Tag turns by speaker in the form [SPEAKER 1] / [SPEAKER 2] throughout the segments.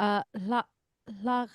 [SPEAKER 1] Uh, hla hla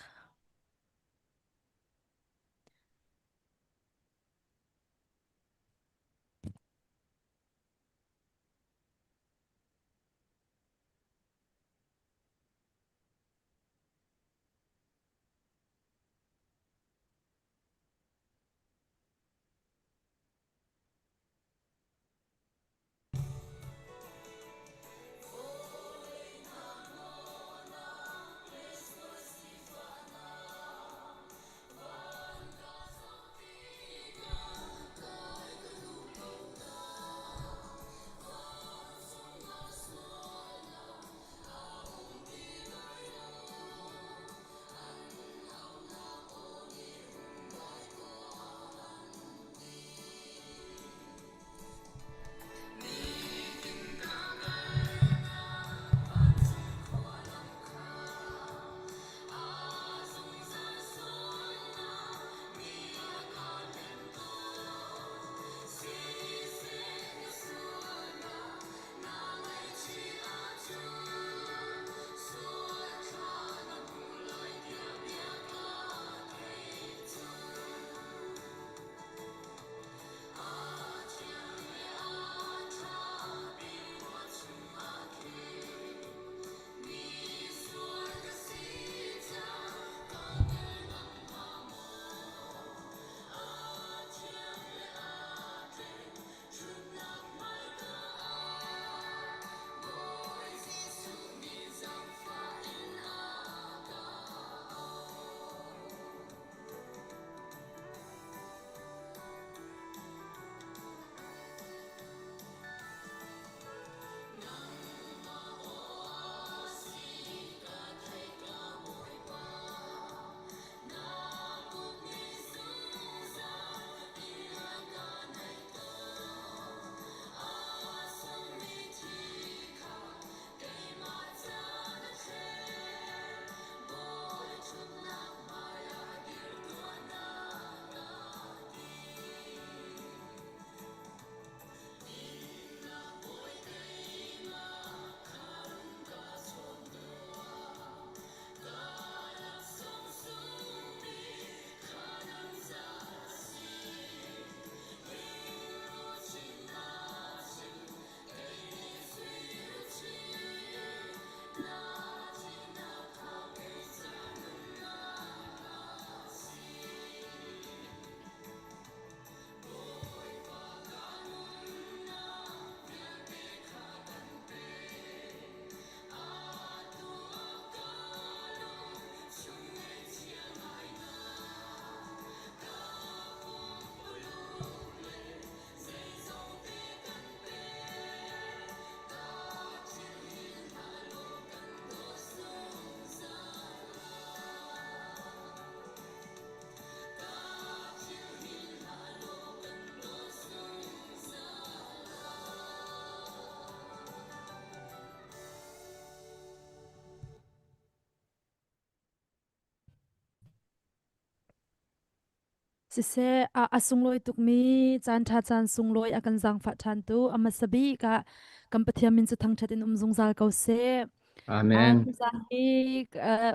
[SPEAKER 1] Siseh, a, a sunglawi tukmi caan ṭha caan sunglawi a kan zaangfah ṭhantu a hmasa bik ah kan Pathian min cu thangṭhat in um zungzal ko seh.
[SPEAKER 2] Amen.
[SPEAKER 1] Tuzaan hi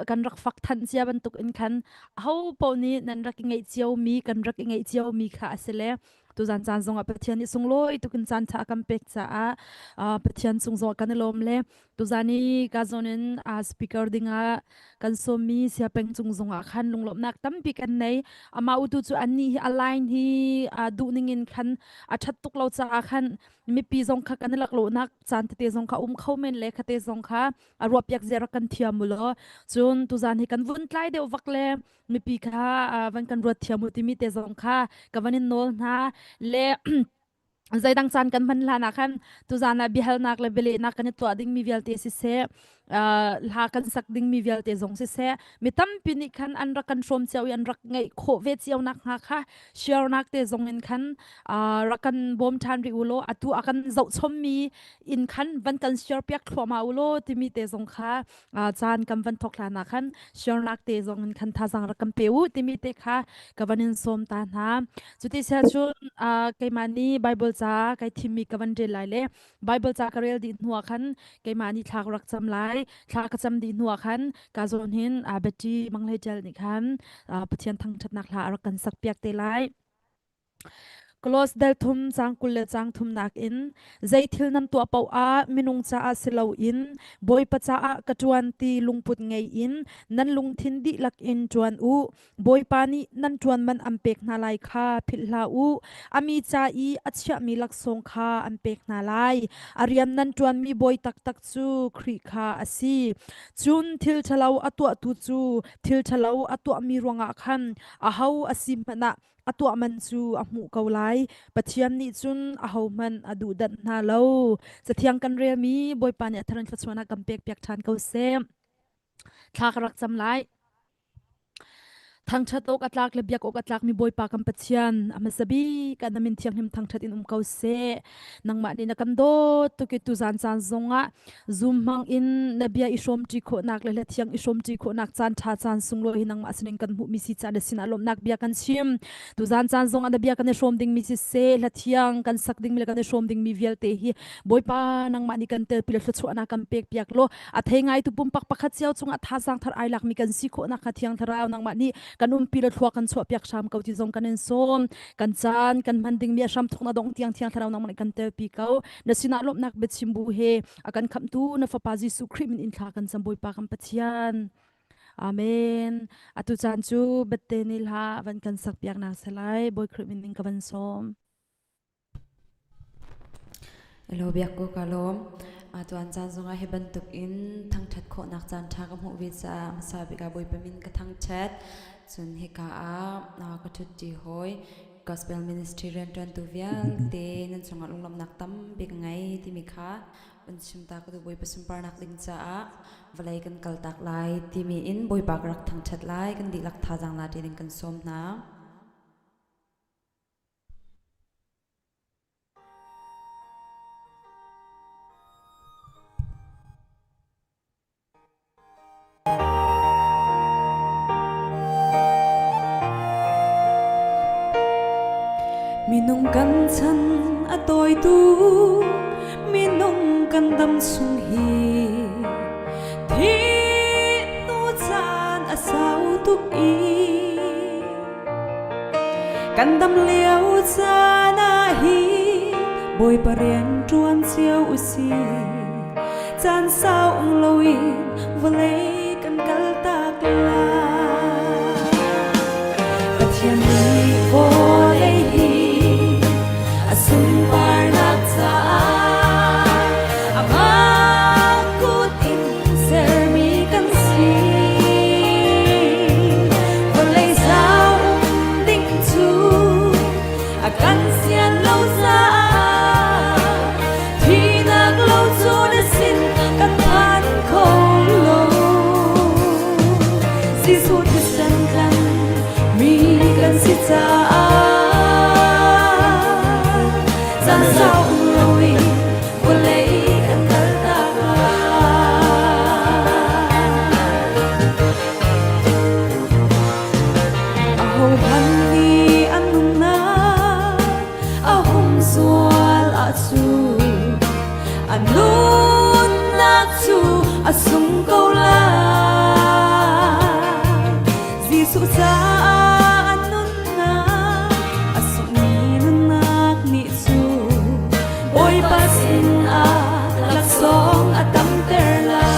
[SPEAKER 1] kan rak fak than cia bantuk in khan aho paoh nih nan rak i ngeih ciomi kan rak i ngeih ciomi kha a si le tuzaan caan zongah Pathian nih sunglawi tukin caan ṭha a kan pek caah Pathian cung zongah kan i lawm le tuzaan i ka zawn in speaker dingah kan sawmmi siapeng cung zongah khan lunglawmhnak tampi kan nei amah utu cu annih hi a line hi duh ning in khan a ṭhat tuk lo caah khan mipi zong kha kan i laklawhnak caan tete zong kha um kho men le khate zong kha a ruahpiak zia rak kan thiam u law cun tuzan hi kan vun tlai deuh vak le mipi kha van kan ruat thiam u timi te zong kha ka van in nawl hna le zeidang caan kan hman hlan ah khan tuzan ah biahalnak le bialehnak kan i tuah dingmi vialte siseh hla kan sak dingmi vialte zong siseh mi tampi nih khan an rak kan hrawm cio i an rak ngeih khawh ve cio nak hnga kha share nak te zong in khan rak kan bawm ṭhan rih u law atu a kan zohchommi in khan van kan share piak thluahmah u law timi te zong kha caan kan van thok hlan ah khan share nak te zong in khan thazang rak kan pe u timi te kha ka van in sawm ta hna cuti sia cun keimah nih Bible ca kai thimmi ka van rel lai le Bible ca ka rel dih hnu ah khan keimah nih thla ka rak cam lai. Thla ka cam dih hnu ah khan ka zawn hin Betty Manghlei Ṭial nih khan Pathian thangṭhatnak hla a rak kan sak piak te lai. Kolos dal thum caang 20 le caang thumnak in zei thil nan tuah paoh ah minung caah si loin Bawipa caah ka ṭuan ti lungput ngei in nan lungthin dihlak in ṭuan u. Bawipa nih nan ṭuan man an pek hna lai kha philh hlah u. A mi ca i a chiahmi laksawng kha an pek hna lai. A rian nan ṭuanmi bawi taktak cu Khrih kha a si. Cun thil ṭhalo a tuahtu cu thil ṭhalo a tuahmi ruangah khan aho a si hmanh ah a tuah man cu a hmuh ko lai. Pathian nih cun ahohmanh a duhdanh hna lo. Cathiang kan relmi Bawipa nih a thar in thluachuahnak kan pekpiak ṭhan ko seh. Thla ka rak cam lai. Thangṭhat awk a tlak le biak awk a tlakmi Bawipa kan Pathian, a hmasa bik ah na min thianghlim thangṭhat in um ko seh. Nangmah nih na kan dawt tuk i tuzan caan zongah Zoom hmang in na bia i hrawmṭi khawhnak le hlathiang i hrawmṭi khawhnak caan ṭha caan sunglawi hi nangmah sinin kan hmuhmi si caan na sinah lawmhnak bia kan chim. Tuzan caan zongah na bia kan i hrawm dingmi siseh, hlathiang kan sak dingmi le kan i hrawm dingmi vialte hi Bawipa nangmah nih kan telpi le thluachuahnak kan pek piak law a thei ngai tu pumpak pakhat cio cungah thazaang thar ai lakmi kan si khawhnak kha thiang thlarau nangmah nih kan umpi le thlua kan chuah piak hram ko ti zong kan in sawm. Kan caan kan hman dingmi a hram thawk na dong tiang thiang thlarau nangmah nih kan telpi ko. Na sinah lawmhnak biachim bu he a kan khamhtu na fapa Jesuh Khrih min in thla kan cam Bawipa kan Pathian. Amen. Atu caan cu bette ni hla van kan sak piak nak selai Bawi Khrih min in ka van sawm.
[SPEAKER 2] Elo biak ko ka lawm. Atuan caan zongah hi bantuk in thangṭhat khawhnak caan ṭha ka hmuh ve caah hmasa bik ah Bawipa min ka thangṭhat. Cun hika ah ka ṭhutṭi hawi Gospel ministry rianṭuantu vialte nan chungah lunglawmhnak tampi ka ngei timi kha un chim ta ka duh. Bawipa sunparnak ding caah vawlei kan kaltak lai timi in Bawipa ka rak thangṭhat lai. Kan dihlak thazaang la ding kan sawm hna. Minung kan chan a tawitu minung kan dam chung hi thi hnu caan a sau tuk i kan dam lio caan ah hin Bawipa rian ṭuan cio u sih. Caan sau um loin vawlei kan kaltak lai. Pathian nih vawlei hi a sunparnak caah amah kut in sermi kan si. Vawlei sau um ding cu a kan sian lo caah Thihnak lo cu na sin kan phan kho lo. Jesuh thisen tlan mi kan si caah caan sau um loin vawlei kan kaltak lai. Ahohmanh nih an nunnak a hung zual ahcun a nunnak cu a sung ko lai. Jesuh caah a nunnak a sungmi nunnak nih cun Bawipa sinah laksawng a tamter lai.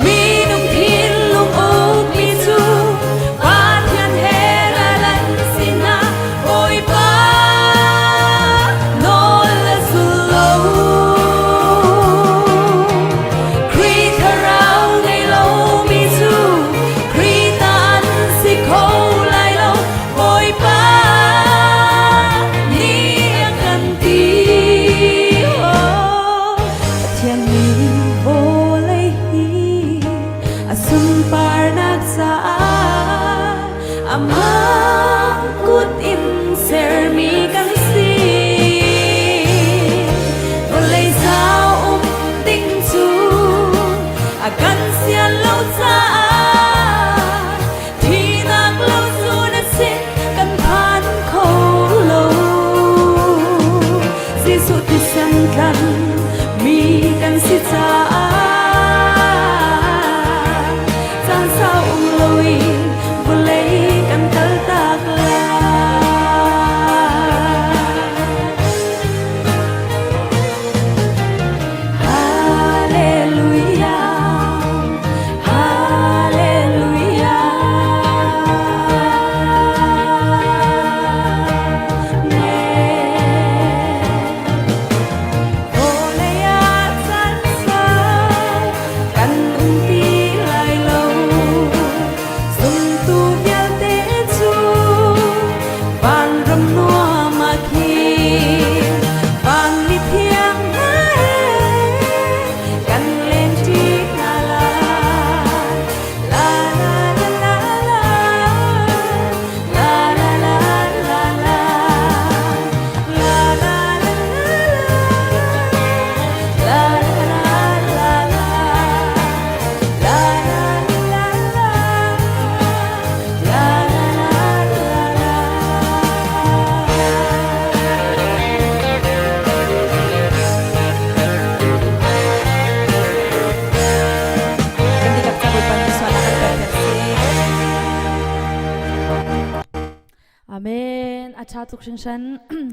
[SPEAKER 2] Minung thinlung ukmi cu Pathian he ral an si hna. Bawipa nawl a zul lo. Khrih thlarau ngei lomi cu Khrih ta an si kho lai lo. Bawipa nih a kan ti. Oh, Pathian nih vawlei hi Sunparnak caah amah kut in sermi kan si. Vawlei zau um ding cu a kan sian lo caah thinak lo cu na sin kan phan kho lo. Jesuh thisen tlan mi kan si caah caan sau um loin vawlei kan kaltak lai. Hallelujah, Hallelujah. Vawlei ah caan sau kan um ti lai lo. Zumtu vialte cu vanram nuam ah khin van mithiang hna he kan lengṭi hna lai. La la la la la, la la la la la, la la la la la, la la la la, la la la la la la la. Kan dihlak ca Bawipa nih sualnak kan pek piak seh.
[SPEAKER 1] Amen. A ṭha tuk hringhran.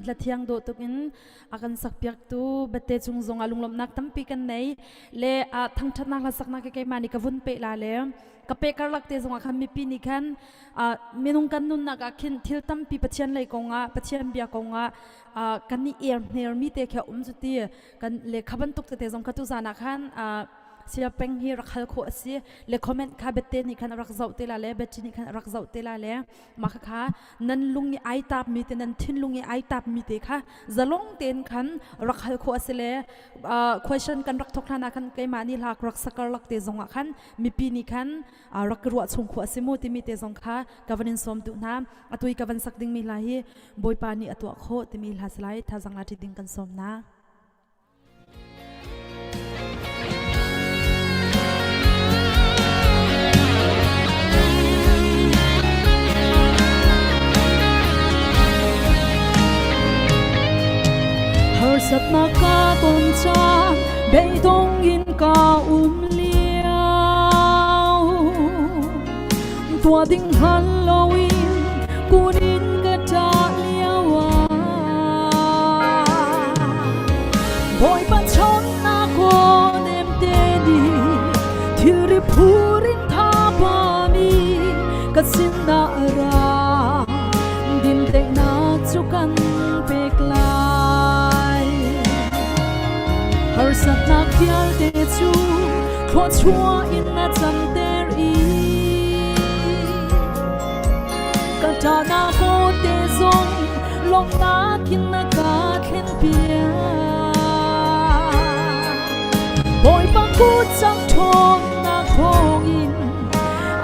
[SPEAKER 1] Hla thiang dawh tuk in a kan sakpiaktu bette cung zong ah lunglawmhnak tampi kan nei. Le a thangṭhatnak hla saknak ke keimah nih ka vun pe la le ka pe karlak te zong ah khan mipi nih khan minung kan nunnak ah khin thil tampi Pathian lei kong ah Pathian bia kong ah kan i er hner mi te khi a um cu ti kan le kha bantuk tete zong kha tu zan ah khan sia peng hi rak hal khawh a si le comment kha bette nih khan rak zoh te la le betty nih khan rak zoh te la le mah kha kha nan lung i ai tap mi te nan thinlung i ai tap mi te kha zalong tein khan rak hal khawh a si le question kan rak thok hlan ah khan keimah nih hlak rak sakar lak te zong ah khan mipi nih khan rak ruah chung khawh a si mu timi te zong kha ka van in sawm duh hna. Atui ka van sak ding mi hla hi Bawipa nih a tuah khawh timi hla salai thazang la ding kan sawm na. Harsatnak ka ton caan beidong in ka um lio, tuah ding hngal loin kun in ka ṭah lio ah, Bawipa chawnnak aw nemte nih thilri phur in tha mi ka sinah ra, dindaihnak cu kan pek lai. Harsatnak vialte cu thluachuah in na canter i ka ṭahnak aw te zong lawmhnak in na ka thlenpiak. Bawipa kut cang ṭhawnnak thawngin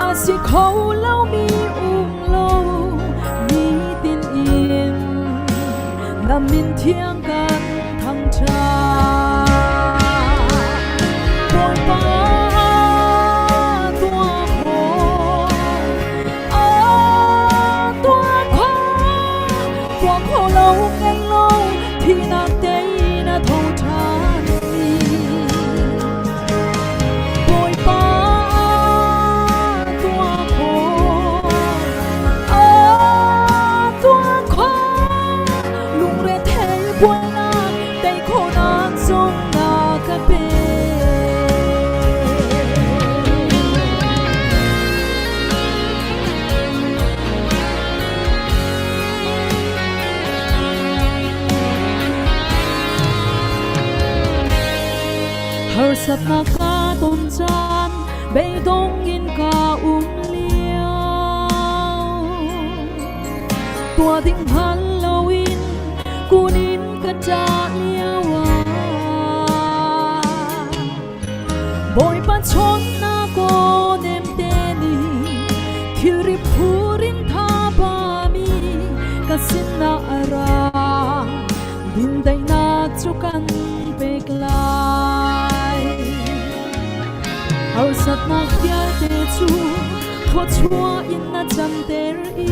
[SPEAKER 1] a si kho lomi um lo, nitin in na min thiang kan thangṭhat. Bawipa tuah khawh, tuah khawh, tuah khawh lo ngei lo, thihnak tei na tho ṭhan mi. Bawipa tuah khawh, tuah khawh, lungrethei buainak tei khawhnak zong na ka pek. Harsatnak ka ton caan beidong in ka um lio, tuah ding hngal loin kun in ka ṭah lio ah, Bawipa chawnnak aw nem cu kan pek lai. Harsatnak vialte cu thawchuah in na canter i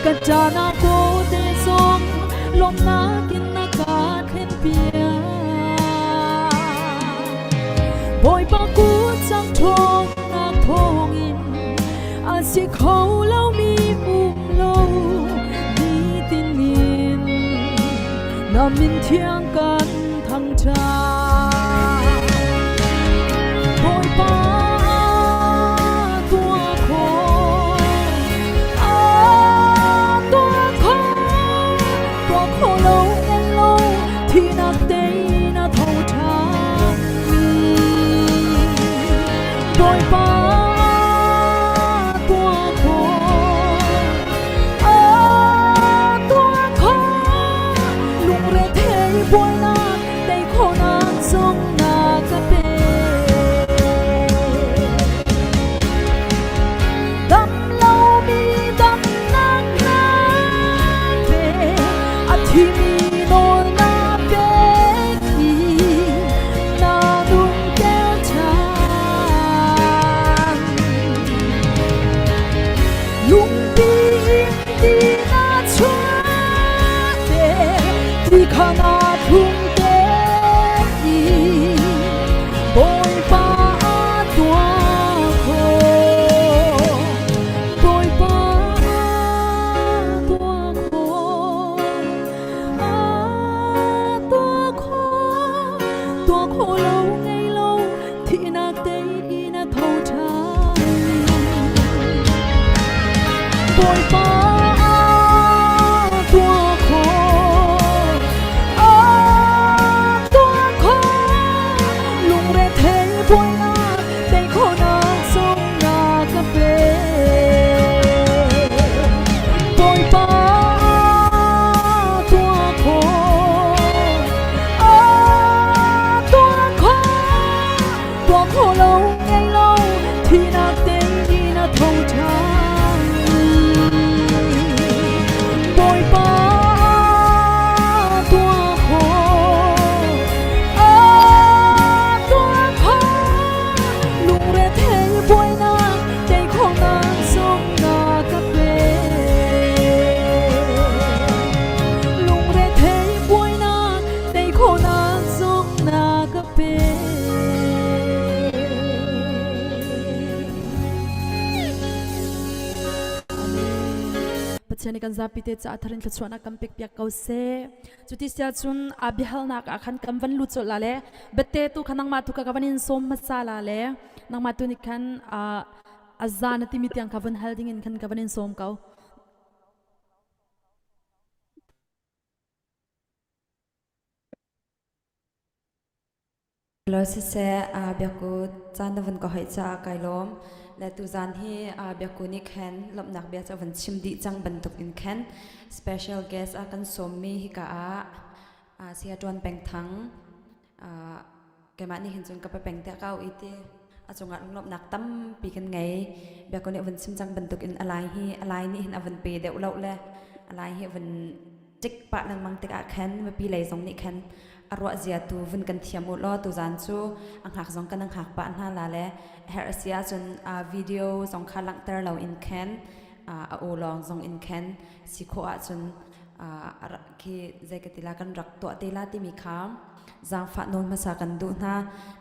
[SPEAKER 1] ka ṭahnak kawte zong lawmhnak in na ka thlenpiak. Bawipa kut cang ṭhawnnak thawngin a si kho lomi um lo nitin in na min thiang kan thangṭhat. Bawipa tuah khawh, tuah khawh, tuah khawh lo ngen lo thihnak tei na tho ṭhan mi. Bawipa tuah khawh, tuah khawh, lungrethei buainak tei khawhnak zong na ka pek. Dam lomi damnak na pe, a thimi nawl na pek i na nunter ṭhan. Lungpi in ti na chuah te, ti kha na thlum te i Bawipa a tuah khawh. Bawipa a tuah khawh. A tuah khawh. Tuah khawh lo ngei lo thihnak tei in a tho ṭhan. Bawipa a tuah khawh. A tuah khawh. Lungrethei buainak tei khawhnak zong na ka pek. Bawipa a tuah khawh. A tuah khawh. Tuah khawh lo ngei lo thihnak tei in a tho ṭhan. Bawipa tuah khawh, a tuah khawh. Lungrethei buainak tei khawhnak zong na ka pek. Lungrethei buainak tei khawhnak zong na ka pek. Pathian nih kan zapi te caah tharin thluachuahnak kan pek piak ko seh. Cuti sia cun a biahalnak ah khan kan van lut colh la le bette tu kha nangmah tu ka ka van in sawm hmasa la le nangmah tu nih khan a za na timi tiang kha van hal ding in khan ka van in sawm ko.
[SPEAKER 2] Lo siseh, biakku caan na vun ka hoih caah kai lawm. Le tuzaan hi biakku nih khan lawmhnak bia cu a vun chim dih cang bantuk in khan special guest a kan sawmmi hika ah Saya Ṭuan Peng Thang keimah nih hin cun ka pa peng tiah ka au i ti a cungah lunglawmhnak tampi kan ngei. Biakku nih a vun chim cang bantuk in a lai hi a lai nih hin a vun pe deuh lo le a lai hi a vun ṭik pah lengmang tikah khan mipi lei zong nih khan a ruah zia tu vun kan thiam u law tuzaan cu a hngak zong kan hngak pah hna la le a herh a si ahcun video zong kha langhter lo in khan a aw lawng zong in khan si khawh ahcun khi zei ka ti la kan rak tuah te la timi kha zaangfah nawl hmasa kan duh hna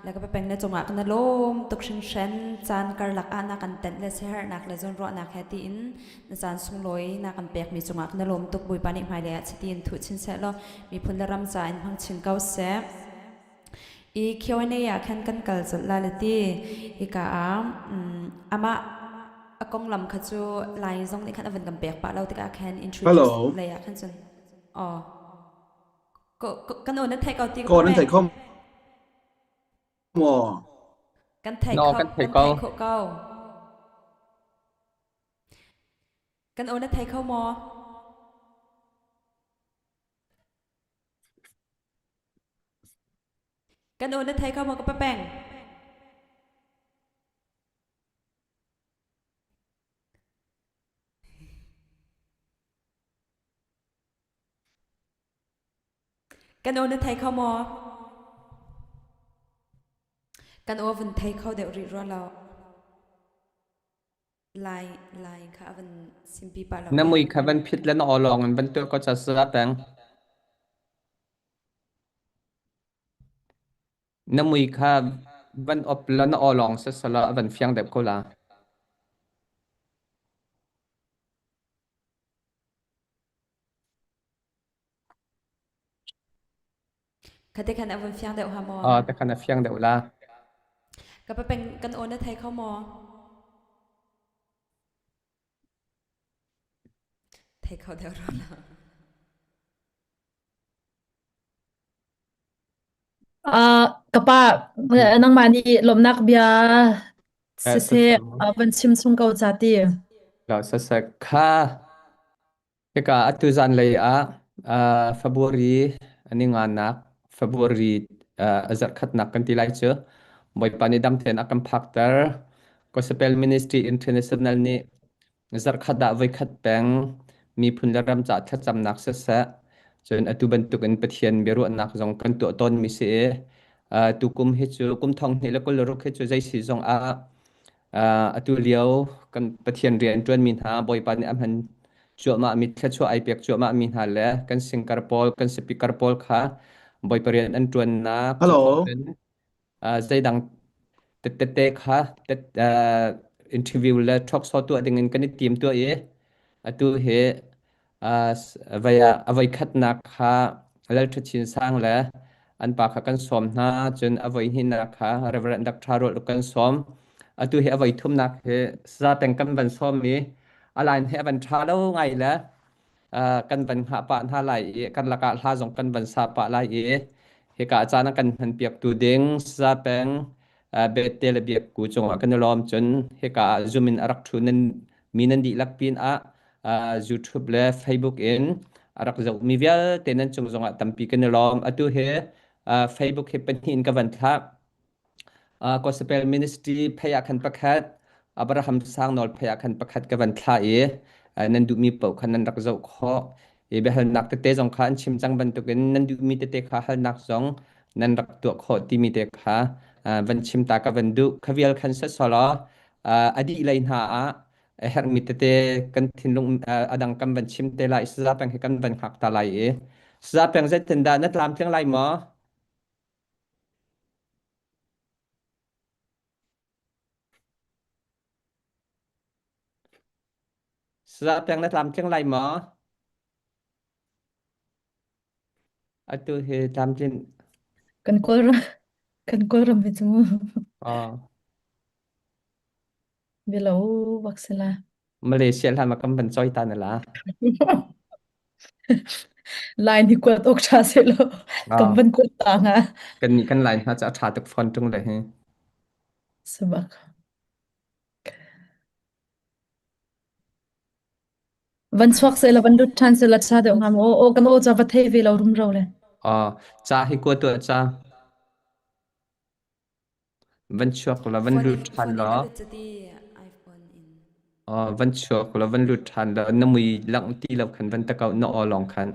[SPEAKER 2] le ka peng le cungah kan lawm tuk hringhran caan karlak ah na kan tenh le siaherhnak le zawnruahnak he tiin na caan sunglawi na kan pekmi cungah kan lawm tuk. Bawipa nih hmailei ah chiti in thuh chin seh law miphun le ram ca in hmang chin ko seh. I Q&A ah khan kan kal colh la le ti hika ah amah a konglam kha cu Lai zong nih khan a van kan pek pah lo tikah khan introduce
[SPEAKER 3] Hello.
[SPEAKER 2] lei ah khan cun oh kan aw nan theih ko ti
[SPEAKER 3] Ko nan theih kho maw?
[SPEAKER 2] Kan theih
[SPEAKER 4] No,
[SPEAKER 2] kho
[SPEAKER 4] kan theih
[SPEAKER 2] kan
[SPEAKER 4] ko.
[SPEAKER 2] theih khawh ko. Kan aw na thei kho maw? Kan aw na thei kho maw ka papeng? Kan aw na thei kho maw? Kan aw vun thei kho deuh rih rua lo. Lai lai kha a van simpi pah lo
[SPEAKER 3] Na
[SPEAKER 2] le.
[SPEAKER 3] mui kha van phit le na aw lawng in van tuah ko ca sa peng. Na mui kha van op la na aw lawng sasala a van fiang deuh ko la.
[SPEAKER 2] Khate khan a vun fiang deuh ha maw?
[SPEAKER 3] Ah, te khan a fiang deuh la.
[SPEAKER 2] Ka pa peng kan aw na thei kho maw? Thei kho deuh rua lo.
[SPEAKER 1] Ka pa, nangmah nih lawmhnak bia
[SPEAKER 3] Eh,
[SPEAKER 1] siseh van chim chung ko ca ti.
[SPEAKER 3] La sasek kha hika atu zan lei ah February ani nganak February a zarhkhatnak kan ti lai cu Bawipa nih dam tein a kan phakter. Gospel Ministry International nih Zarhkhat ah voikhat peng miphun le ram caah thlacamnak siseh, cun atu bantukin Pathian biaruahnak zong kan tuah tawnmi si i tukum hi cu kum 2026 hi cu zei si zong ah atu lio kan Pathian rian ṭuanmi hna Bawipa nih a hman cuahmahmi thluachuah ai pek cuahmahmi hna le kan singkar pawl kan speaker pawl kha Bawipa rian an ṭuannak cu thawk
[SPEAKER 4] Hello.
[SPEAKER 3] in zeidang tete kha interview le talk show tuah dingin kan i tim tuah i atu hi vai ah a voi khatnak kha Lal Ṭha Chin Sang le an pa kha kan sawm hna cun a voi hnihnak kha Reverend Dr. Rual kan sawm atu hi a voi thumnak hi zateng kan van sawm i a line hi a van ṭha lo ngai le kan van hngah pah hna lai i kan lakah hla zong kan van sa pah lai i hika caan a kan hman piaktu ding Saza peng Bete le Biakku cungah kan i lawm cun hika ah Zoom in a rak ṭhu nan mi nan dihlak pin ah YouTube le Facebook in a rak zohmi vialte nan cung zongah tampi kan i lawm atu hi Facebook hi pahnih in ka van thlah Gospel Ministry phei ah khan pakhat, Abraham Sangnawl phei ah khan pakhat ka van thlah i nan duhmi paoh kha nan rak zoh khawh. I biahalnak tete zong kha an chim cang bantukin nan duhmi tete kha halnak zong nan rak tuah khawh timi te kha van chim ta ka van duh. Kha vial khan sawsawlaw a dih lei hna ah a herhmi tete kan thinlung a dang kan van chim te lai. Saza peng hi kan van hngak ta lai i saza peng zeitindah na tlamtling lai maw? Saza peng na tlamtling lai maw? Atu hi tlamtlin.
[SPEAKER 1] Kan Kawlram kan Kawlram hi cu mu.
[SPEAKER 3] Oh.
[SPEAKER 1] Bialo bak sila.
[SPEAKER 3] Malaysia hlan ma kan van choi ta na la.
[SPEAKER 1] Lai ni kuat ok tha se lo. Kan
[SPEAKER 3] Oh.
[SPEAKER 1] van kuat ta nga.
[SPEAKER 3] Kan ni kan line hna cha tha tuk phone tung le hi.
[SPEAKER 1] Sabak. Van chuak se la van lut than se la tha deuh ngam o o kan o cha va thei ve lo rum ro le.
[SPEAKER 3] Oh, cha hi kua tu cha van chuak la van
[SPEAKER 2] Phone
[SPEAKER 3] lut
[SPEAKER 2] in
[SPEAKER 3] than
[SPEAKER 2] phone in
[SPEAKER 3] la.
[SPEAKER 2] a lut cati iPhone in.
[SPEAKER 3] Oh, van chuak la van lut than la na mui lang ti lo khan van takau na o long khan.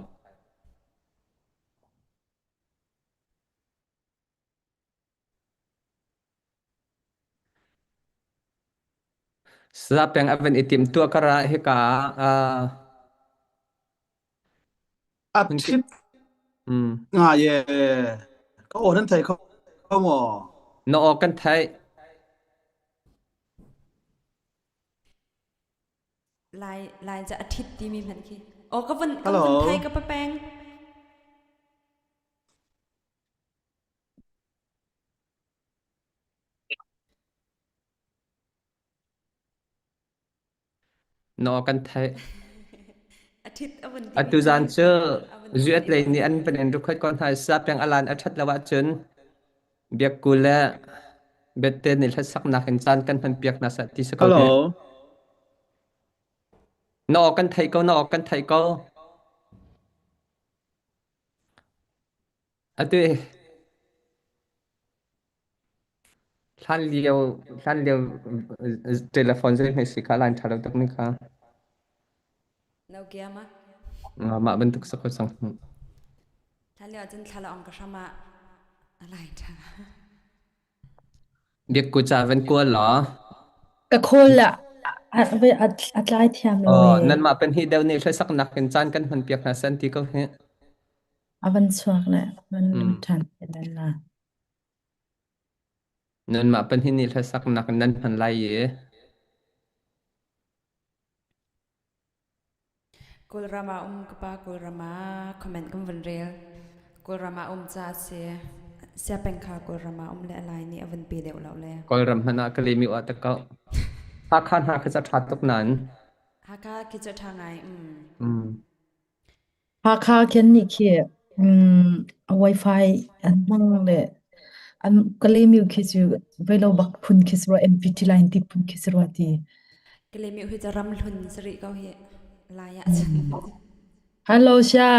[SPEAKER 3] Sa peng avan itim tua kara hika
[SPEAKER 4] A
[SPEAKER 3] hun ki
[SPEAKER 4] ṭhit nga ye ka aw nan thei kho maw?
[SPEAKER 3] Na aw kan theih.
[SPEAKER 2] Lai lai ca a ṭhit timi hmanh khi. Aw ka vun kan
[SPEAKER 4] Hello.
[SPEAKER 2] vun thei ka pa peng.
[SPEAKER 3] Na aw kan theih.
[SPEAKER 2] A ṭhit a vun timi
[SPEAKER 3] Atu zan
[SPEAKER 2] hmanh
[SPEAKER 3] cu
[SPEAKER 2] a vun a vun
[SPEAKER 3] zuat
[SPEAKER 2] i
[SPEAKER 3] lei
[SPEAKER 2] ruah
[SPEAKER 3] nih
[SPEAKER 2] cang
[SPEAKER 3] an
[SPEAKER 2] le.
[SPEAKER 3] van in record ko hna i peng alan a ṭhat lo ahcun biakku le bette nih hlasaknak in caan kan hman piak hna seh ti si ko hi.
[SPEAKER 4] Hello.
[SPEAKER 3] Na aw kan theih ko, na aw kan theih ko. Atu hlan lio hlan lio telephone zei hme si kha line ṭha lo tuk ni kha.
[SPEAKER 2] Nokia ma.
[SPEAKER 3] Mah bantuk sa ko cang.
[SPEAKER 2] Hlan lio ahcun thlalaawng ka hram ah a lai ṭha.
[SPEAKER 3] Biakku ca van kual law.
[SPEAKER 1] Ka khawl la a tlai thiam lo
[SPEAKER 3] Oh,
[SPEAKER 1] e.
[SPEAKER 3] nanmah pahnih deuh nih hlasak in caan kan hman piak hna san ti ko hi.
[SPEAKER 1] A van chuak le van lut
[SPEAKER 3] Mm.
[SPEAKER 1] ṭhan te la.
[SPEAKER 3] Nanmah pahnih nih hlasaknak nan hman lai i
[SPEAKER 2] Kawlram ah um ka pa Kawlram ah comment kan van rel. Kawlram ah um ca si. Siapeng kha Kawlram ah um le alai nih a van pe deuh lo le.
[SPEAKER 3] Kawlram hmanh ah ka lemi ah ta ko. Hakha hna kha ca ṭha tuk nain.
[SPEAKER 2] Hakha khi cu ṭha ngai. Mm.
[SPEAKER 3] Mm.
[SPEAKER 1] Hakha khin nih khi wifi an hmang le an Kalaymyo khi cu veilo bak phun khi si rua MPT line ti phun khi si rua ti.
[SPEAKER 2] Kalaymyo hi cu ram hlun si rih ko hi. Lai ah cun.
[SPEAKER 1] Hello Sha.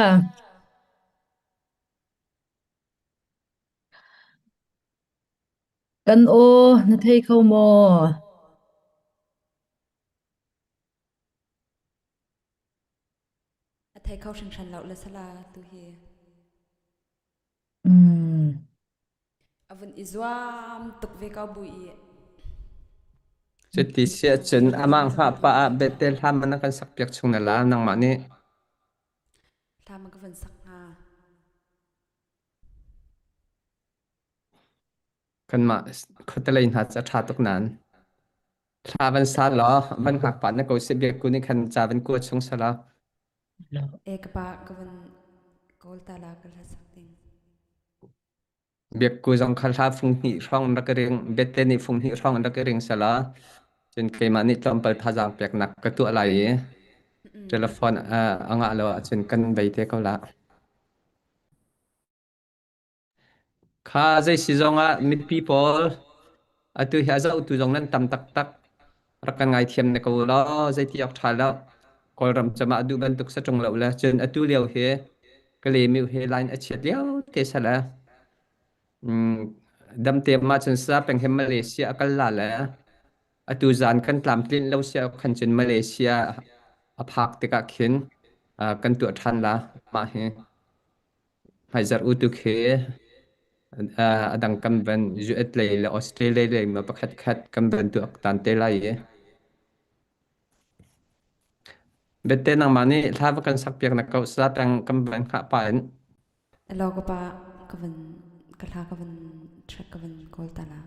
[SPEAKER 1] Kan aw na thei kho maw?
[SPEAKER 2] A thei kho hringhran lo le sala tu hi. A vun i zuam tuk ve ko bu i.
[SPEAKER 3] Cuti si ahcun amah hngah pah ah Bethel hlam na kan sak piak chung na la nangmah nih.
[SPEAKER 2] Hlam ka vun sak hnga.
[SPEAKER 3] Kanmah khuatelei hna cu a ṭha tuk nain thla van sa law van hngak pah na ko seh biakku nih khan ca van kua chung sala.
[SPEAKER 2] E ka pa ka van kawl ta la ka hla sak ding.
[SPEAKER 3] Biakku zong kha hla fung hnih hrawng rak i ring bete nih fung hnih hrawng rak i ring sala cun keimah nih tlawmpal thazaang peknak ka tuah lai i telephone a ngah lo ahcun kan bei te ko la. Kha zei si zongah mipi pawl atu hi a zohtu zong nan tam taktak. Rak kan ngaithiam ne ko law zeiti awk ṭha lo. Kawlram cama a duh bantuk sa ṭung lo le cun atu lio hi Kalaymyo hi line a chiat lio te sala. Mm, damte ma cun sa peng he Malaysia a kal la le atu zan kan tlamtlinh lo sia khan cun Malaysia a phak tikah khin kan tuah ṭhan la mah hi. Hmaizarh u tu khi a dang kan van US lei le Australia lei ma pakhat khat kan van tuak tan te lai i. Bette nangmah nih hla va kan sak piak na ko sa peng kan van hngah pa in.
[SPEAKER 2] Hello ka pa ka van ka hla ka van track ka van kawl ta la.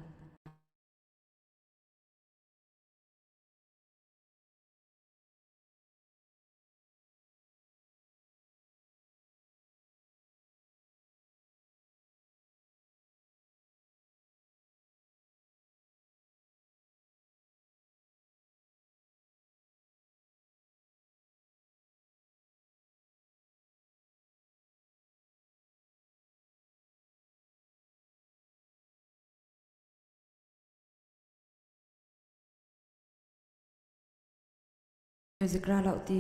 [SPEAKER 2] Music ra lo ti.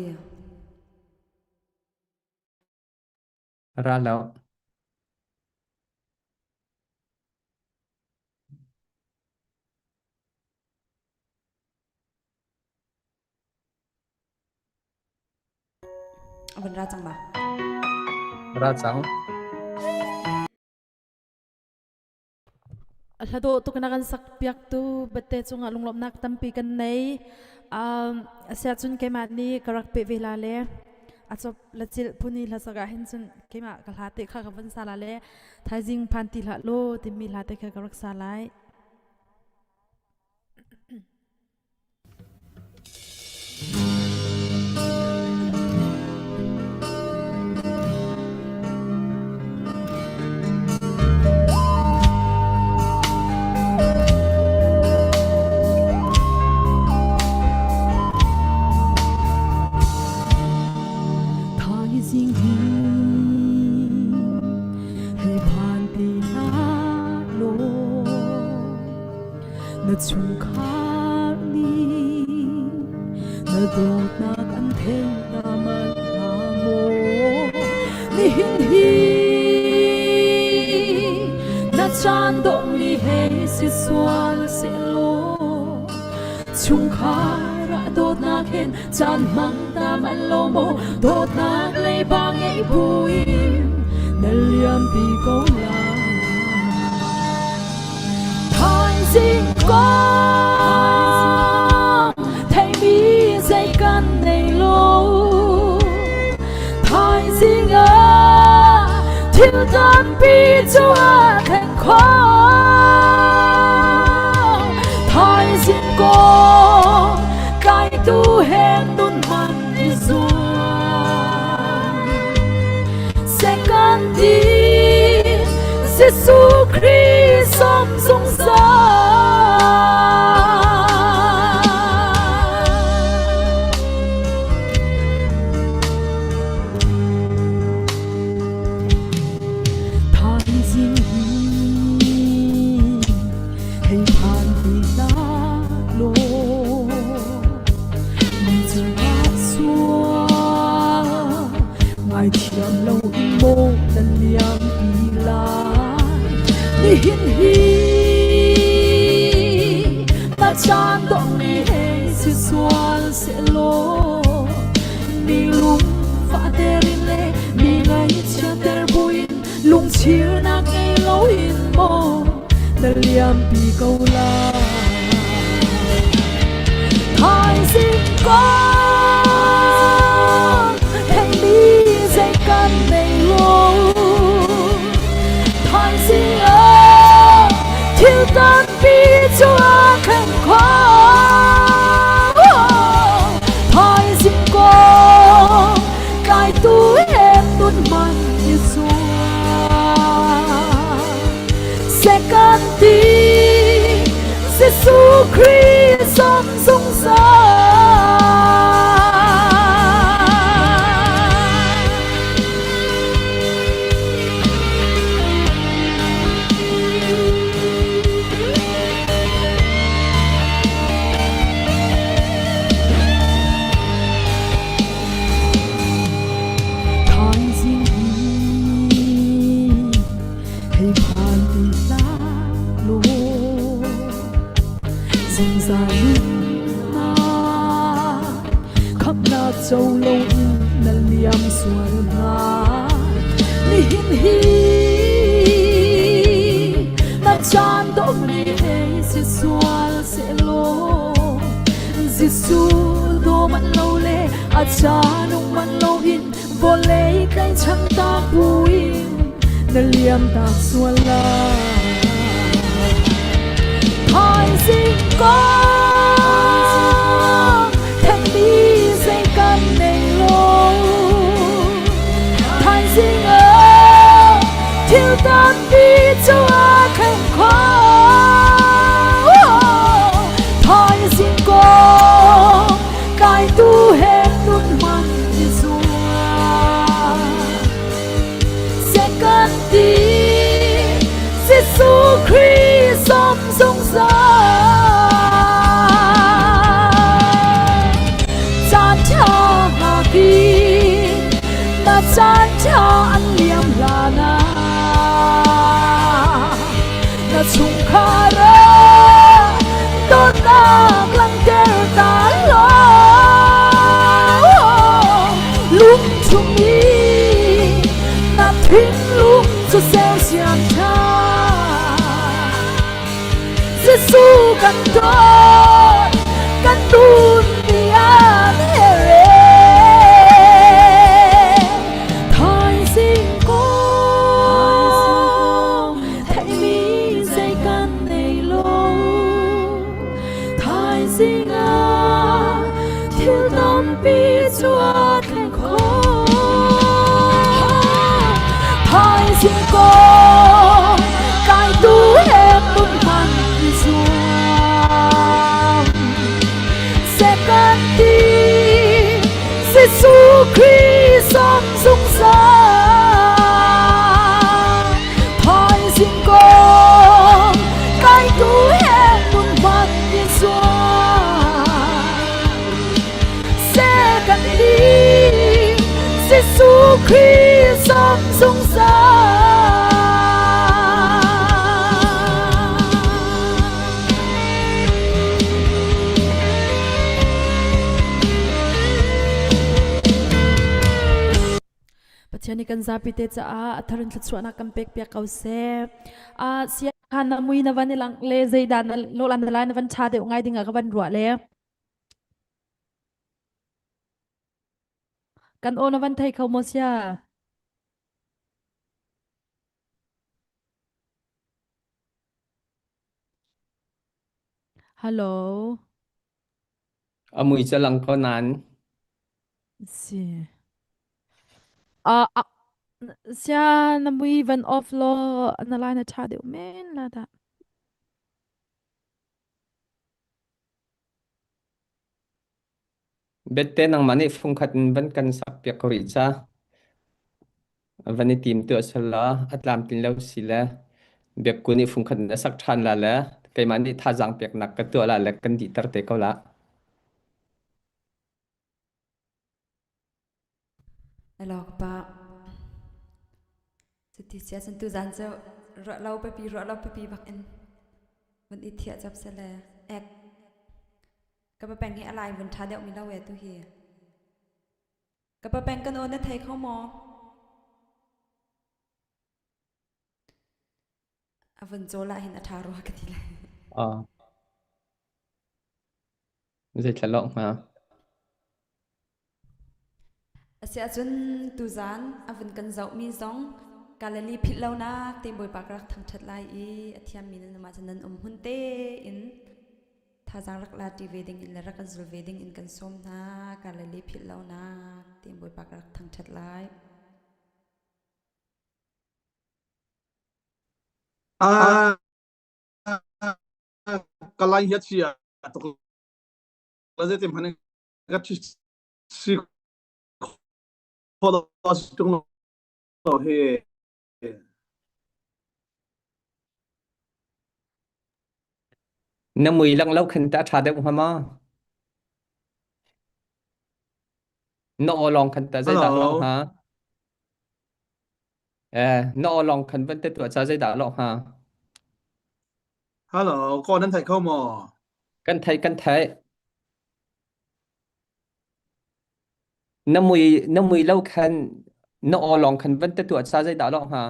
[SPEAKER 3] Ra lo.
[SPEAKER 2] A van ra cang ma?
[SPEAKER 3] Ra cang.
[SPEAKER 1] Hladawh tuk na kan sak piaktu bette cungah lunglawmhnak tampi kan nei. Um, asiahcun keimah nih ka rak peh ve la le a cop la cil phuni hla sak ah hin cun keimah ka hla te kha ka van sa la le thaizing phan ti hlah law timi hla te kha ka rak sa lai. Thaizing hi hei phan ti hlah law Na chungkhar nih na dawtnak an thei hna manh hnga maw? Nihin hi na caan dawhmi he si sual sehlaw chungkhar ah dawtnak hen caan hmang ta manh lo maw? Dawtnak leiba ngei buin na. Na liampi ko lai. Thaizing kong theimi zei kan nei lo. Thaizing ah thil tampi cu a thleng kho. Thaizing kong tlaitu he nun man i zuam. Second Jesuh Khrih som zungzal. Thaizing hi hei phan ti hlah law mi cungah sual ngaithiam lo in maw na liam ti lai. Nihin hi na caan dong ni hei si sual sehlaw mi lung fahter in le mi ngaihchiatter buin lungchirnak ngei loin maw na liampi ko lai. Thaizing kong theihmi zei kan nei lo. Thaizing ah thil tampi cu a thleng kho. Thaizing kong tlaitu he nun man i zuam. Second ti Jesuh Khrih som zungzal. Thaizing hi hei phan ti hlah law zungzal nunnak khamhnak co lo in na liam sual hnga. Nihin hi na caan dawhmi hei si sual sehlaw Jesuh daw man lo le a caan um man loin vawlei tlaihchan tak buin na liam tak sual lai. Thaizing kong theihmi zei kan nei lo. Thaizing ah thil tampi cu a thleng kho. Thaizing kong tlaitu he nun man i zuam. Second ti Jesuh Khrih som zungzal. Caan ṭha hngak i na caan ṭha an liam hlan ah na chungkhar ah dawtnak langhter ta law lungchung i na thinlung cu sersiam ṭhan. Jesuh kan dawt kan dun ni an here. Thaizing kong theihmi zei kan nei lo. Thaizing ah thil tampi cu a thleng kho. Thaizing kong kai tu he mun hman i zuam. Second ti Jesuh Khrih som zungzal. Thaizing kong kai tu he mun hman i zuam. Second ti Jesuh Khrih som zungzal. nih kan zapi te caah a thar in thluachuahnak kan pek piak ko seh. Sia khan na mui na van i lang le zeidah na lawlan na lai na van ṭha deuh ngai ding ah ka van ruah le. Kan aw na van thei kho maw sia? Hello.
[SPEAKER 3] A mui cu lang ko nain
[SPEAKER 1] Si. Ah, ah, sia na mui van off law na lai na ṭha deuh men la dah.
[SPEAKER 3] Bette nangmah nih fungkhat in van kan sak piak ko rih ca. Van i tim tuah sal la a tlamtlin lo si le biakku nih fungkhat in a sak ṭhan la le keimah nih thazaang peknak ka tuah la le kan dihter te ko la.
[SPEAKER 2] Hello ka pa. Cuti sia cun tuzan cu ruah lo pipi ruah lo pipi bak in vun i thiah cap sele ek ka pa peng hi a lai vun ṭha deuh mi lo e tu hi. Ka pa peng kan aw na thei kho maw? A vun cawl ah hin a ṭha rua ka ti lai.
[SPEAKER 3] Ah, zeithla lawng hnga.
[SPEAKER 2] Asiahcun tuzaan a vun kan zohmi zong Galilee philh lonak te Bawipa ka rak thangṭhat lai i a thiammi nan um ahcun nan um hmun tein thazaang rak la ṭi ve ding in le rak kan zul ve ding in kan sawm hna. Galilee philh lonak te Bawipa ka rak thangṭhat lai.
[SPEAKER 4] Ah, ka lai hi chia tuk la zeitin hmanh ka si kho tung lo he.
[SPEAKER 3] Na mui lang lo khan ta ṭha deuh hnga maw? Na aw lawng khan ta zeidah lawng
[SPEAKER 4] Hello.
[SPEAKER 3] hnga? Eh, na aw lawng khan van te tuah ca zeidah lawng hnga?
[SPEAKER 4] Hello, ko nan thei kho maw?
[SPEAKER 3] Kan theih kan theih. Na mui lo khan na aw lawng khan van te tuah ca zeidah lawng hnga?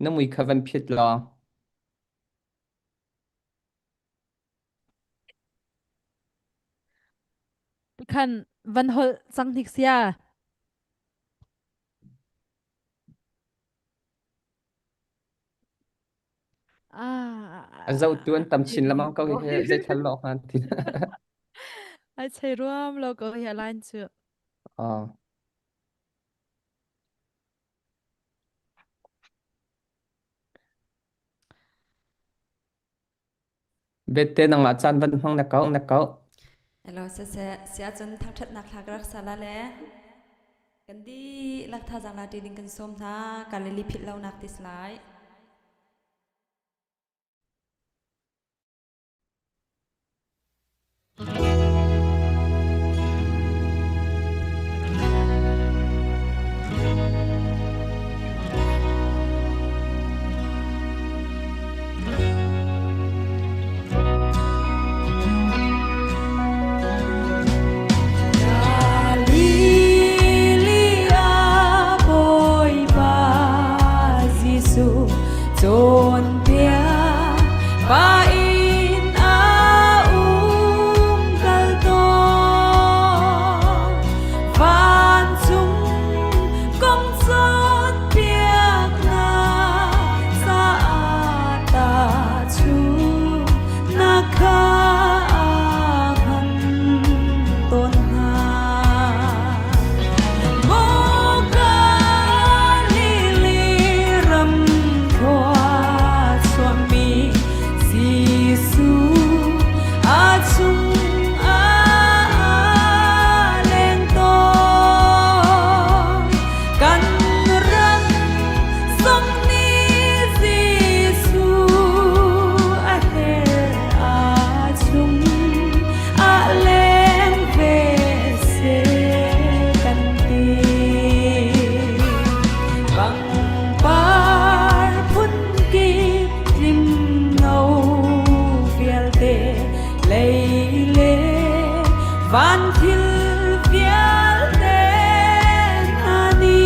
[SPEAKER 3] Na mui kha van phit law.
[SPEAKER 1] Khan van holh cang hnik sia.
[SPEAKER 3] A zohtu
[SPEAKER 1] Ah,
[SPEAKER 3] an tam chin lengmang ko hi zeithal lawng hnga ti.
[SPEAKER 1] Ai chei ruam lo ko hi line cu.
[SPEAKER 3] Ah. Bette nangmah caan van hmang na kau na kau.
[SPEAKER 2] Hello, siseh, siahcun thangṭhatnak hla ka rak sa la le kan dihlak thazaang la ṭi ding kan sawm hna. Galilee philh lonak ti si lai. Galilee Bawipa Jesuh cawnpiak pa in a um kal tawn vancung kong cawnpiaknak caah tahchunh na kha hman tawn hna. Maw Galilee ram khua chuahmi Jesuh a chung ah leng tawn. Kan ram zong nih Jesuh a herh ahcun a leng ve seh kan ti. Pangpar phunkip tlimno vialte lei le van thil vialte hna nih.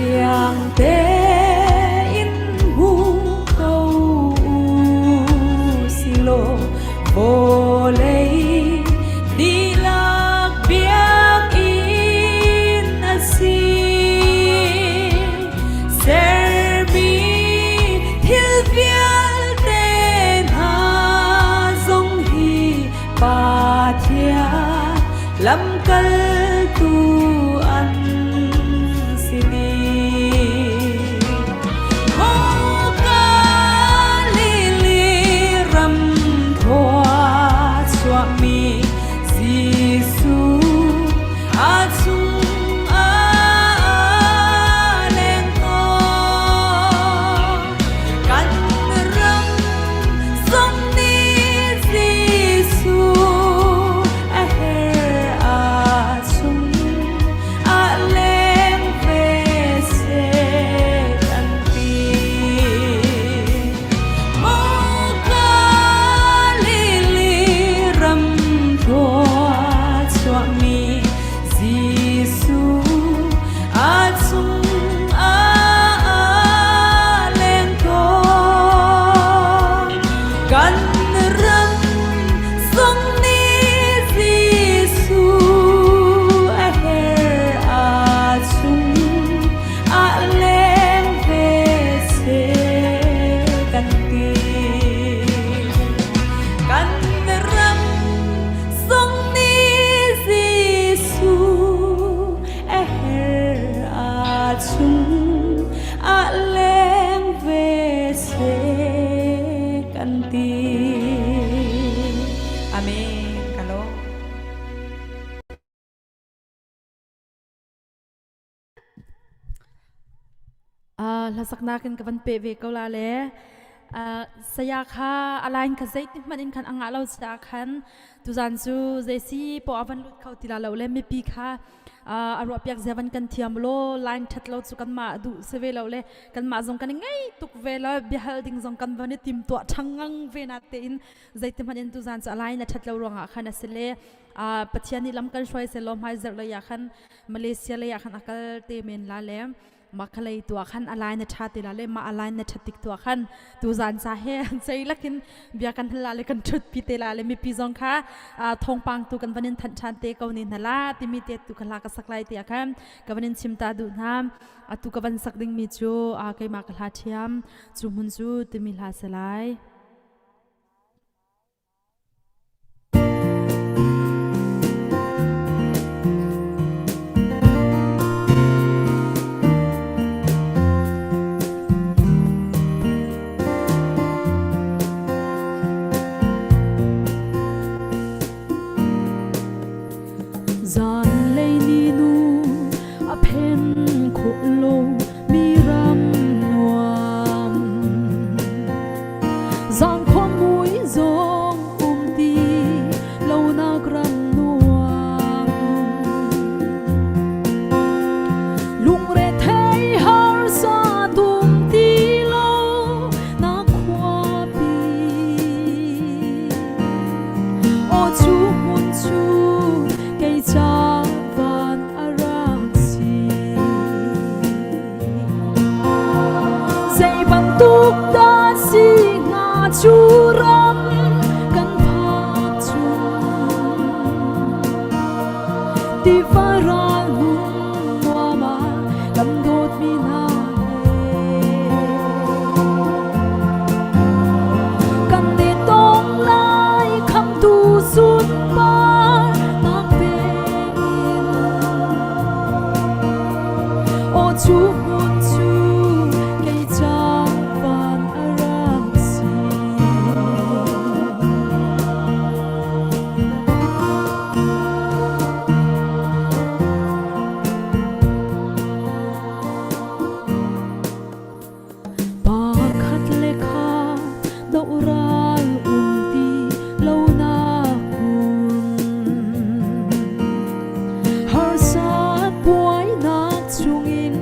[SPEAKER 2] Fiang tein hmu ko u silaw vawlei dihlak biakinn a si. Sermi thil vialte hna zong hi Pathian lamkaltu an si dih. Maw Galilee ram thua chuahmi Jesuh a chung ah leng tawn. Kan ram zong nih Jesuh a her ahcun a leng ve seh kan ti. Maw Galilee ram thua chuahmi Jesuh a chung ah leng tawn. Kan ram zong nih Jesuh a her ahcun a leng ve seh kan ti. Kan ram zong nih Jesuh a her ahcun a leng ve seh kan ti. Amen. Ka lawm.
[SPEAKER 1] Hlasaknak in ka van pe ve ko la le saya kha alain kha zeiti hmanh in khan angah lo caah khan tuzan cu zeisi po avan lut kho ti la lo le mipi kha a ruah piak zia van kan thiam lo line that lo cu kan mah duh se ve lo le kan mah zong kan ngei tuk ve lo biahal ding zong kan van i tim tuah thangang ve na te in zeiti hmanh in tuzan cu alain a that lo ruangah khan asile Pathian nih lam kan hruai se lo hmai zarh lei ah khan Malaysia lei ah khan a kal te men la le makhalei tu ah khan alai na tha te la le ma alai na that tik tu ah khan tu zan sa he sei lakin bia kan hal la le kan thut pi te la le mipi zong kha thongpang tu kan vanin than than te ko ni hna la timi te tu kha la ka sak lai te ah khan ka vanin chim ta du hna atu ka van sak ding mi cu keima ka hla thiam cu hmun cu timi hla se lai. Zanlei ninu a phen khawh lo mi ram nuam. Zangkhua mui zong um ti lonak ram nuam. Lungre thei harsa tum ti lo na khuapi. Aw cu hmun cu kei ca van a rak si. Zei bantuk dah si hnga cu ram kan phak cu tiva ral hmun nuam ah kan dawtmi hna he kan i tong lai khamtu sunpar nak pek in. Aw cu hmun cu kei ca van a rak si. Pakhat le khat doral um ti lonak hmun. Harsat buainak chungin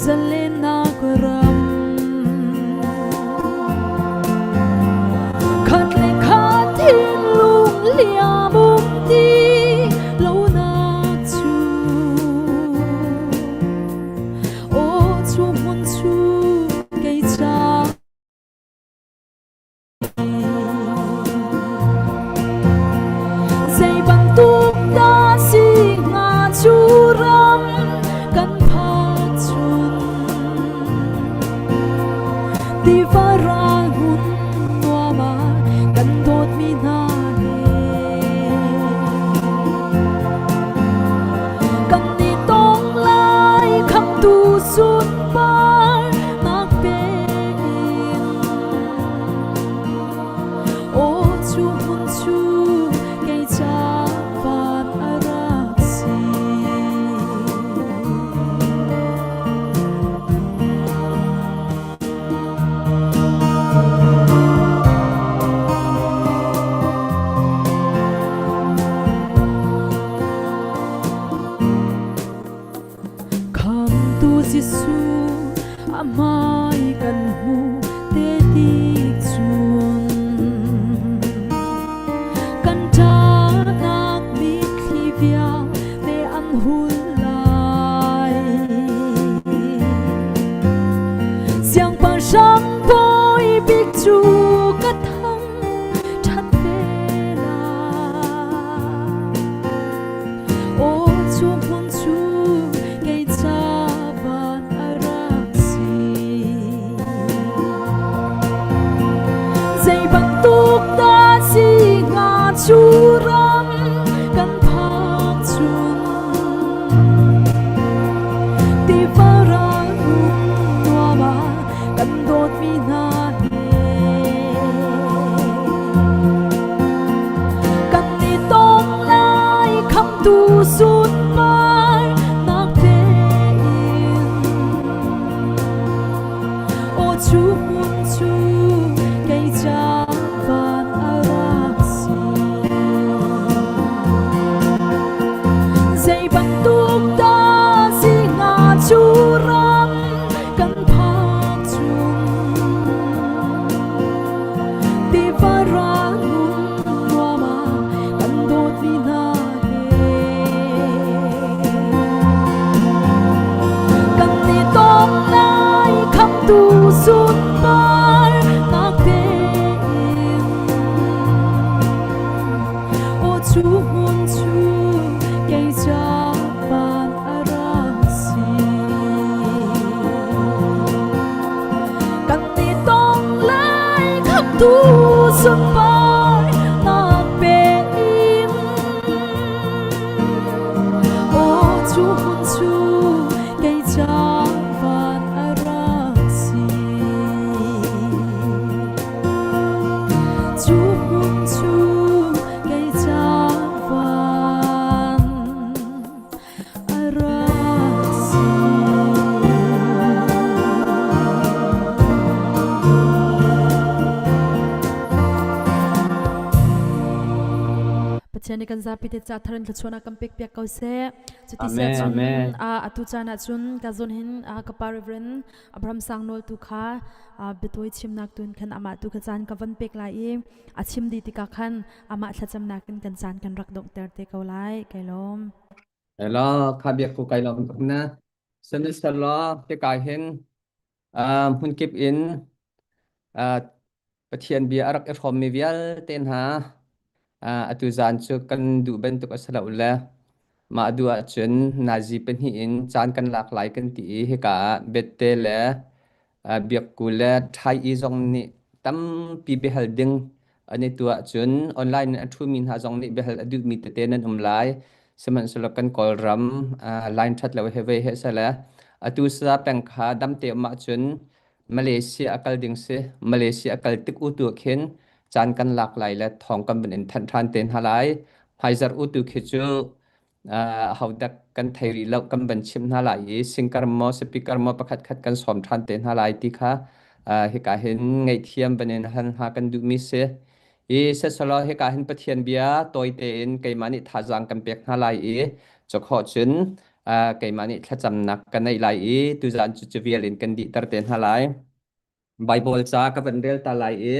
[SPEAKER 1] zalennak ram. Khat le khat thinlung liam um ti lonak cu. Aw Jesuh a hmai kan hmu te tik cun kan ṭahnak mitthli vialte an hul lai. Siangpahrang bawi bik cu ka thang ṭhat ve lai. Aw cu hmun cu kei ca van a rak si. Zei bantuk dah si hnga cu ram kan phak cun tiva ral hmun nuam ah kan dawtmi hna he kan i tong lai khamtu sunpar nak tein aw cu hmun cu kei ca van a rak si. Zei bantuk dah si hnga cu ram kan phak chung tiva ral hmun nuam ah kan dawtmi hna he kan i tong lai khamtu sunpar nak tein aw cu hmun cu kei ca van a rak si. Kan i tong lai khamtu sunpar nak pe in aw cu hmun cu kei ca van a rak si. Cu hmun cu kei ca van a rak si. Pathian nih kan zapi te ca thar in thluachuahnak kan pek piak ko seh. Cuti
[SPEAKER 3] Amen.
[SPEAKER 1] siah cun
[SPEAKER 3] Amen.
[SPEAKER 1] atu caan ah cun ka zawn hin ka pa Reverend Abraham Sang Nawl tu kha biatawi chimnak tun khan amah tu kha caan ka van pek lai i a chim dih tikah khan amah thlacamnak in kan caan kan rak donghter te ko lai. Kai lawm.
[SPEAKER 3] Hello, kha biak ku kai lawm tuk na. Sihmanhsehlaw hika hin hmunkip in Pathian bia a rak i hrawmmi vialte hna atu zan cu kan duh bantuk a si lo le mah duh ahcun nazi pahnih in caan kan lak lai kan ti i hika ah Bette le Biakku le Ṭhai i zong nih tampi biahal ding an i tuah cun online in a ṭhumi hna zong nih biahal a duhmi tete nan um lai. Sihmanhsehlaw kan Kawlram line ṭhat lo he vei he sele atu sa peng kha damte um ahcun Malaysia a kal ding si. Malaysia a kal tik u tu khin caan kan lak lai le thawng kan van in thanh ṭhan te hna lai. Hmaizarh u tu khi cu hodak kan thei rih lo kan van chimh hna lai i singkar maw speaker maw pakhat khat kan sawm ṭhan te hna lai ti kha hika hin ngaihthiam van in hal hna kan duhmi si. I seselaw hika hin Pathian bia tawi tein keimah nih thazaang kan pek hna lai i cawkhawh cun keimah nih thlacamnak ka neih lai i tuzaan cu cu vial in kan dihter te hna lai. Bible ca ka van rel ta lai i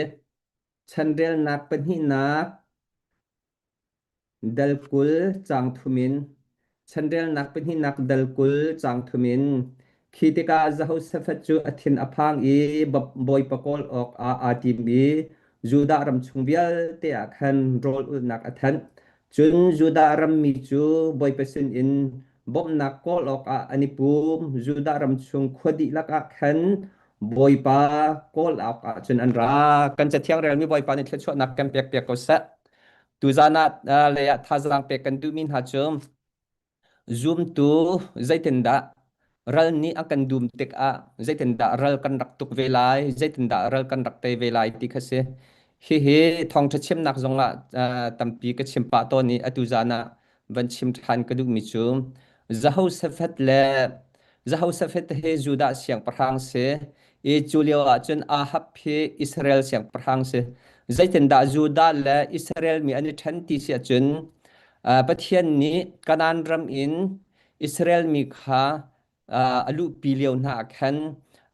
[SPEAKER 3] chanrelnak pahnihnak Dal 20 caang thum in Chanrelnak pahnihnak dal 20 caang thum in Khi tikah Jehoshaphat cu a thin a phang i Bawipa kawl awkah aa tim i Judah ram chung vialte ah khan rawl ulhnak a thanh. Cun Judah rammi cu Bawipa sinin bawmhnak kawl awkah an i pum. Judah ram chung khua dihlak ah khan Bawipa kawl awkah cun an ra. Kan Cathiang relmi Bawipa nih thluachuahnak kan pekpiak ko seh. Tuzaan ah lei ah thazaang pek kan duhmi hna cu zumtu zeitindah ral nih a kan dum tikah zeitindah ral kan rak tuk ve lai, zeitindah ral kan rak tei ve lai ti kha si. Hihi thawngṭha chimnak zongah tampi ka chim pah tawn i atu zaan ah van chim ṭhan ka duhmi cu Jehoshaphat le Jehoshaphat hi Judah siangpahrang si i cu lio ah cun Ahab hi Israel siangpahrang si. Zeitindah Judah le Israel mi an i ṭhen ti si ahcun Pathian nih Kanaan ram in Israel mi kha. a luhpi lio hna ah khan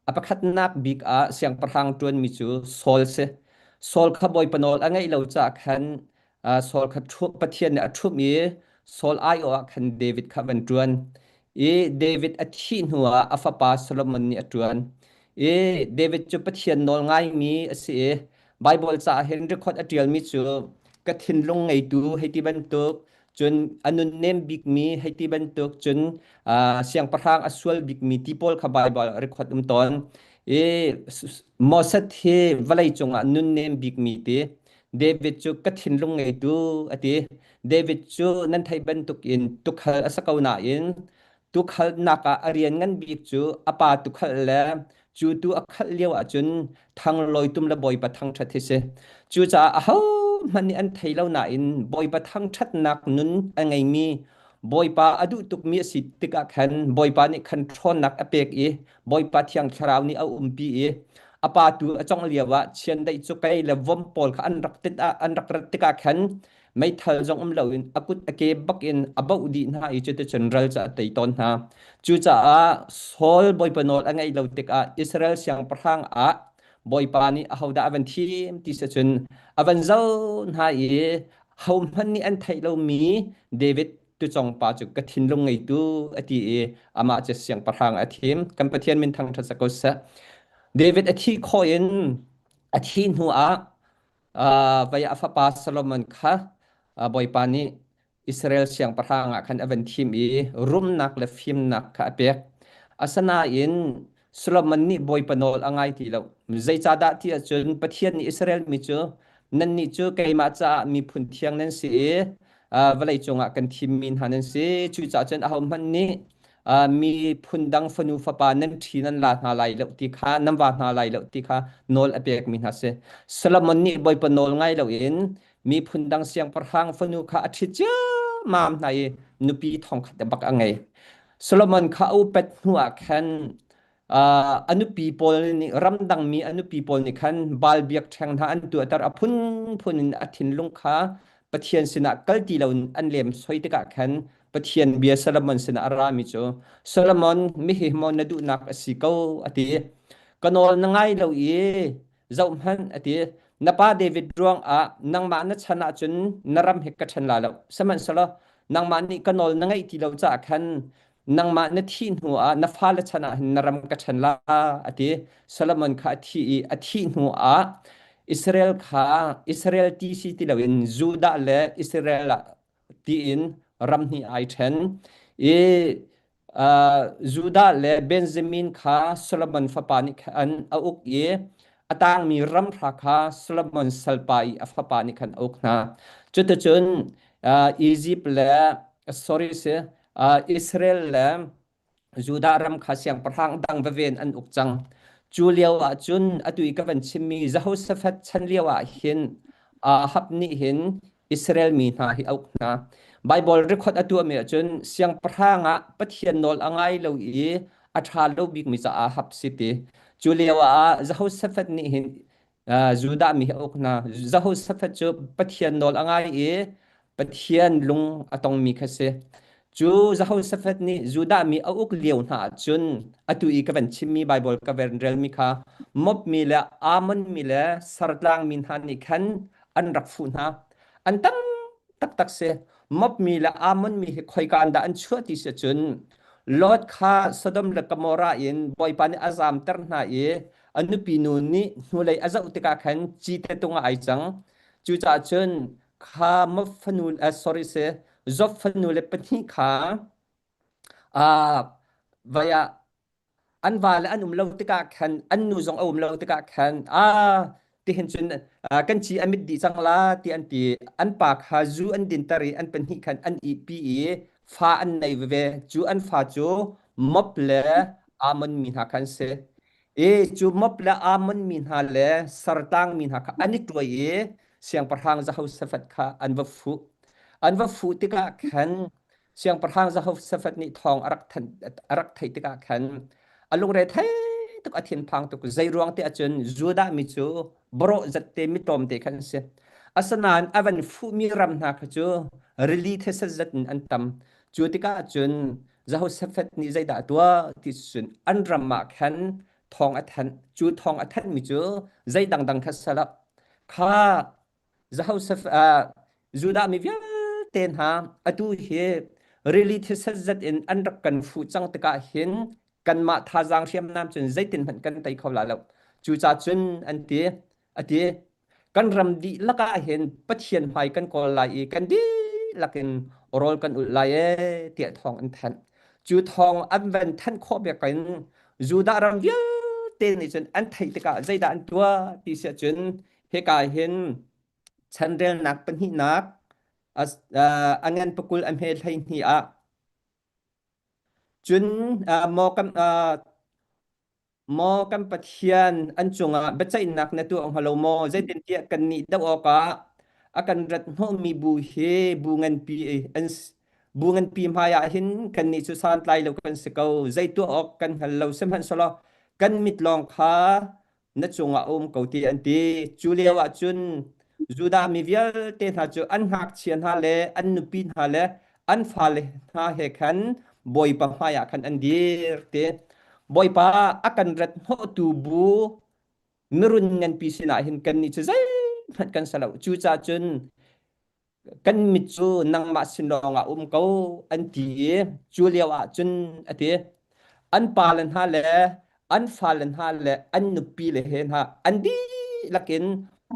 [SPEAKER 3] a pakhatnak bik ah siangpahrang ṭuanmi cu Saul si. Saul kha Bawipa nawl a ngaih lo caah khan Saul kha Pathian nih a ṭhumh i Saul aiawh ah khan David kha van ṭuan. I David a thih hnuah a fapa Solomon nih a ṭuan. I David cu Pathian nawl ngaimi a si i Baibal caah hin record a ṭialmi cu ka thinlung ngeitu hei ti bantuk cun a nunnem bikmi hei ti bantuk cun siangpahrang a sual bikmi ti pawl kha Baibal record um tawn. I Moses hi vawlei cungah nunnem bikmi ti David cu ka thinlung ngeitu a ti. David cu nan theih bantukin tukhal a si ko nain tukhalnak ah a rian ngan bik cu a pa tukhal le cu tu a khalh lio ahcun thanglawi tum le Bawipa thangṭhat hi si. Cucaah ahohmanh nih an thei lo nain Bawipa thangṭhatnak nun a ngeimi Bawipa a duh tukmi a si tikah khan Bawipa nih khan ṭhawnnak a pek i Bawipa Thiang Thlarau nih a umpi i a pa tu a congh lio ah chiandeih cu kei le vom pawl kha an rak tit ah an rak rat tikah khan meithal zong um loin a kut a ke bak in a boh dih hna i cuticun ral cu a tei tawn hna. Cucaah Saul Bawipa nawl a ngaih lo tikah Israel siangpahrang ah Bawipa nih ahodah a van thim ti si cun a van zoh hna i hohmanh nih an theih lomi David tucong pa cu ka thinlung ngeitu a ti i amah cu siangpahrang a thim. Kan Pathian min thangṭhat sa ko seh. David a thih khawh in a thih hnu ah vai a fapa Solomon kha Bawipa nih Israel siangpahrang ah khan a van thim i rumnak le fimnak kha a pek. Asinain Solomon nih Bawipa nawl a ngai ti lo. Zeicahdah ti ahcun Pathian nih Israel mi cu nannih cu keimah caah miphun thiang nan si i vawlei cungah kan thimmi hna nan si. Cucaah cun ahohmanh nih miphun dang fanu fapa nan ṭhi nan la hna lai lo ti kha nan va hna lai lo ti kha nawl a pekmi hna si. Solomon nih Bawipa nawl ngai loin miphun dang siangpahrang fanu kha a ṭhit ciammam hna i nupi thongkhat bak a ngei. Solomon kha a upat hnuah khan a nupi pawl nih ramdangmi a nupi pawl nih khan Baal biakṭheng hna an tuahter a phunphun in a thinlung kha Pathian sinah kal ti loin an lem soi tikah khan Pathian bia Solomon sinah a rami cu Solomon mihi maw na duhnak a si ko a ti. Ka nawl na ngai lo i zohhmanh a ti. Na pa David ruangah nangmah na chan ahcun na ram hi ka ṭhen la lo. Sihmanhsehlaw nangmah nih ka nawl na ngaih ti lo caah khan nangmah na thih hnuah na fale chan ah hin na ram ka ṭhen la a ti. Solomon kha a thi i a thih hnuah Israel kha Israel ti si ti loin Judah le Israel ah tiin ram hnih ai ṭhen i Judah le Benjamin kha Solomon fapa nih khan a uk i a tangmi ram hra kha Solomon salpa i a fapa nih khan a uk hna. Cuticun Egypt le sorry si Israel le Judah ram kha siangpahrang dang veve in an uk cang. Cu lio ah cun atu i ka van chimmi Jehoshaphat chan lio ah hin Ahab nih hin Israel mi hna hi a uk hna. Baibal record a tuahmi ahcun siangpahrang ah Pathian nawl a ngai lo i a ṭha lo bikmi ca Ahab si ti. Cu lio ah Jehoshaphat nih hin Judah mi hi a uk hna. Jehoshaphat cu Pathian nawl a ngai i Pathian lung a tongmi kha si. Cu Jehoshaphat nih Judah mi a uk lio hna ahcun atu i ka van chimmi Baibal ka van relmi kha Moab mi le Ammon mi le Sartlang mi hna nih khan an rak fuh hna. An tam taktak si. Moab mi le Ammon mi hi khoika in dah an chuah ti si cun Lot kha Sodom le Gomorrah in Bawipa nih a zamter hna i a nupi nu nih hnulei a zoh tikah khan cite tung ah ai cang. Cucaah cun kha Moab fanu sorry si Job fanu le pahnih kha vai ah an va le an um lo tikah khan an nu zong a um lo tikah khan a tihin cun kan ci a mit dih cang la ti an ti an pa kha zu an dinter i an pahnih khan an ihpi i fa an nei veve cu an fa cu Moab le Ammon mi hna khan si i cu Moab le Ammon mi hna le Sartlang mi hna kha an i tuai i siangpahrang Jehoshaphat kha an va fuh an va fuh tikah khan Siangpahrang Jehoshaphat nih thawng a rak thanh a rak theih tikah khan a lungre thei tuk a thinphang tuk zei ruang te ahcun Judah mi cu barawh zat te mi tlawm te khan an si asinain a van fuhmi ram hna kha cu rili these zat in an tam cu tikah cun. Jehoshaphat nih zeidah a tuah ti cun an ram ah khan thawng a thanh. Cu thawng a thanhmi cu zei dangdang kha si lo. Kha Jehoshaphat uh, Judah mi vialte hna atu hi rili thisen zat in an rak kan fuh cang tikah hin kanmah thazaang hriamnam cun zeitin hmanh kan tei kho lai lo. Cucaah cun an ti, a ti kan ram dihlak ah hin Pathian hmai kan kawl lai i kan dihlak in rawl kan ulh lai ee tiah thawng an thanh. Cu thawng an van thanh khawh bek in Judah ram vialte nih cun an theih tikah zeidah an tuah ti si ahcun hika hin chanrelnak pahnihnak a ngan pakul a hme 12 ah cun maw kan Maw kan Pathian, an cungah biaceihnak na tuah hnga lo maw? Zeitintiah kannih doh awkah a kan rat hnawhmi bu hi bu nganpi an bu nganpi hmaiah hin kannih cu santlai lo kan si ko. Zei tuah awk kan hngal lo. Sihmanhsehlaw kan mit lawng kha na cungah a um ko ti an ti. Cu lio ah cun Judah mi vialte hna cu an ngakchia hna le an nupi hna le an fale hna he khan Bawipa hmaiah khan an dir ti. Bawipa a kan rat hnawhtu bu mirun nganpi sinah hin kannih cu zeihmanh kan si lo. Cucaah cun kan mit cu nangmah sin lawngah um ko an ti i cu lio ah cun a ti an pale hna le an fale hna le an nupi le he hna an dihlak in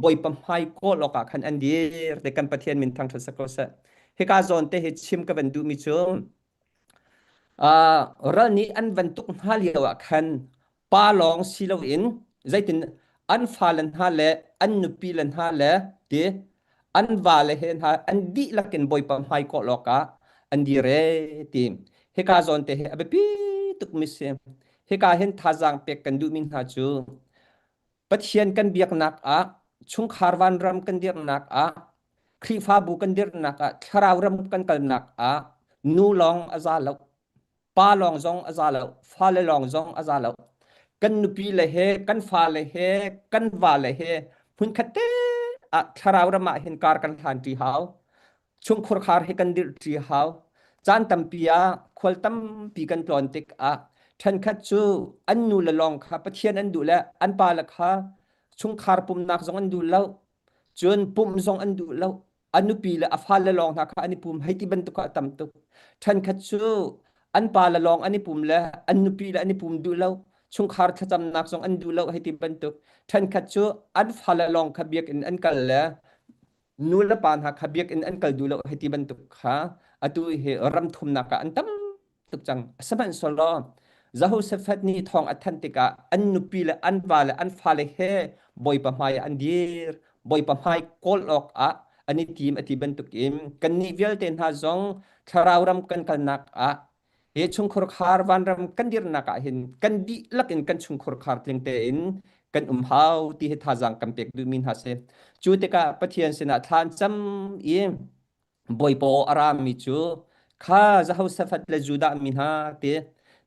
[SPEAKER 3] Bawipa hmai kawl awkah khan an dir te kan Pathian min thangṭhat sak ko seh hika zawn te hi chim ka van duhmi cu Uh, ral nih an van tuk hna lio ah khan pa lawng si loin zeitin an fale hna le an nupi le hna le ti an vale he hna an dihlak in Bawipa hmai kawh awkah an dir ee ti hika zawn te hi a biapi tukmi si hika hin thazaang pek kan duhmi hna cu Pathian kan biaknak ah chungkhar vanram kan dirhnak ah Khrihfabu kan dirhnak ah thlarau ram kan kalnak ah nu lawng a za lo pa lawng zong a za lo fale lawng zong a za lo kan nupi le he kan fale he kan vale he hmunkhat te ah thlarau ram ah hin kar kan hlan ṭi hau chungkhur khar hi kan dirh ṭi hau caan tampi ah khual tampi kan tlawn tikah ṭhenkhat cu an nu le lawng kha Pathian an duh le an pa le kha chungkhar pumnak zong an duh lo cun pumh zong an duh lo a nupi le a fale lawng hna kha an i pum hei ti bantuk ah a tam tuk ṭhenkhat cu an pa le lawng an i pum le an nupi le an i pum duh lo chungkhar thlacamnak zong an duh lo hei ti bantuk ṭhenkhat cu an fale lawng kha biakinn an kal le nu le pa hna kha biakinn an kal duh lo hei ti bantuk kha atu hi ram thumnak ah an tam tuk cang sihmanhsehlaw Jehoshaphat nih thawng a thanh tikah an nupi le an va le an fale he Bawipa hmai ah an dir Bawipa hmai kawl awkah an i tim a ti bantukin kannih vialte hna zong thlarau ram kan kalnak ah hi chungkhur khar vanram kan dirnak ah hin kan dihlak in kan chungkhur khar tling tein kan um hau ti hi thazaang kan pek duhmi hna si cu tikah Pathian sinah thla an cam i Bawipa aw a rami cu kha Jehoshaphat le Judah mi hna ti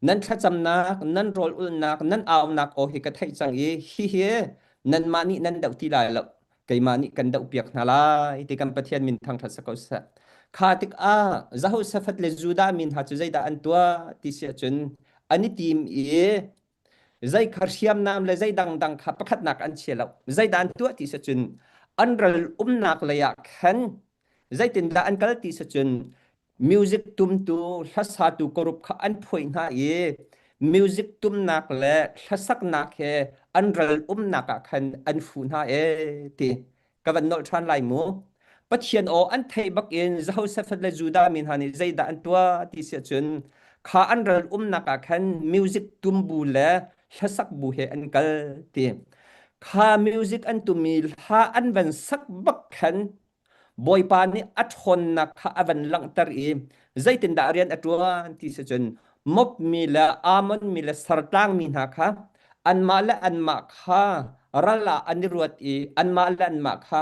[SPEAKER 3] nan thlacamnak nan rawl ulhnak nan aunak aw hi ka theih cang i hihi nanmah nih nan doh ti lai lo keimah nih kan dohpiak hna lai ti kan Pathian min thangṭhat si ko seh. Kha tikah Jehoshaphat le Judah mi hna cu zeidah an tuah ti si ahcun an i tim i zei kha hriamnam le zei dangdang kha pakhatnak an chia lo. Zeidah an tuah ti si ahcun an ral umnak lei ah khan zeitindah an kal ti si cun music tumtu hlasatu group kha an phoih hna i music tumnak le hlasaknak he an ral umnak ah khan an fu hna e ti ka van nolh ṭhan lai mu Pathian aw an theih bak in Jehoshaphat le Judah mi hna nih zeidah an tuah ti si ahcun kha an ral umnak ah khan music tum bu le hlasak bu he an kal ti kha music an tumi hla an van sak bak khan Bawipa nih a ṭhawnnak kha a van langhter i zeitindah rian a ṭuan ti si cun Moab mi le Ammon mi le Sartlang mi hna kha anmah le anmah kha ral ah an i ruat i anmah le anmah kha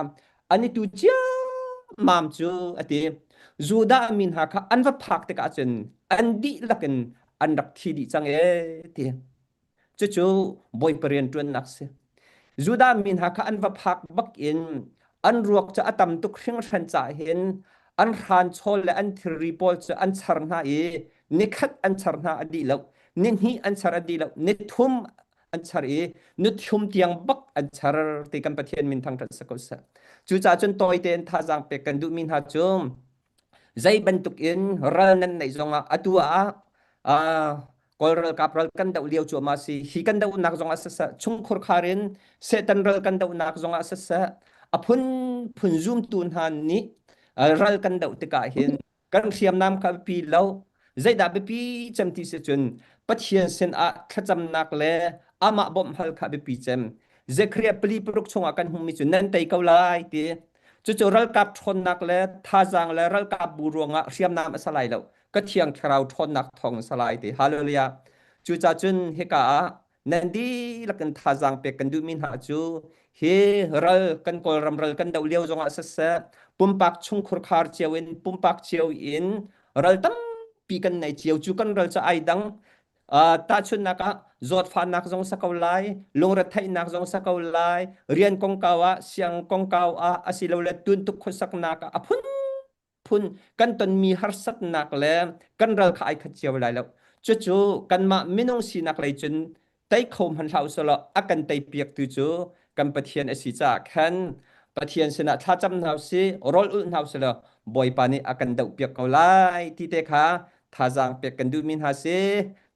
[SPEAKER 3] an i tu ciammam cu a ti. Judah mi hna kha an va phak tikah cun an dihlak in an rak thi dih cang ee ti. Cucu Bawipa rianṭuannak si. Judah mi hna kha an va phak bak in an ruak cu a tam tuk hringhran caah hin an hranchawl le an thilri pawl cu an char hna i Nikhat an char hna a dih lo, nihnih an char a dih lo, nithum an char i nithum tiang bak an char ti kan Pathian min thangṭhat sa ko seh. Cucaah cun tawi tein thazaang pek kan duhmi hna cu zei bantuk in ral nan neih zongah atu ah Kawl ralkap ral kan doh lio cuahmah si hi kan dohnak zongah siseh chungkhur khar in Satan ral kan dohnak zongah siseh a phunphun zumtu hna nih ral kan doh tikah hin kan hriamnam kha biapi lo zeidah biapi cem ti si cun Pathian sinah thlacamnak le amah bawmh hal kha biapi cem Zekhariah pali paruk chungah kan hmuhmi cu nan tei ko lai ti cucu ralkap ṭhawnnak le thazaang le ralkap bu ruangah hriamnam a si lai lo ka thiang thlarau ṭhawnnak thawng a si lai ti hallelujah cucaah cun hika ah nan dihlak in thazaang pek kan duhmi hna cu hi ral kan Kawlram ral kan doh lio zongah siseh pumpak chungkhur khar cio in pumpak cio in ral tampi kan nei cio cu kan ral cu ai dang Uh, tahchunhnak ah zawtfahnak zong sa ko lai, lungretheihnak zong sa ko lai, rian kongkau ah, siang kongkau ah, asilole tuntuk khuasaknak ah a phunphun kan tonmi harsatnak le kan ral kha ai khat cio lai lo. Cucu kanmah minung sinak lei cun tei kho hmanh hlah usih a kan tei piaktu cu kan Pathian a si caah khan Pathian sinah thlacam hna usih, rawl ulh hna usih law Bawipa nih a kan doh piak ko lai ti te kha thazaang pek kan duhmi hna si.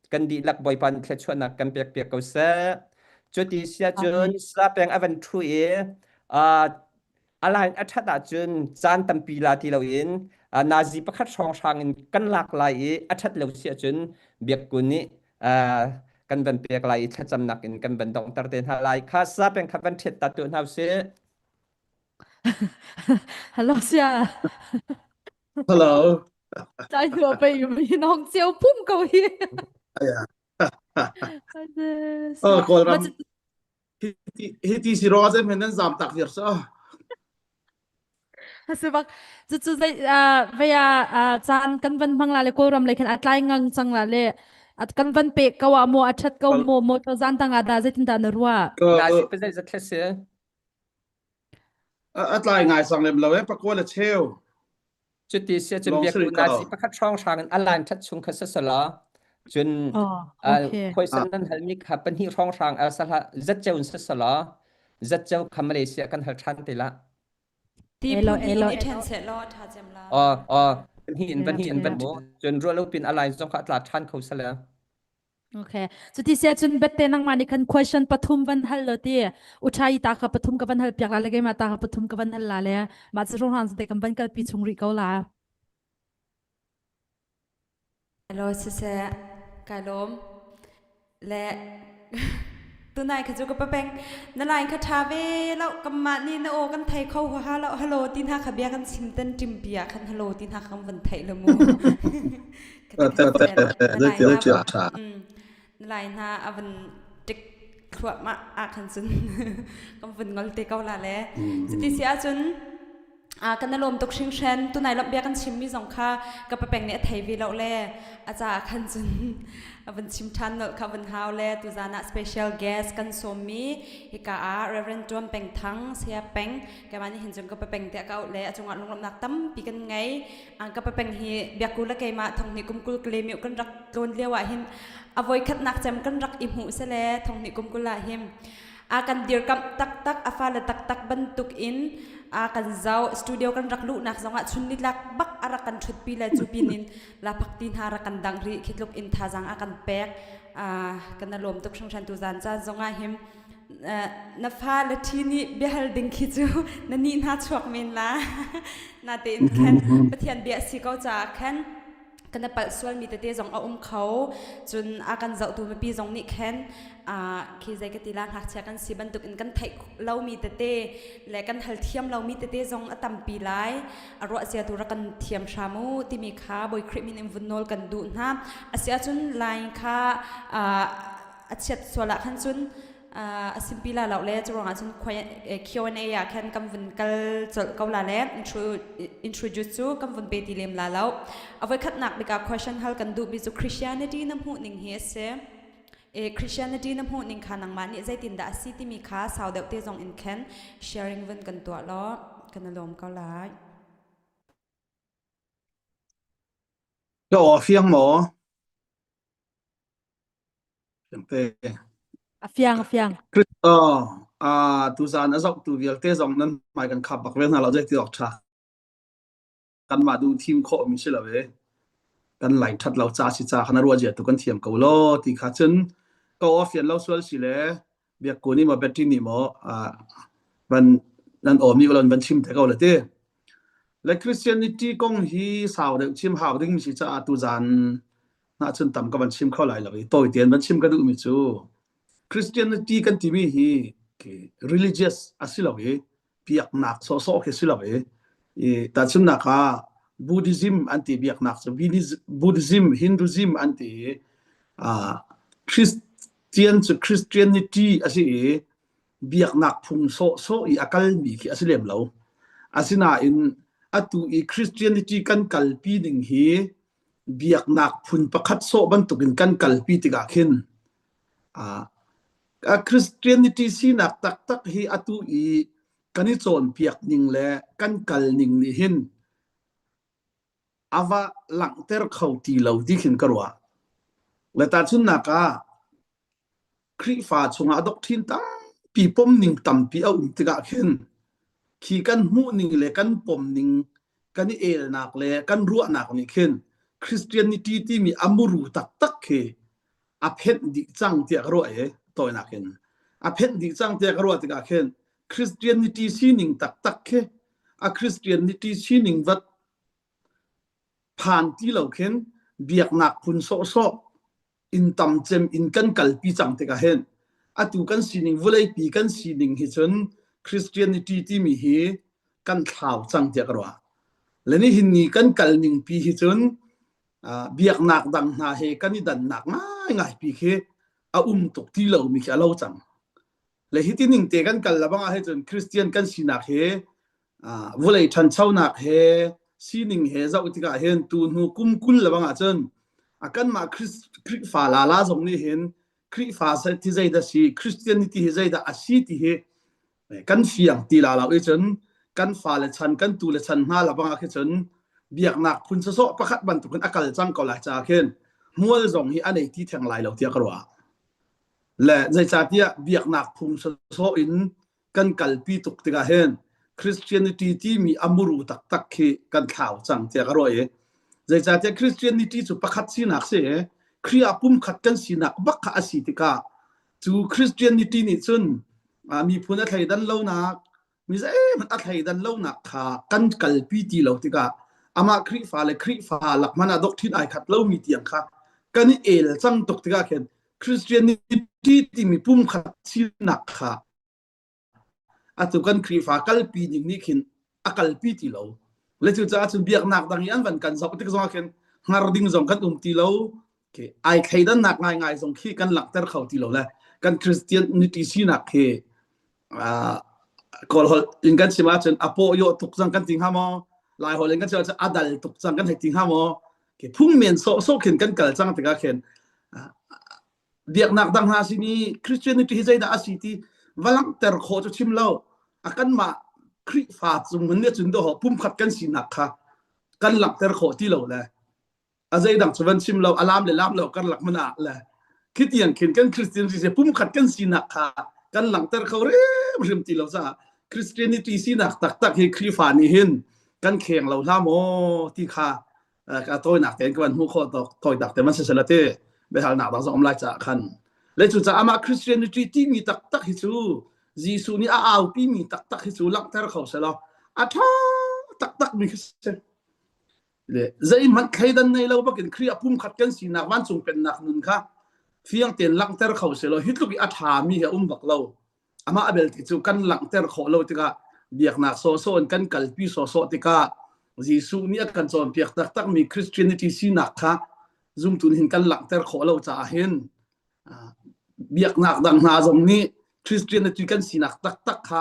[SPEAKER 3] Kan dihlak Bawipa nih thluachuahnak kan pek piak ko seh. Cuti sia cun sapeng a van ṭhu i a line a ṭhat ahcun caan tampi la ti loin nazi pakhat hrawnghrang in kan lak lai i a ṭhat lo si ahcun biakku nih kan van pek lai i thlacamnak in kan van donghter te hna lai kha sapeng kha van ṭhiat ta tu hna usih.
[SPEAKER 1] Hello sia.
[SPEAKER 4] Hello.
[SPEAKER 1] Tlai hnu pei mi nong chiu pum ko hi.
[SPEAKER 4] Oh, Kawlram hi ti si ro zem nan zam tak viar sa.
[SPEAKER 1] Hasi bak cu cu zei veya caan kan van hmang la le Kawlram le khan a tlai ngang cang la le kan van pe ko ah mo a that ko mo mo to zan tang da zeitin da na ruwa
[SPEAKER 3] Na si pa zei za thles si
[SPEAKER 4] A tlai ngai sang lem lo e pakua le cheu.
[SPEAKER 3] Cuti sia cun biakku nazi pakhat hrawnghrang in a line ṭhat chung kha sasala cun khuaisan nan halmi kha pahnih hrawnghrang sahla zatceu in sasala zatceu kha Malaysia kan hal ṭhan te la.
[SPEAKER 2] Ti phun in i ṭhen seh law ṭha cem la.
[SPEAKER 3] Pahnih in pahnih in van mu cun ruah lo pin a line zong kha a tla ṭhan kho sala.
[SPEAKER 1] Okay. Cuti sia cun bette nangmah nih khan question pathum van hal lo ti. Uchai ta kha pathum ka van hal piak la le keimah ta kha pathum ka van hal la le mah cu rong te kan van kalpi chung rih ko la.
[SPEAKER 2] Hello siseh kai lawm le tunai kha cu ka papeng na line kha tha ve lo kamah ni na aw kan thei kho ha lo hello ti hna kha bia kan chim tan ṭim pi ah khan hello ti hna kan van theih lo mu Na lai hna a van ṭik thluahmah ah khan cun kan vun ngol te ko la le. Cuti si ahcun kan na lawm tuk hringhran tunai lawmh bia kan chimmi zong kha ka papeng nih a thei ve lo le a caah khan cun a vun chim ṭhan nolh kha vun hau le tuzan ah special guest kan sawmmi hika ah Reverend Tuan Peng Thang Saya Peng keimah nih hin cun ka papeng tiah ka auh le a cungah lunglawmhnak tampi kan ngei ka papeng hi biakku le keimah thonghnih kum 20 kalemiu kan rak tlawn lio ah hin a voikhatnak cem kan rak i hmuh sele thonghnih kum 20 ah hin a kan dirkamh taktak a fale taktak bantuk in a kan zau studio kan rak luhnak zongah chun nitlak bak a rak kan ṭhutpi le cu pin in laphak ti hna rak kan dang rih khi tluk in thazang a kan pek kan na lawm tuk hringhran tu zan caan zongah him na fa le ṭhi nih biahal ding khi cu na nih hna chuak men la na tein khan Pathian bia si ko caah khan kan palh sualmi tete zong a um kho cun a kan zohtu mipi zong nih khan khi zei ka ti la ngakchia kan si bantuk in kan theih lomi tete le kan hal thiam lomi tete zong a tampi lai a ruah sia tu rak kan thiam hram u timi kha Bawi Khrih min in vun nawl kan duh hna asi ahcun line kha a chiat sual ah khan cun a simpi la lo le cu ruangah cun Q&A ah khan kan vun kal colh ko la le introduce cu kan vun pe ti lem la lo a voikhatnak bik ah question hal kan duhmi cu Christianity na hmuh ning hi a si e Christianity na hmuh ning kha nangmah nih zeitindah a si timi kha sau deuh te zong in khan sharing vun kan tuah law kan lawm ko lai
[SPEAKER 4] Ka aw fiang maw? Fiangte.
[SPEAKER 1] A fiang a fiang.
[SPEAKER 4] Oh, ah tuzan a zohtu vialte zong nan hmai kan khap bak ve hna lo zei ti awk ṭha. Kanmah duh thim khawh mi si lo e. Kan lai ṭhat lo ca si ca khan a ruah zia tu kan thiam ko lo ti kha cun ko a fian lo sual si le biak ko nih maw battery nih maw ah van nan awm nih van chim te ko le ti. Le Christianity kong hi sau deuh chim hau ding mi si caah tuzan na cun tam ka van chim kho lai lo i tawi tein van chim ka duhmi cu Christianity kan timi hi religious a si lo i biaknak sawhsawh khi si lo i i tahchunhnak ah Buddhism an ti biaknak cu Buddhism Hinduism an ti i Christian cu Christianity a si i biaknak phung sawhsawh i a kalmi khi a si lem lo. Asinain atu i Christianity kan kalpi ning hi biaknak phun pakhat sawh bantukin kan kalpi tikah khin uh, Christianity sinak taktak hi atu i kan i cawnpiak ning le kan kal ning nih hin ava langhter kho ti lo ti khin ka ruah. Le tahchunhnak ah Khrihfa chungah doctrine tampi pomning tampi a um tikah khin khi kan hmuhning le kan pomning kan i elnak le kan ruahnak nih khin Christianity timi a muru taktak khi a phenh dih cang tiah ka ruah i tawinak in a phenh dih cang tiah ka ruah tikah khin Christianity sining taktak khi a Christianity sining vat phan ti lo khin biaknak phun sawhsawh in tam cem in kan kalpi cang tikah hin atu kan sining vawleipi kan sining hi cun Christianity timi hi kan thlau cang tiah ka ruah. Le nihin ni kan kal ning pi hi cun biaknak dang hna he kan i dannak ngaingai pi khi a um tuk ti lomi khi a lo cang. Le hi ti ning te kan kal labang ah hi cun Christian kan sinak hi vawlei ṭhanchonak he sining he zoh tikah hin tu hnu kum 20 lebang ah cun a kanmah Khrihfa lala zong nih hin Khrihfa ti zeidah si Christianity hi zeidah a si ti hi kan fiang ti la lo i cun kan fale chan kan tu le chan hna labang ah khi cun biaknak phun sawsawh pakhat bantukin a kal cang ko lai caah khin hmual zong hi a nei ti theng lai lo tiah ka ruah. Le zeicahtiah biaknak phung sawsawh in kan kalpi tuk tikah hin Christianity timi a muru taktak khi kan thlau cang tiah ka ruah i zeicahtiah Christianity cu pakhat sinak si i Khrih ah pumkhat kan sinak bak kha a si tikah cu Christianity nih cun miphun a thleidan lonak mi zeihmanh a thleidan lonak kha kan kalpi ti lo tikah amah Khrihfa le Khrihfa lak hmanh ah doctrine ai khat lomi tiang kha kan i el cang tuk tikah khin Christianity timi pumkhat sinak kha atu kan Khrihfa kalpi ning nih khin a kalpi ti lo. Le cucaah cun biaknak dang i an van kan zoh tik zongah khin hngar ding zong kan um ti lo. Ai thleidannak ngaingai zong khi kan langhter kho ti lo le kan Christianity sinak khi Kawl holh in kan chim ahcun a paw yaw tuk cang kan ti hnga maw? Lai holh in kan chim ahcun a dal tuk cang kan hei ti hnga maw? Phung men sawhsawh khin kan kal cang tikah khin biaknak dang hna sin i Christianity hi zeidah a si ti va langhter khawh cu chim lo a kanmah Khrihfa cung in cun dawh pumkhat kan sinak kha kan langhter khawh ti lo le a zeidang cu van chim lo a lam le lam lo karlak man ah le khitiang khin kan Christian si pumkhat kan sinak kha kan langhter kho hrimhrim ti lo caah Christianity sinak taktak hi Khrihfa nih hin kan kheng lo hlah maw ti kha ka tawinak tein ka van hmuh khawh tok tawinak te man sisela te biahalnak dang zong um lai caah khan le cu caah amah Christianity timi taktak hi cu Jesuh nih a aupi mi taktak hi cu langhter kho selaw a ṭha taktak mi khi si le zeihmanh thleidan nei lo bakin Khrih a pumkhat kan sinak vancung pennak nun kha fiang tein langhter kho selaw hi tluk i a ṭha mi hi a um bak lo amah a belte cu kan langhter khawh lo tikah biaknak sawhsawh in kan kalpi sawhsawh tikah Jesuh nih a kan cawnpiak taktakmi Christianity sinak kha zumtu nih hin kan langhter khawh lo caah hin biaknak dang hna zong nih Christianity kan sinak taktak kha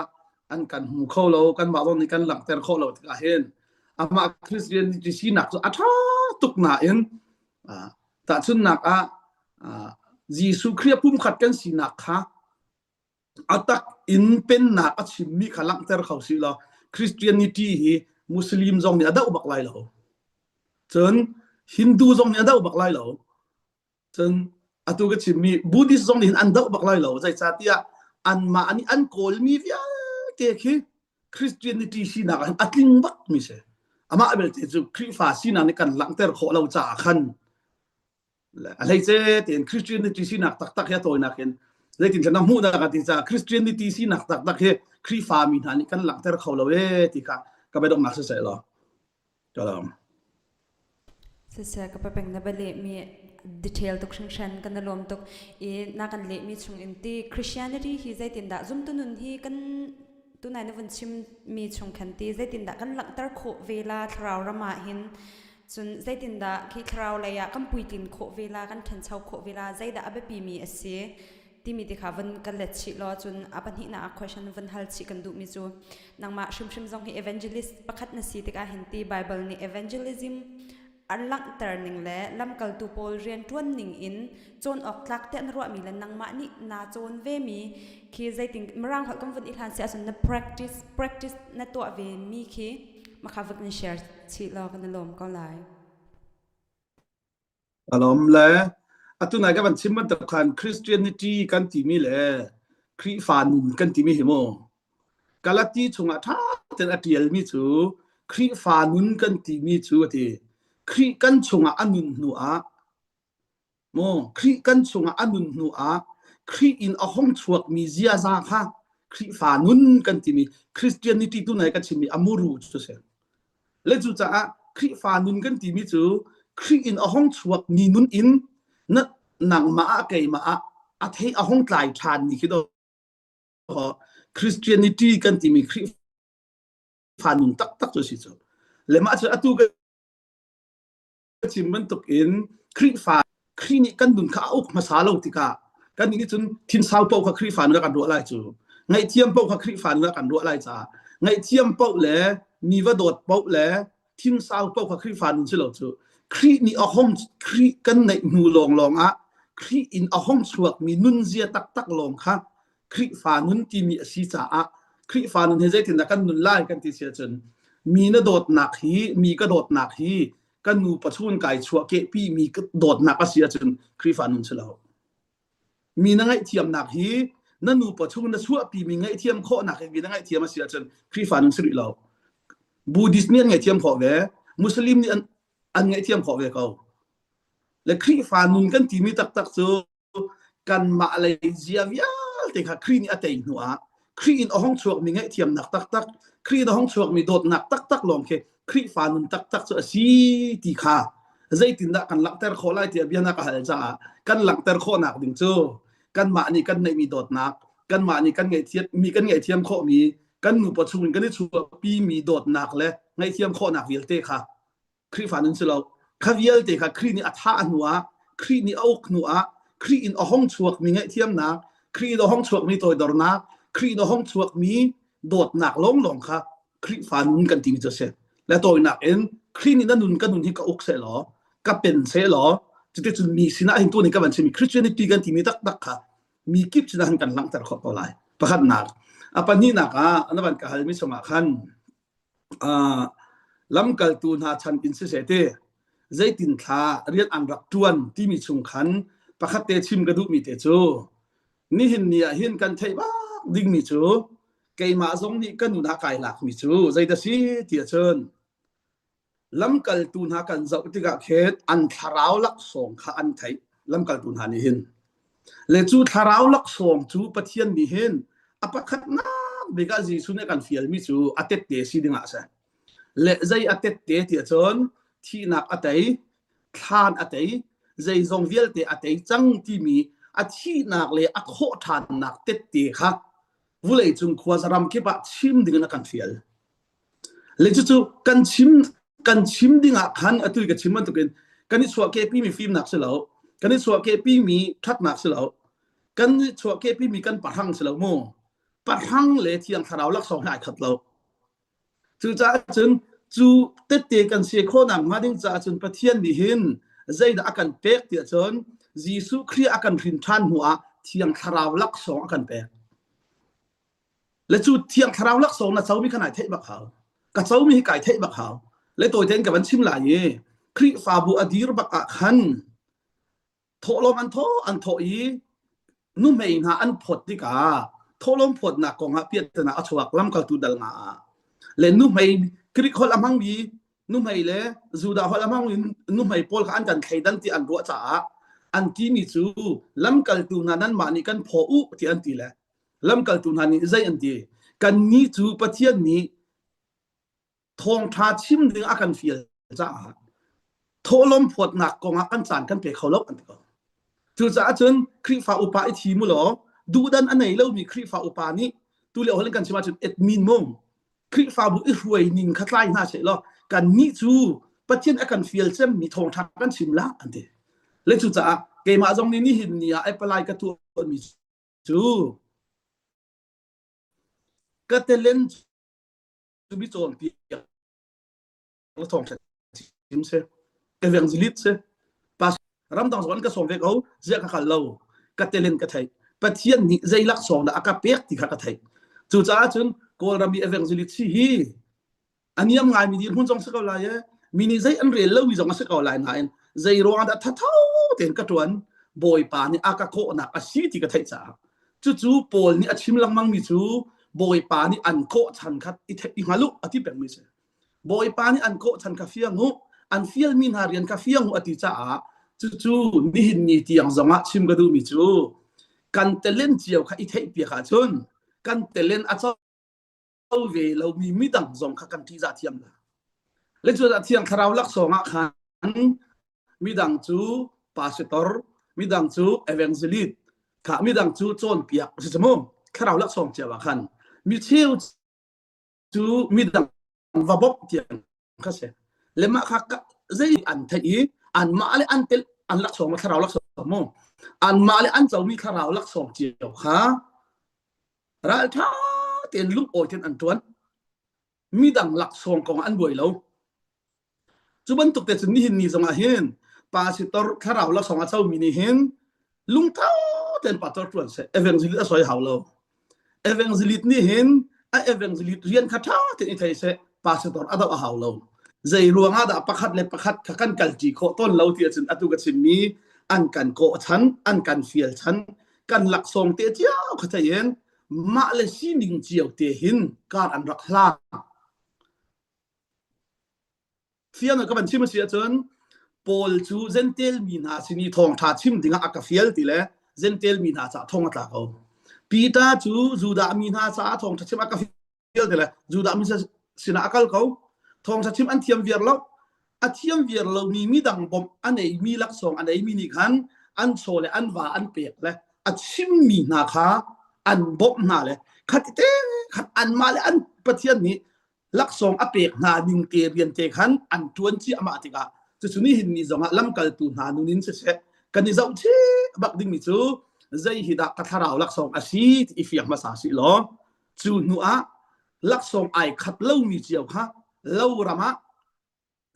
[SPEAKER 4] an kan hmu kho lo kanmah zong nih kan langhter khawh lo tikah hin amah Christianity sinak cu a ṭha tuk nain tahchunhnak ah Jesuh Khrih pumkhat kan sinak kha a tak in pennak a chimmi kha langhter kho si law Christianity hi Muslim zong nih a doh bak lai lo. Cun Hindu zong nih a doh bak lai lo. Cun Atu ka chimmi Buddhist zong nih hin an doh bak lai lo. Zeicahtiah anmah nih an kawlmi vialte khi Christianity sinak ah hin a tling bak mi si. Amah belte cu Khrihfa sinak nih kan langhter khawh lo caah khan a hleice tein Christianity sinak taktak hi a tawinak in zeitin na hmuhnak a ti caah Christianity sinak taktak hi Khrihfa mi hna nih kan langhter kho lo ee ti kha ka biadonghnak si seh law. Ka lawm.
[SPEAKER 2] Siseh ka papeng na va lehmi detail tuk hringhran kan na lawm tuk i na kan lehmi chung in ti Christianity hi zeitindah zumtu nun hi kan tunai na vun chimmi chung khan ti zeitindah kan langhter khawh ve la thlarau ram ah hin cun zeitindah khi thlarau lei ah kan puitlin khawh ve la kan ṭhancho khawh ve la zeidah a biapi mi a si timi ti kha vun kan let chih law cun a pahnihnak ah question vun hal chih kan duhmi cu nangmah hrimhrim zong hi evangelist pakhat na si tikah hin ti Bible nih evangelism an langhter ning le lamkaltu pawl rian ṭuan ning in cawn awk tlak te an ruahmi le nangmah nih naa cawn ve mi khi zeitin mirang holh kan vun i hlan si ahcun na practice practice na tuah ve mi khi makha vun in share chih law kan i lawm ko lai.
[SPEAKER 4] Alom le atu nai ka van chim bantuk khan Christianity kan timi le Khrihfa nun kan timi hi mu Galati chungah ṭha tein a ṭialmi cu Khrihfa nun kan timi cu a ti. Khrih kan chungah a nun hnu ah mu Khrih kan chungah a nun hnu ah Khrih in a hong chuakmi ziaza kha Khrihfa nun kan timi Christianity tu nai ka chimmi a muru cu si. Le cucaah Khrihfa nun kan timi cu Khrih in a hong chuakmi nun in na nangmah ah keimah ah a thei a hong tlai ṭhan ni khi do Christianity kan timi Khrihfa nun taktak cu si cu. Le mah cu atu ka chim bantuk in Khrihfa Khrih nih kan nun kha a uk hmasa lo tikah kan nih cun thinsau paoh kha Khrihfa nun ah kan ruah lai cu. Ngaihthiam paoh kha Khrihfa nun ah kan ruah lai caah ngaihthiam paoh le mi va dawt paoh le thinsau paoh kha Khrihfa nun si lo cu. Khrih nih a hong Khrih kan neih hnu lawnglawng ah Khrih in a hong chuakmi nunzia taktak lawng kha Khrihfa nun timi a si caah Khrihfa nun hi zeitindah kan nun lai kan ti si ahcun mi na dawtnak hi mi ka dawtnak hi kan nu pachun kai chuah kehpi mi dawtnak a si ahcun Khrihfa nun si lo. Mi na ngaihthiamnak hi na nu pachung na chuahpi mi ngaihthiam khawhnak hi mi na ngaihthiam a si ahcun Khrihfa nun si rih lo. Buddhist nih an ngaihthiam khawh ve, Muslim nih an, an ngaihthiam khawh ve ko. Le Khrihfa nun kan timi taktak cu kanmah lei zia vialte kha Khrih nih a tei hnu ah Khrih in a hong chuakmi ngaihthiamnak taktak Khrih in a hong chuakmi dawtnak taktak lawng khi Khrihfa nun taktak cu a si ti kha zeitindah kan langhter khawh lai tiah bia na ka hal caah kan langhter khawhnak ding cu kanmah nih kan neihmi dawtnak kanmah nih kan ngaihthiam mi kan ngaihthiam khawhmi kan nupa chungin kan i chuahpimi dawtnak le ngaihthiam khawhnak vialte kha Khrihfa nun si lo. Kha vialte kha Khrih nih a thah hnu ah, Khrih nih a uk hnu ah, Khrih in a hong chuakmi ngaihthiamnak, Khrih in a hong chuakmi toidornak, Khrih in a hong chuakmi dawtnak lawnglawng kha Khrihfa nun kan timi cu a si. Le tawinak in Khrih nih na nun ka nun hi ka uk seh law, ka pen seh law, cuticun mi sinah hin tuan in ka van chimmi Christianity kan timi taktak kha mi kip sinah hin kan langhter khawh ko lai. Pakhatnak. A pahnihnak ah na van ka halmi chungah khan uh, lamkaltu hna chan in siseh te zeitin thla rian an rak tuan timi chung khan pakhat te chim ka duhmi te cu nihin ni ah hin kan theih bak dingmi cu keimah zong nih ka nun ah kai lakmi cu zeidah si ti ahcun Lamkaltu hna kan zoh tikah khin an thlarau laksawng kha an theih. Lamkaltu hna nih hin. Le cu thlarau laksawng cu Pathian nih hin a pakhatnak bik ah Jesuh nih a kan fialmi cu a tette si dingah a si. Le zei a tette ti ahcun thihnak a tei, thlan a tei, zeizong vialte a tei cang timi a thihnak le a thawh ṭhannak tette kha vuleicung khuaza ram kip ah chim dingin a kan fial. Le cucu kan chim kan chim ding ah khan atu ka chim bantukin kan i chuahkehpi mi fimnak si lo kan i chuahkehpi mi ṭhatnak si lo kan i chuahkehpi mi kan pahrang si lo mu pahrang le thiang thlarau laksawng he ai khat lo cucaah cun cu tette kan si khawhnak hnga ding caah cun Pathian nih hin zeidah a kan pek tiah cun Jesuh Khrih a kan hrin ṭhan hnu ah thiang thlarau laksawng a kan pek Le cu thiang thlarau laksawng na comi kha nai theih bak hau. Ka comi hi kai theih bak hau. Le tawi tein ka van chim lai i Khrihfabu a dir bak ah khan Thawhlawm an thawh an thawh i nuhmei hna an phawt tikah thawhlawm phawtnak kongah piahtana a chuak lamkaltu dal nga ah le nuhmei Greek holh a hmangmi nuhmei le Judah holh a hmangmi nuhmei pawl kha an kan thleidan ti an ruah caah an timi cu lamkaltu hna nanmah nih kan phaw u ti an ti le lamkaltu hna nih zei an ti kannih cu Pathian nih thawngṭha chim ding a kan fial caah thawhlawm phawtnak kongah kan caan kan pe kho lo an ti ko. Cucaah cun Khrihfa upa i thi mu law duhdan a nei lomi Khrihfa upa nih tu lio holh in kan chim ahcun admin mu Khrihfabu i hruai ning kha tlai hna seh law kannih cu Pathian a kan fial cemmi thawngṭha kan chim la an ti. Le cucaah keimah zong nih nihin ni ah apply ka tuahmi cu ka talent cu mi cawnpiak la thawngṭha chim si evangelist si pas ramdang zong an ka sawm ve ko ziah ka kal lo ka telin ka theih pathian nih zei laksawng dah a ka pek ti kha ka theih cucaah cun kawlram i evangelist si hi a niam ngaimi dirhmun zong si ko lai e mi nih zei an rel lomi zong a si ko lai nain zei ruangah dah thatho tein ka ṭuan bawipa nih a ka kawhnak a si ti ka theih caah cucu Paul nih a chim lengmangmi cu bawipa nih an kawh chan kha i theih i hngal u a ti pengmi si bawipa nih an kawh chan kha fiang u an fialmi hna rian kha fiang u a ti caah cucu nihin ni tiang zongah chim ka duhmi cu kan talent cio kha i theihpiak ahcun kan talent a co ve lomi midang zong kha kan ṭihzah thiam la. Le cu thiang thlarau laksawng ah khan midang cu pastor, midang cu evangelist, kha midang cu cawnpiak a si mu. Thlarau laksawng cio ah khan mi cheu cu midang va bawmh tiang kha si. Le mah kha zei an theih i anmah le an tel an laksawng thlarau laksawng mu. Anmah le an comi thlarau laksawng cio kha Ralṭha tein lungawi tein an ṭuan. Midang laksawng kong ah an buai lo. Cu bantuk te cun nihin ni zongah hin pastor thlarau laksawng a comi nih hin lungtho tein pastor ṭuan seh. Evangelist a soi hau lo. Evangelist nih hin a evangelist rian kha ṭha tein i thei seh. Pastor a doh a hau lo. Zei ruangah dah pakhat le pakhat kha kan kalṭi khawh tawn lo ti ahcun atu ka chimmi an kan kawh chan, an kan fial chan, kan laksawng te cio kha thei in mah le sining cio te hin kar an rak hlang. Fiang ka van chim a si ahcun Paul cu Gentile mi hna sin i thawngṭha chim dingah a ka fial ti le Gentile mi hna caah thong a tla ko. Peter cu Judah mi hna caah thawngṭha chim a ka vialte le Judah mi sinah a kal ko. Thawngṭha chim an thiam viar lo. A thiam viar lomi midang bawmh a neimi laksawng a neimi nih khan an chaw le an va an pek le a chimmi hna kha an bawmh hna le khati te khan anmah le an Pathian nih laksawng a pek hna ning te rian te khan an ṭuan ciahmah tikah cucu nihin ni zongah lamkaltu hna nun in siseh kan i zohchih bak dingmi cu zei hi dah ka thlarau laksawng a si ti i fiang hmasa sih law Cu hnu ah laksawng ai khat lomi cio kha lo ram ah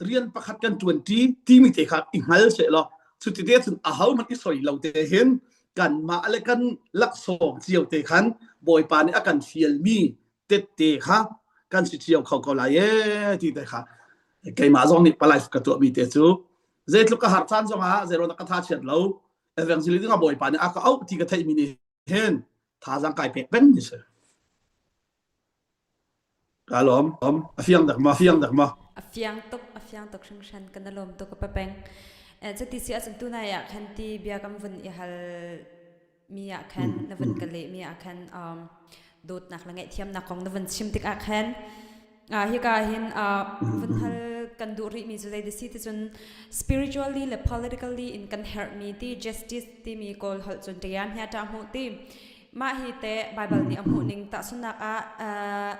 [SPEAKER 4] rian pakhat kan ṭuanṭi timi te kha i hngal sehlaw cuti te cun ahohmanh i soi lo te hin kanmah le kan laksawng cio te khan Bawipa nih a kan fialmi tette kha kan si cio kho ko lai ee ti te kha keimah zong nih palai ka tuahmi te cu zeitluk ka har caan zongah zeiruang ka tha chiat lo evangelist ding ah Bawipa nih a ka auh ti ka theihmi nih hin thazaang kai pek peng ni si. Ka lawm. A fiang dak ma? Fiang dak ma?
[SPEAKER 2] A fiang tuk, a fiang tuk hringhran kan a lawm tuk ka papeng. Eh, cuti si ahcun tunai ah khan ti bia kan vun i hal mi ah khan na vun ka leh mi ah khan um, dawtnak le ngaihthiamnak kong na vun chim tikah khan Hika hin vun hal kan duh rihmi cu zei si ti cun spiritually le politically in kan herhmi ti justice timi kawl holh cun ṭian hia ṭah hmuh ti mah hi te Bible nih a hmuh ning tahchunhnak ah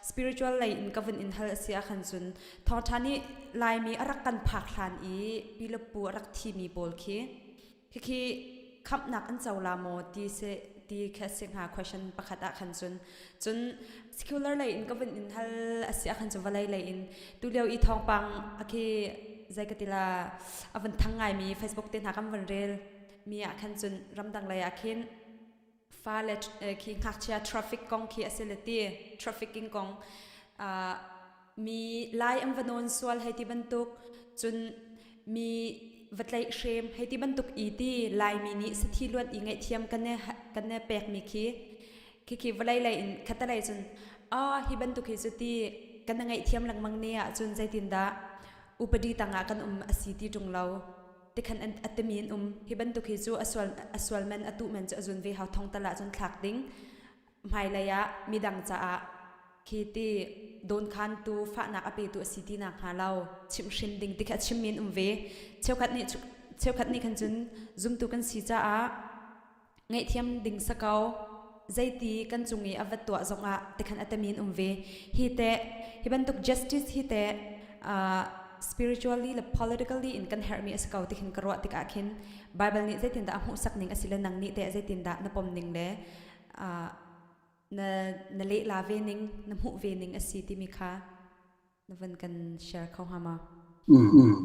[SPEAKER 2] spiritual lei in ka vun in hal a si ahkhan cun thawngṭha nih Laimi a rak kan phak hlan i pi le pu a rak thimi pawl khi Khikhi khamhnak an co la maw ti si ti khi a si hnga question pakhat ah khan cun cun secular lei in ka vun in hal a si ah khan cun vawlei lei in tu lio i thawngpang a khi zei ka ti la a vun thang ngaimi Facebook te hna kan vun rel mi ah khan cun ramdang lei ah khin fale khi ngakchia traffic kong khi a si le ti trafficking kong mi lai an va nawn sual hei ti bantuk cun mi. va tlaihhrem hei ti bantuk i ti Laimi nih sathi luan i ngaihthiam kan i kan i pekmi khi khi vawlei lei in khatalei cun ah hi bantuk hi cu ti kan i ngaihthiam lengmang ne ahcun zeitindah upadi tangah kan um a si ti ṭung lo tikhan an a timi an um. Hi bantuk hi cu a sual a sual man a tuh man cu a zun ve hau. Thong tal ahcun thlak ding. Hmailei ah midang caah khi ti dawnkhantu fahnak a petu a si ti nak hnga lo chimhhrin ding ti kha a chimmi an um ve. Cheukhat nih cheukhat nih khan cun zumtu kan si caah ngaihthiam ding sa ko. Zeiti kan cung i a vat tuah zongah tikhan a tami an um ve. Hi teh hi bantuk justice hi teh uh, spiritually le politically in kan herhmi a si ko tikhin ka ruah tikah khin Bible nih zeitindah a hmuhsak ning a si le nang nih teh zeitindah na pom ning le uh, na na lehla ve ning na hmuh ve ning a si timi kha na van kan share kho hnga ma?
[SPEAKER 4] Mm.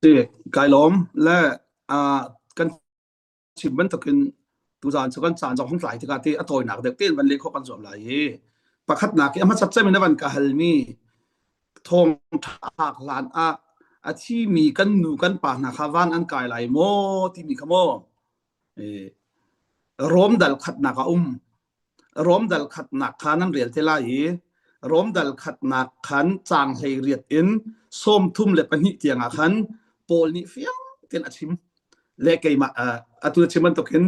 [SPEAKER 4] Si, kai lawm le uh, kan chim bantukin tuzaan cu kan caan zong hung tlai tikah ti a tawinak deuh tein van leh khawh kan zuam lai i pakhatnak i a hmasat cem in a van ka halmi thawngṭha hlan ah a thimi kan nu kan pa hna kha van an kai lai maw timi kha maw Rom dal khatnak a um Rom dal khatnak kha nan rel te lai i Rom dal khatnak khan caang 18 in 32 tiang ah khan Paul nih fiang tein a chim. Le keimah uh, atu chim bantukin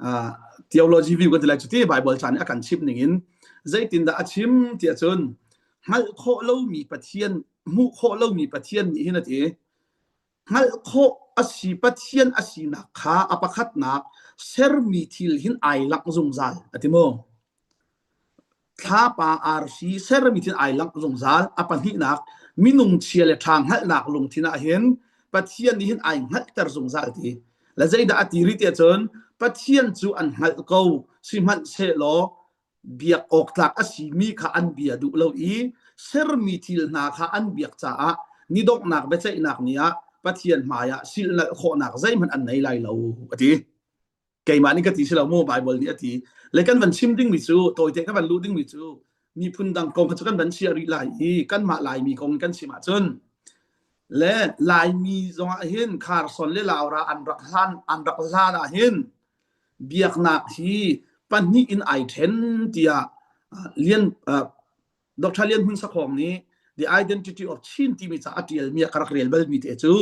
[SPEAKER 4] uh, theology view kan ti lai cu ti Bible ca nih a kan chimh ning in zeitindah a chim tiah cun hngalh khawh lomi Pathian hmuh khawh lomi Pathian nih hin a ti Hngalh khawh a si Pathian a sinak kha a pakhatnak sermi thil hin ai langh zungzal a ti maw? Thlapa arfi sermi thil ai langh zungzal. A pahnihnak minung chia le ṭha hngalhnak lungthin ah hin Pathian nih hin ai hngalhter zungzal ti. Le zeidah a ti rih tiah cun Pathian cu an hngalh ko sihmanhsehlaw biak awk tlak a simi kha an bia duh lo i sermi thil hna kha an biak caah ni donghnak biaceihnak ni ah Pathian hmaiah silhnalh khawhnak zeihmanh an nei lai lo a ti. Keimah nih ka ti si lo mu Bible nih a ti. Le kan van chim dingmi cu tawite kan van luh dingmi cu miphun dang kong kha cu kan van chiah rih lai i kanmah Laimi kong kan chim ahcun le Laimi zongah hin Kharson le Laura an rak hlan an rak hlan ah hin biaknak hi pahnih in ai ṭhen tiah Lian Dr. Lian Hmun Sakhong nih The Identity of Chin timi ca a ṭialmi ah ka rak rel balmi te cu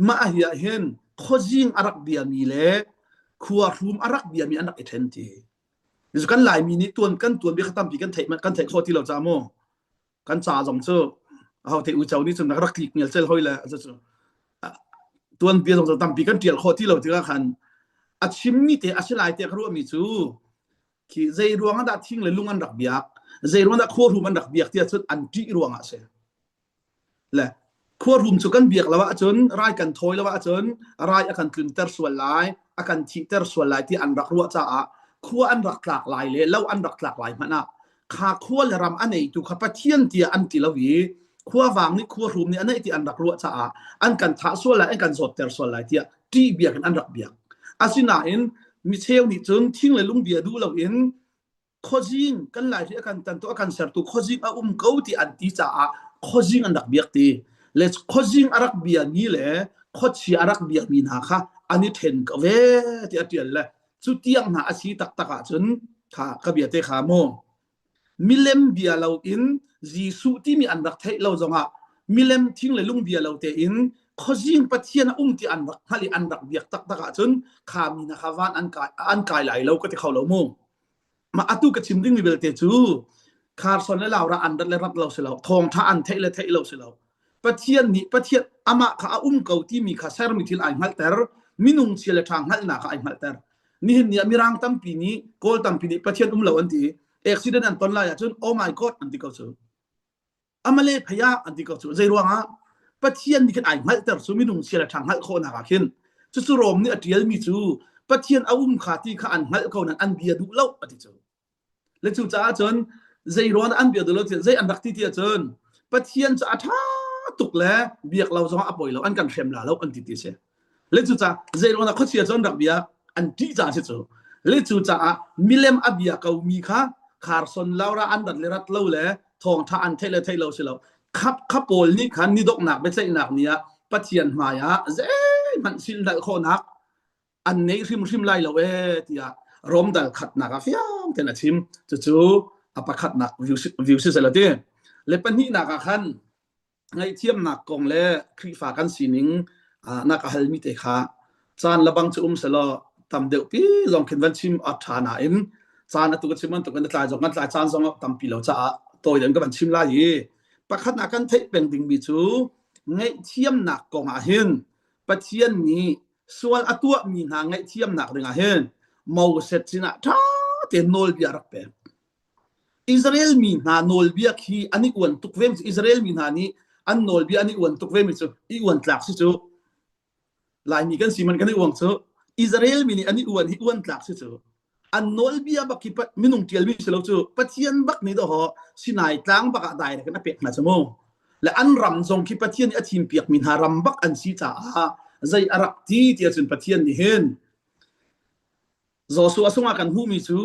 [SPEAKER 4] mah hi ah hin khuazing a rak biami le khuahrum a rak biami an rak i ṭhen ti. Kan Laimi nih tuan kan tuan bia kha tampi kan theih kan theih khawh ti lo ca mu. Kan ca zong cu aho te uico nih cun rak tlik ngel cel hoi le cu tuan bia zong cu tampi kan ṭial khawh ti lo tikah khan a chimmi te a si lai te ka ruahmi cu khi zei ruang ah dah thing le lung an rak biak zei ruang dah khuahrum an rak biak tiah cun an ṭih ruang ah a si. Le khuarum cu kan biak lo ahcun rai kan thawi lo ahcun rai a kan tlunter sual lai a kan thihter sual lai ti an rak ruah caah khua an rak tlak lai le lo an rak tlak lai hmanh ah kha khua le ram a neitu kha Pathian tiah an ti lo i khuavang nih khuahrum nih a neih ti an rak ruah caah an kan thah sual lai an kan zawtter sual lai tiah ṭih biak in an rak biak. Asinain micheu nih cun thing le lung bia duh loin khuazing kan lai hi a kan tantu a kan sertu khuazing a um ko ti an ti caah khuazing an rak biak ti le khuazing a rak bia mi le khuachia a rak biak mi hna kha an i then ko ve ti a tial le cu tiang hna a si taktak ahcun kha ka bia te kha mu milem bia lo in Jesuh timi an rak theih lo zongah milem thing le lung bia lo tein khuazing Pathian a um ti an rak hngalh i an rak biak taktak ahcun kha mi hna kha van an kai an kai lai lo ka ti kho lo mu. Mah atu ka chim dingmi belte cu Carson le Laura an rat le rat lo si lo, thawngṭha an theih le theih lo si lo. Pathian nih Pathian amah kha a um ko timi kha sermi thil ai hngalhter, minung chia le ṭha hngalhnak kha ai hngalhter. Nihin ni ah Mirang tampi nih, Kawl tampi nih Pathian um lo an ti i accident an ton lai ahcun oh my God an ti ko cu. Amale phei ah an ti ko cu. Zei ruangah? Pathian nih khin ai hngalhter cu minung chia le ṭha hngalh khawhnak ah khin. Cucu Rom nih a ṭialmi cu Pathian a um kha ti kha an hngalh ko nain an bia duh lo a ti cu. Le cucaah cun zei ruang an bia duh lo ti zei an rak ti ti ahcun Pathian cu a ṭha tuk le biak lo zongah a poi lo an kan hrem la lo an ti ti si. Le cucaah zei ruang dah khuachia cu an rak bia an ṭih caah si cu. Le cucaah milem a bia ko mi kha Carson Laura an rat le rat lo le thawngṭha an theih le theih lo si lo. Khap kha pawl nih khan ni donghnak biaceihnak ni ah. Pathian hmai ah zeihmanh silhnalh khawhnak an nei hrimhrim lai lo ee tiah Rom dal khatnak ah fiang tein a chim. Cucu a pakhatnak view si sel a ti. Le pahnihnak ah khan ngaihthiamnak kong le Khrihfa kan sining na ka halmi te kha caan lebang cu um selaw tam deuh pi zong khin van chim a ṭha nain caan atu ka chim bantuk in a tlai zong kan tlai caan zong tampi lo caah tawi deuh in ka van chim lai i pakhatnak kan theih peng dingmi cu ngaihthiamnak kong ah hin Pathian nih sual a tuahmi hna ngaihthiamnak ding ah hin Moses sinah ṭha tein nawlbia a rak pek. Israel mi hna nawlbia khi an i uan tuk ve Israel mi hna nih an nawlbia an i uan tuk ve mi cu i uan tlak si cu Laimi kan si man kan i uang cu Israel mi nih an i uan hi uan tlak si cu an nawlbia bak hi minung ṭialmi si lo cu Pathian bak nih dawh Sinai tlang bak ah direct in a pek hna cu mu le an ram zong khi Pathian nih a thim piakmi hna ram bak an si caah zei a rak ti ti ahcun Pathian nih hin Joshua sungah kan hmuhmi cu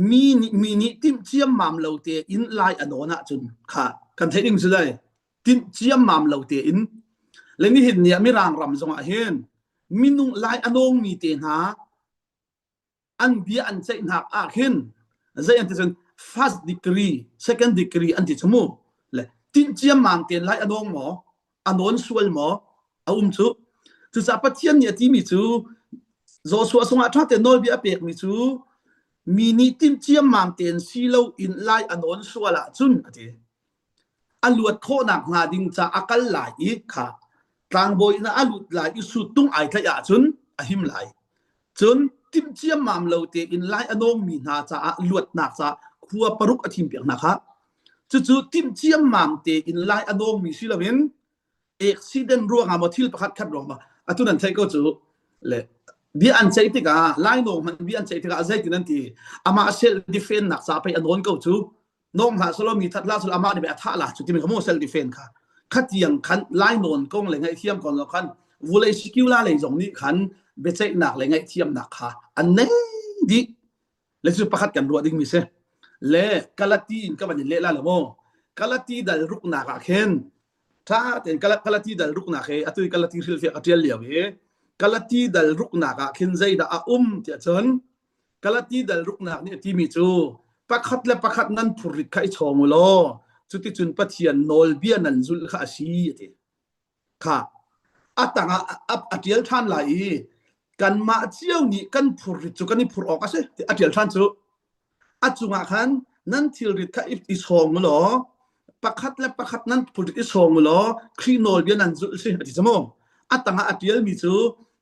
[SPEAKER 4] mi nih mi nih timh ciammam lo tein lai a nawn ahcun kha kan theih ding cu dai timh ciammam lo tein le nihin ni ah Mirang ram zongah hin minung lai a nawngmi te hna an bia an ceihnak ah khin zei an ti cun first degree second degree an ti cu mu le tinh ciammam tein lai a nawng maw a nawn sual maw a um cu cucaah Pathian nih a timi cu Joshua sungah ṭha tein nawlbia a pekmi cu mi nih timh ciammam tein si lo in lai a nawn sual ahcun a ti a luat khawhnak hnga ding ca a kal lai i kha tlangbawi inn ah a lut lai i suttung ai tlaih ahcun a him lai. Cun timh ciammam lo tein lai a nawngmi hna caah luatnak caah khua paruk a thimpiak hna kha. Cucu timh ciammam tein lai a nawngmi si loin accident ruangah maw thil pakhat khat ruangah atu nan theih ko cu le bia an ceih tikah lai nawng hmanh bia an ceih tikah zeitin an ti amah self defense nak ca pei a nawn ko cu nawng hlah selaw mi that hlah selaw amah nih a thah la cu timi kha mu self defense kha khatiang khan lai nawn kong le ngaihthiam kong lo khan vulei secular lei zong nih khan biaceihnak le ngaihthiamnak kha an nei dih le cu pakhat kan ruah ding mi si le kalati in ka van in leh la lo mu kalati dal ruknak ah khin tha tein kalati dal ruknak he atu kalati hrilhfiah ka tial lio i kalati dal ruknak ah khin zeidah a um tiah cun Galati dal ruknak nih a timi cu pakhat le pakhat nan phurrit kha i chawng u law cuticun Pathian nawlbia nan zulh kha a si a ti. Kha a tangah a ṭial ṭhan lai i kanmah cio nih kan phurrit cu kan i phurh awk a si ti a ṭial ṭhan cu. A cungah khan nan thilrit kha i sawng u law pakhat le pakhat nan phurrit i sawng u law Khrih nawlbia nan zulh si a ti cu mu. A tangah a ṭialmi cu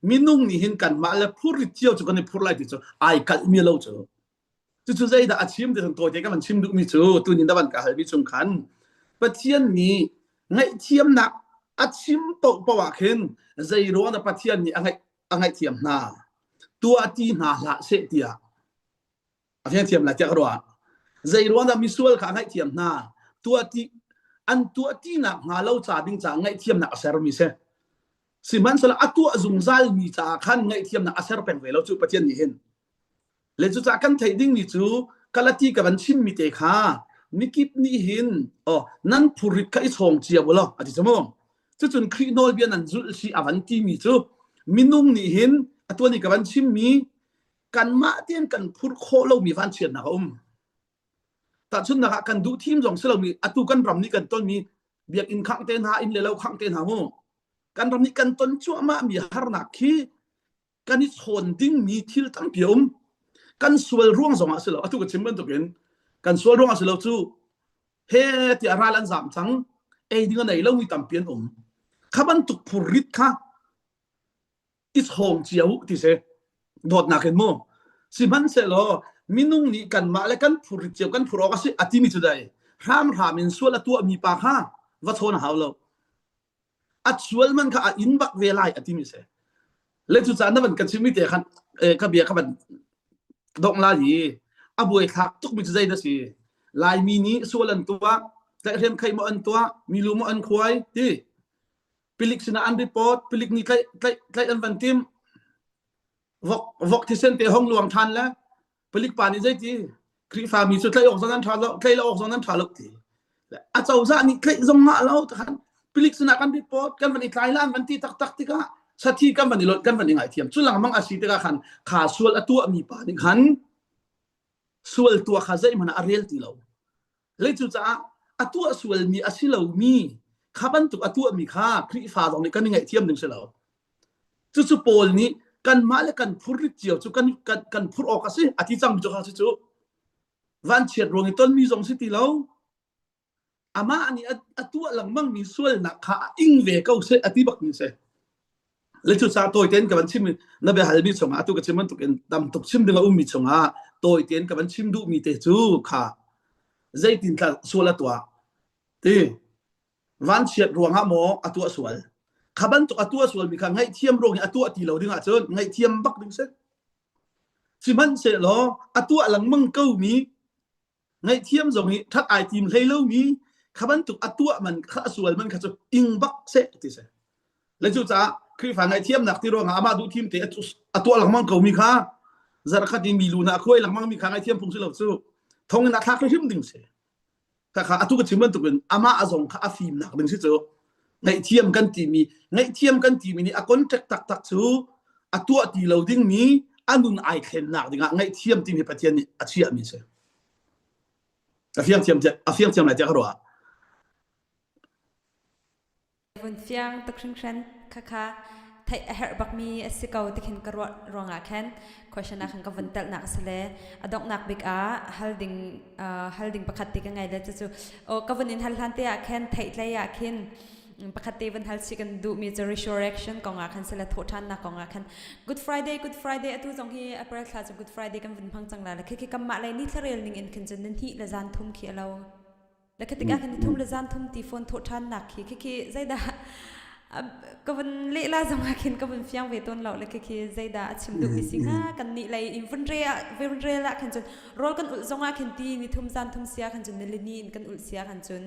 [SPEAKER 4] minung nih hin kanmah le phurrit cio cu kan i phurh lai ti cu ai kalhmi lo cu. Cucu zeidah a chim ti tawite ka van chim duhmi cu tunin da van ka halmi chung khan Pathian nih ngaihthiamnak a chim paohpaoh ah khin zei ruang dah Pathian nih a ngaih a ngaihthiam hna tuah ti hna hlah seh tiah a fiangthiam lai tiah ka ruah. Zei ruang dah misual kha a ngaihthiam hna? Tuah ti an tuah ti nak hnga lo ca ding caah ngaihthiamnak a sermi si. Sihmanhsehlaw a tuah zungzal mi caah khan ngaihthiamnak a ser peng ve lo cu Pathian nih hin. Le cucaah kan theih dingmi cu Galati ka van chimmi te kha mikip nih hin oh nan phurrit kha i chawng cia u law a ti cu mu. Cucun Khrih nawlbia nan zulh si a van timi cu minung nih hin a tuan i ka van chimmi kanmah tein kan phurh khawh lomi vanchiatnak a um. Tahchunhnak ah kan duh thim zong si lomi atu kan ram nih kan tonmi biakinn khangh te hna inn le lo khangh te hna mu kan ram nih kan ton cuahmah mi harnak khi kan i chawn dingmi thil tampi a um kan sual ruang zong ah si lo atu ka chim bantukin kan sual ruang ah si lo cu he tiah ral an zam cang ei ding a nei lomi tampi an um kha bantuk phurrit kha i chawng cia u ti si dawtnak in mu sihmanhsehlaw minung nih kanmah le kan phurrit cio kan phur awk a si a timi cu dai hramhram in sual a tuahmi pa kha va chawn a hau lo a sual man kha a in bak ve lai a timi si le cucaah na van kan chimmi te khan ka bia ka van dong la i a buai thlak tukmi cu zei dah si laimi nih sual an tuah tlaihhrem kheih maw an tuah milu maw an khuai ti Pilik sinah an report, pilik nih tlaih tlaih tlaih an van tim. Vok vok thisen te hong luang than le palik pa nih zeiti Khrihfa mi cu tlaih awk zong an tha lo, tlaih lo awk zong an tha lo ti. A cozah nih tlaih zong ngah lo takhan. Pilik sinah kan report kan van i tlai la an van ti taktak tikah sathi kan van i lonh kan van i ngaithiam. Cu lengmang a si tikah khan kha sual a tuahmi pa nih khan sual tuah kha zeihmanh ah a rel ti lo. Le cucaah a tuah sualmi a si lomi kha bantuk a tuahmi kha Khrihfa zong nih kan i ngaihthiam ding si lo. Cucu Paul nih kanmah le kan phurrit cio cu kan, kan, kan phurh awk a si a ti cangmi cu kha si cu vanchiat ruang i tonmi zong si ti lo amah nih a tuah lengmangmi sualnak kha a ing ve ko seh a ti bak mi si. Le cucaah tawi tein ka van chim na bia halmi chungah atu ka chim bantukin tam tuk chim ding a ummi chungah tawi tein ka van chim duhmi te cu kha zeitin tla sual a tuah ti vanchiat ruangah maw a tuah sual kha bantuk a tuah sualmi kha ngaihthiam ruang i a tuah ti lo ding ahcun ngaihthiam bak ding si sihmanhsehlaw a tuah lengmang ko mi ngaihthiam zong hi ṭhat ai tim hlei lomi kha bantuk a tuah man kha a sual man kha cu ing bak seh ti si le cu caah Khrihfa ngaihthiamnak ti ruangah amah duh thim te a tuah lengmang ko mi kha zarkhat in mi lu na khuai lengmang mi kha ngaihthiam phung si lo cu thong in a thlak hrim ding si kha kha atu ka chim bantukin amah a zong kha a fimnak ding si cu ngaihthiam kan timi ngaihthiam kan timi nih a contract taktak cu a tuah ti lo dingmi a nun ai thlennak dingah ngaihthiam timi Pathian nih a chiahmi si a fiang thiam a fiang thiam lai tiah ka ruah
[SPEAKER 2] Vun fiang tuk hringhran khakha theih a herh bakmi a si ko ti khin ka ruah ruangah khan question ah khan ka vun telhnak a si le a donghnak bik ah hal ding hal ding pakhat te ka ngei le cucu ka vun in hal hlan te ah khin theihtlei ah khin pakhat te van hal si kan duhmi cu resurrection kong ah khan sila thawhṭhannak kong ah khan Good Friday Good Friday atu zong hi April thla cu Good Friday kan vun hmang cang la le khi khi kanmah lei ni thlarel ning in khin cun ni hnih le zan thum khi a lo le khi tikah khin ni thum le zan thum ti phone thawhṭhannak khi khi khi zeidah ka vun lehla zong ah khin ka vun fiang ve tawn lo le khi khi zeidah a chim duhmi si hnga kan nih lei in vun re ah vun rel ah khan cun rawl kan ulh zong ah khin ti ni thum zan thum sia khan cun nilini in kan ulh sia khan cun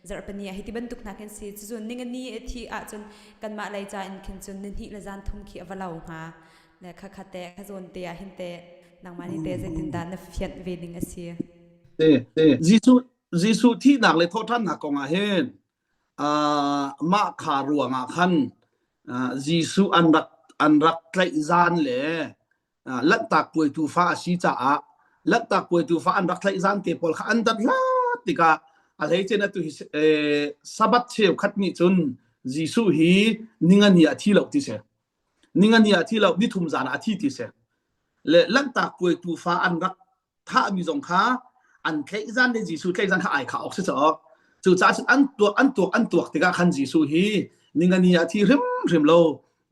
[SPEAKER 2] zarhpini ah hiti bantuk hna khin si cucu ningani a thi ahcun kanmah lei ca in khin cun nihnih le zan thum khi a va lo hnga le kha kha te kha zawn te ah hin te nangmah nih te zeitindah na fianh ve ning a si
[SPEAKER 4] Jesuh Jesuh thihnak le thawhṭhannak kong ah hin mah kha ruangah khan Jesuh an rak an rak tlaih zan le Lanhtak puai tuufa a si caah Lanhtak puai tuufa an rak tlaih zan te pawl kha an dat hlat tikah a hleice in atu hi Sabbath cheukhat nih cun Jesuh hi ningani ah thi lo ti si. Ningani ah thi lo, nithum zan ah a thi ti si. Le Lanhtak puai tuufa an rak thahmi zong kha an tlaih zan le Jesuh tlaih zan kha ai khah awk si caw. Cucaah cun an tuak an tuak an tuak tikah khan Jesuh hi ningani ah thi hrimhrim lo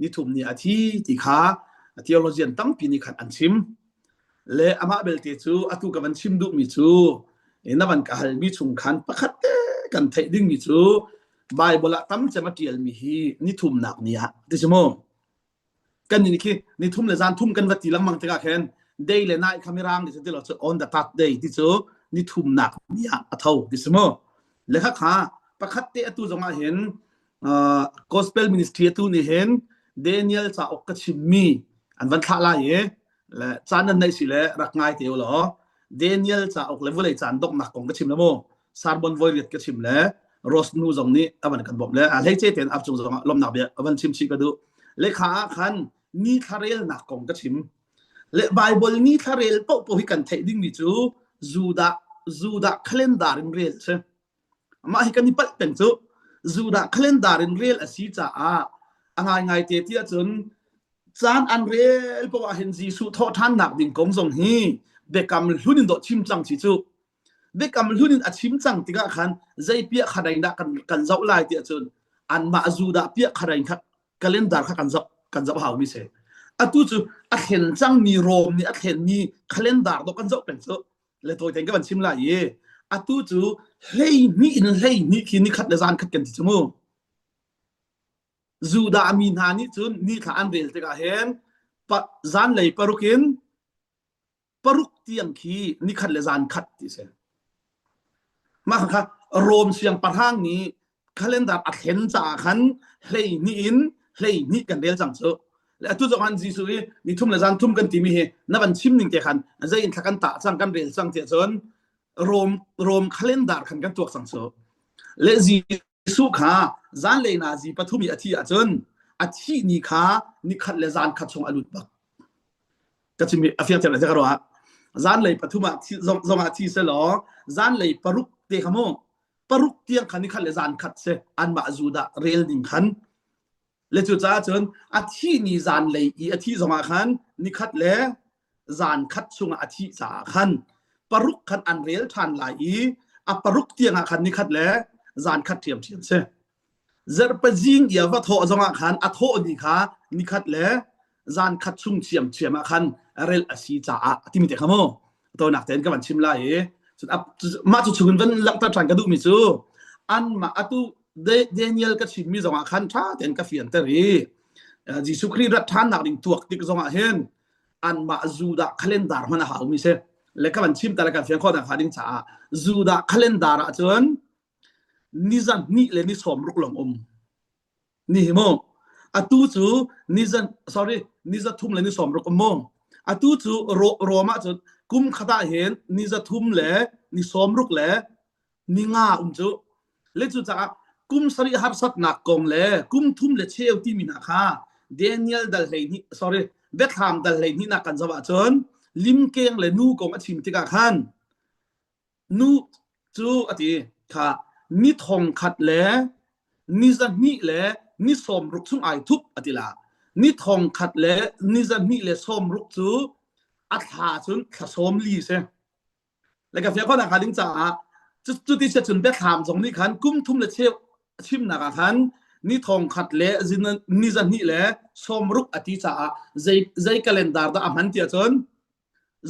[SPEAKER 4] nithum ni a thi ti kha theologian tampi nih khan an chim. Le amah belte cu atu ka van chim duhmi cu na van ka halmi chung khan pakhat te kan theih dingmi cu Bible ah tam cem a ṭialmi hi nithumnak ni ah ti si mu. Kan nih khi nithum le zan thum kan va ti lengmang tikah khin day le night kha mirang nih ti lo cu on the third day ti cu nithumnak ni ah a tho ti si mu. Le kha kha pakhat te atu zong ah hin uh, gospel ministry atu nih hin Daniel cauk ka chimmi an van thlah lai i le caan nan neih si le rak ngai te u law Daniel cauk le vulei caan donghnak kong ka chim le mu sarbon voi riat ka chim le Rose nu zong nih a van kan bawmh le a hleice tein ap cung zong ah lawmhnak bia a van chim chih ka duh le kha ah khan ni thlarelnak kong ka chim le Bible ni thlarel paoh paoh hi kan theih dingmi cu Judah Judah calendar in rel si Mah hi kan i palh peng cu Judah calendar in rel a si caah a ngaingai te ti ahcun caan an rel paoh ah hin Jesuh thawhṭhannak ding kong zong hi biakam hlun in dawh chim cang si cu biakam hlun in a chim cang tikah khan zei piah kharain dah kan kan zoh lai ti ahcun anmah Judah piah kharain kha calendar kha kan zoh kan zoh hau mi si atu cu a thlen cangmi Rom nih a thlenmi calendar dawh kan zoh peng cu le tawi tein ka van chim lai i atu cu 12 in 12 khi nikhat le zan khat kan ti cu mu Judah mi hna nih cun ni thla an rel tikah hin zanlei paruk in paruk tiang khi nikhat le zan khat ti si mah kha Rom siangpahrang nih calendar a thlen caah khan 12 in 12 kan rel cang cu le atu zong han Jesuh hi ni thum le zan thum kan timi hi na van chim ning te khan zei in thla kan tah cang kan rel cang tiah cun Rom Rom calendar khan kan tuak cang cu le Jesuh. Jesuh kha zanlei nazi pathum i a thih ahcun a thih ni kha nikhat le zan khat chung a lut bak. Ka chim a fiang thiam le ka ruah. Zanlei pathum ah zong ah thi selaw zanlei paruk te kha mu paruk tiang kha nikhat le zan khat se anmah Judah rel ning khan Le cucaah cun a thih ni zanlei i a thih zongah khan nikhat le zan khat chungah a thih caah khan paruk khan an rel ṭhan lai i a paruk tiangah khan nikhat le zan khat ṭhiamṭhiam si. Zarhpazing i a va thawh zongah khan a thawh ni kha nikhat le zan khat chung ṭhiamṭhiam ah khan relh a si caah a timi te kha mu tonak tein ka van chim lai i mah cu chungin van langhter ṭhan ka duhmi cu anmah atu Daniel ka chimmi zongah khan ṭha tein ka fianter i Jesuh Khrih rat ṭhannak ding tuak tik zongah hin anmah Judah calendar hman a haumi si le ka van chim ta le kan fian khawh nakhnga ding caah Judah calendar ah cun ni zahnih le ni sawmruk lawng um Ni hi mu. Atu cu nizan sorry ni 3 le ni 60 um mu. Atu cu Rom ah cun kum khat ah hin ni 3 le ni 60 le ni nga um cu. Le cu caah kum sarih harsatnak kong le kum thum le cheu timi hna kha Daniel dal 12 sorry Biathlam dal 12 nak kan zoh ahcun limkeng le nu kong a chim tikah khan Nu cu a ti kha ni thong khat le ni 200 le ni 60 chung ai thup a ti la. Ni thong khat le ni 200 le 60 cu a thla cun thla 40 si. Le ka fiang khawh hnga ding caah cu ti sia cun biathlam zong nih khan kum thum le cheu chimnak ah khan ni thong khat le ni 200 le 60 a ti caah zei zei calendar dah a hman ti ahcun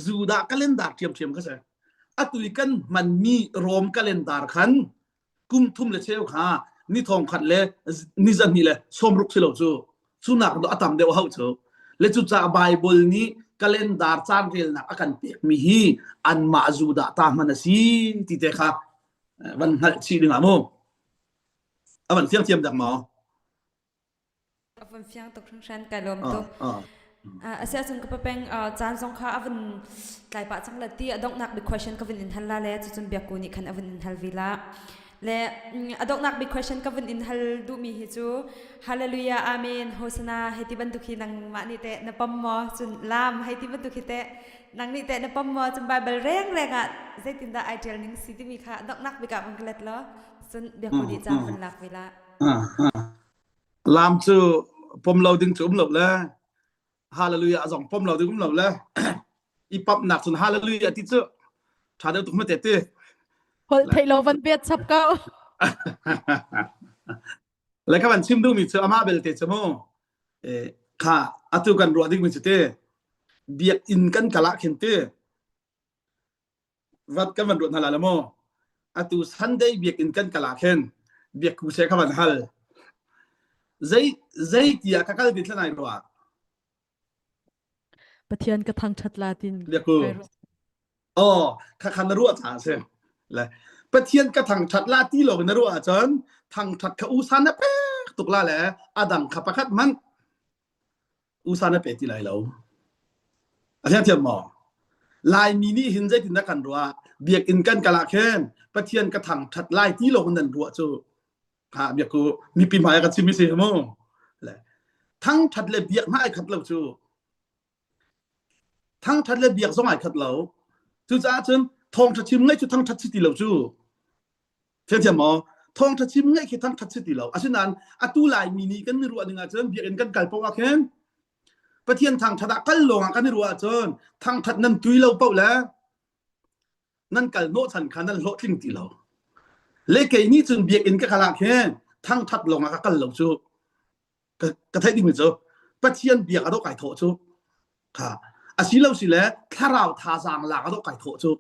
[SPEAKER 4] Judah calendar ṭhiamṭhiam kha si. Atu i kan hmanmi Rom calendar khan kum thum le cheu kha ni thong khat le ni 200 le 60 si lo cu. Cu nak a tam deuh hau cu. Le cucaah Bible nih calendar caan relnak a kan pekmi hi anmah Judah ta hman a si ti te kha van hngalh chih ding ah mu. A van fiang thiam dak maw?
[SPEAKER 2] A vun fiang tuk hringhran kai lawm tuk. Asi ahcun ka papeng caan zong kha a vun tlai pah cang la ti a donghnak big question ka vun in hal la le cucun biakku nih khan a vun in hal vi la. Le a donghnak big question ka vun in hal duhmi hi cu Hallelujah Amen Hosanna hei ti bantuk hi nangmah nih teh na pom maw cun lam hei ti bantuk hi teh nang nih teh na pom maw cun Bible reng reng ah zeitindah ai ṭial ning si timi kha donghnak bik ah vun ka let law cun biakku nih caan vun lak ve la.
[SPEAKER 4] Lam cu pom lo ding cu um lo le hallelujah zong pom lo ding um lo le i pamnak cun hallelujah ti cu tha deuh tuk ma te ti.
[SPEAKER 1] Holh theih lo van bet chap ko.
[SPEAKER 4] Le ka van chim duhmi cu amah belte cu mu kha atu kan ruah dingmi cu ti biakinn kan kal ah khin ti vat kan van ruat hna la maw atu Sunday biakinn kan kal ah khin biakku se kha van hal zei zei tiah ka kal ti thlanai rua
[SPEAKER 1] Pathian ka thangthat la tin
[SPEAKER 4] biakku oh kha khan na ruah cha se le Pathian ka thangthat la ti lo na ruah ahcun thangthat kha usa na pek tuk la le adang kha pakhat man usa na pe ti lai lo. A thiam maw? Laimi nih hin zeitin dah kan ruah? Biakinn kan kal ah khin Pathian ka thangṭhat lai ti lo nan ruah cu ha biakku mipi hmai ka chim si mu. Le thangṭhat le biak hna ai khat lo cu. Thangṭhat le biak zong ai khat lo. Cucaah cun thawngṭha chim ngaih cu thangṭhat si ti lo cu. Thiamthiam maw? Thawngṭha chim ngaih khi thangṭhat si ti lo. Asinain atu Laimi nih kan i ruah ning ahcun biakinn kan kal paoh ah khin Pathian thangṭhat ah kal lawng ah kan i ruah ahcun thangṭhat nan tui lo paoh le nan kal hnawhchan kha nan hlawhtling ti lo. Le kei nih cun biakinn ka kal ah khin thangṭhat lawng ah ka kal lo cu. Ka, ka theih dingmi cu Pathian biak a dawh kai thawh cu. Kha asi lo si le thlarau thazaang lak a dawh kai thawh cu.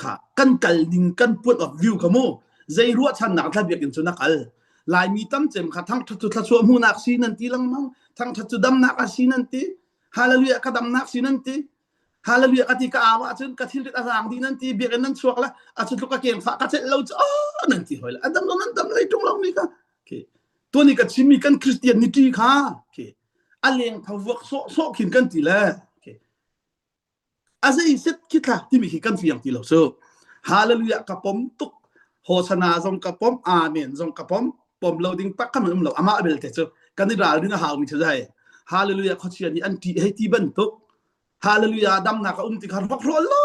[SPEAKER 4] Kha kan kal ning kan point of view kha mu zei ruahchannak thla biakinn cu na kal Laimi tam cem kha thangthat cu thluachuah hmuhnak si nan ti lengmang thangthat cu damnak a si nan ti hallelujah ka damnak si nan ti hallelujah ka ti ka awa cun ka thilrit a raang dih nan ti biakinn nan chuak le a cu tluk ka keng fah ka celh lo cu oh nan ti hoi le a dam lo nan dam lei tung lo mi kha okay tuani ka chimmi kan Christianity kha okay a leng tho vuak sawh sawh khin kan ti le okay A zei set khi thla timi khi kan fiang ti lo cu. Hallelujah ka pom tuk. Hosana zong ka pom, Amen zong ka pom, pom lo ding tak kan um lo. Amah belte cu kan i ralrin a haumi cu zai. Hallelujah khuachia nih an ṭih hei ti bantuk. Hallelujah damnak a um ti kha rawkhrol lo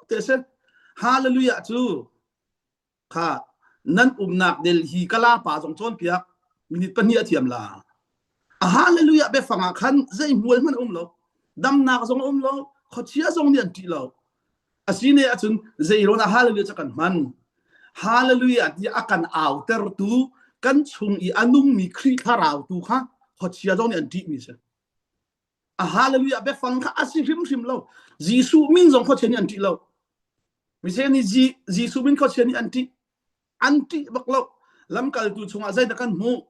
[SPEAKER 4] te si. Hallelujah cu kha nan umnak del hi kala pa zong cawnpiak minute pahnih a thiam la. A hallelujah biafang ah khan zei hmual hmanh a um lo. Damnak zong a um lo. Khuachia zong nih an ṭih lo. Asine ahcun zeiruang ah hallelujah cu kan hman? Hallelujah ti a kan autertu kan chung i a nungmi Khrih thlarau tu kha khuachia zong nih an ṭihmi si. A hallelujah biafang kha a si hrimhrim lo. Jesuh min zong khuachia nih an ṭih lo. Mise nih Jesuh min khuachia nih an ṭih. An ṭih bak lo. Lamkaltu chungah zeidah kan hmuh?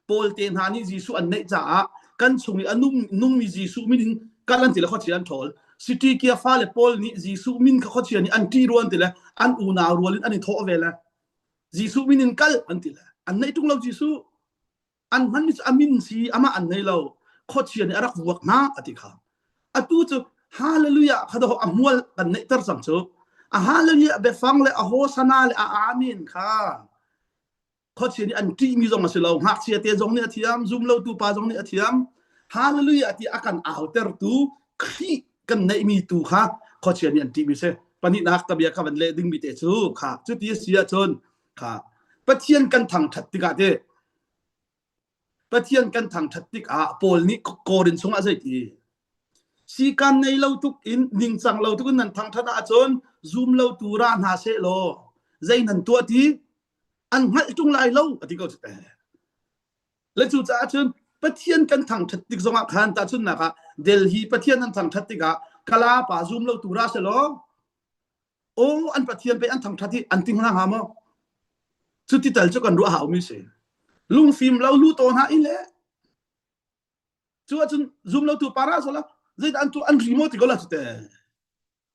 [SPEAKER 4] Paul te hna nih Jesuh an neih caah kan chung i a nung, nungmi Jesuh min in kal an ti le khuachia an ṭhawl. City kia fale Paul nih Jesuh min kha khuachia nih an ṭih rua an ti le an unau rual in an i thawh ve le Jesuh min in kal an ti le an neih ṭung lo Jesuh. An hmanmi cu a min si amah an nei lo. Khuachia nih a rak vuak hna a ti kha. Atu cu hallelujah kha daw a hmual kan neihter cang cu. A hallelujah biafang le a hosana le a amen kha khuachia nih an ṭihmi zong a si lo. Ngakchia te zong nih a thiam, zum lotu pa zong nih a thiam. Hallelujah ti a kan autertu Khrih kan neihmi tu kha khuachia nih an ṭihmi si. Pahnihnak tabia kha van leh dingmi te cu kha cuti a si ahcun kha Pathian kan thangṭhat tikah te Pathian kan thangṭhat tikah Paul nih Korin chungah zeiti sikan nei lo tuk in ningcang lo tuk in nan thangṭhat ahcun zum lo tu ra hna seh law zei nan tuah ti an hngalh ṭung lai lo a ti ko cu te. Le cucaah cun Pathian kan thangṭhat tik zongah khan tahchunhnak ah Delhi Pathian an thangṭhat tikah Kala pa zum lo tu ra seh law aw an pathian pei an thangthat hi an ti hna hnga maw cuti tal cu kan ruah haumi si lungfim lo lu to hna i le cu ahcun zum lo tu para sola zeidah an tu an ri maw ti ko la cu te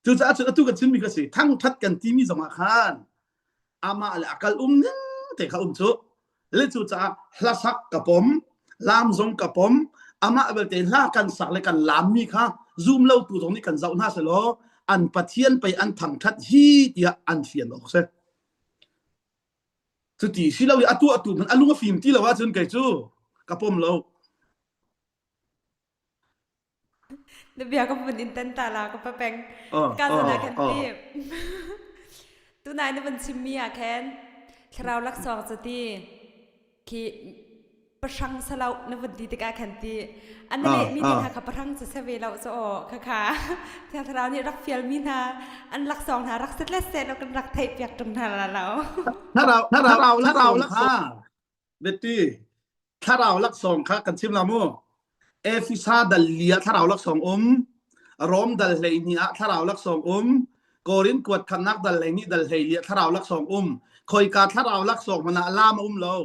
[SPEAKER 4] cucaah cun atu kan chimmi ka si thangthat kan timi zongah khan amah le akal um ning te kha um cu Le cucaah hlasak ka pom, laam zong ka pom, amah belte hla kan sak le kan laammi kha zum lo tu zong nih kan zoh hna selaw an Pathian pei an thangṭhat hi tiah an fian awk si. Cuti si lo i a tuahtu hmanh a lung a fim ti lo ahcun kei cu ka pom lo.
[SPEAKER 2] Na bia ka vun in tan ta la ka pa peng. Ka zan ah khan ti. Tunai na van chimmi ah khan thlarau laksawng cu ti khi pahrang salo na vun ti tikah khan ti an na lehmi te hna kha pahrang cu se ve lo cu aw kha kha thiang thlarau nih rak fialmi hna an laksawng hna rak set le set lo kan rak theih piak ṭung hna la lo.
[SPEAKER 4] Thlarau thlarau thlarau laksawng Beti thlarau laksawng kha kan chim la mu. Efesa dal li ah thlarau laksawng um, Rom dal 12 ah thlarau laksawng um, Korin kuat khatnak dal 12 dal 14 ah thlarau laksawng um. Khoika thlarau laksawng hmanh ah lam a um lo.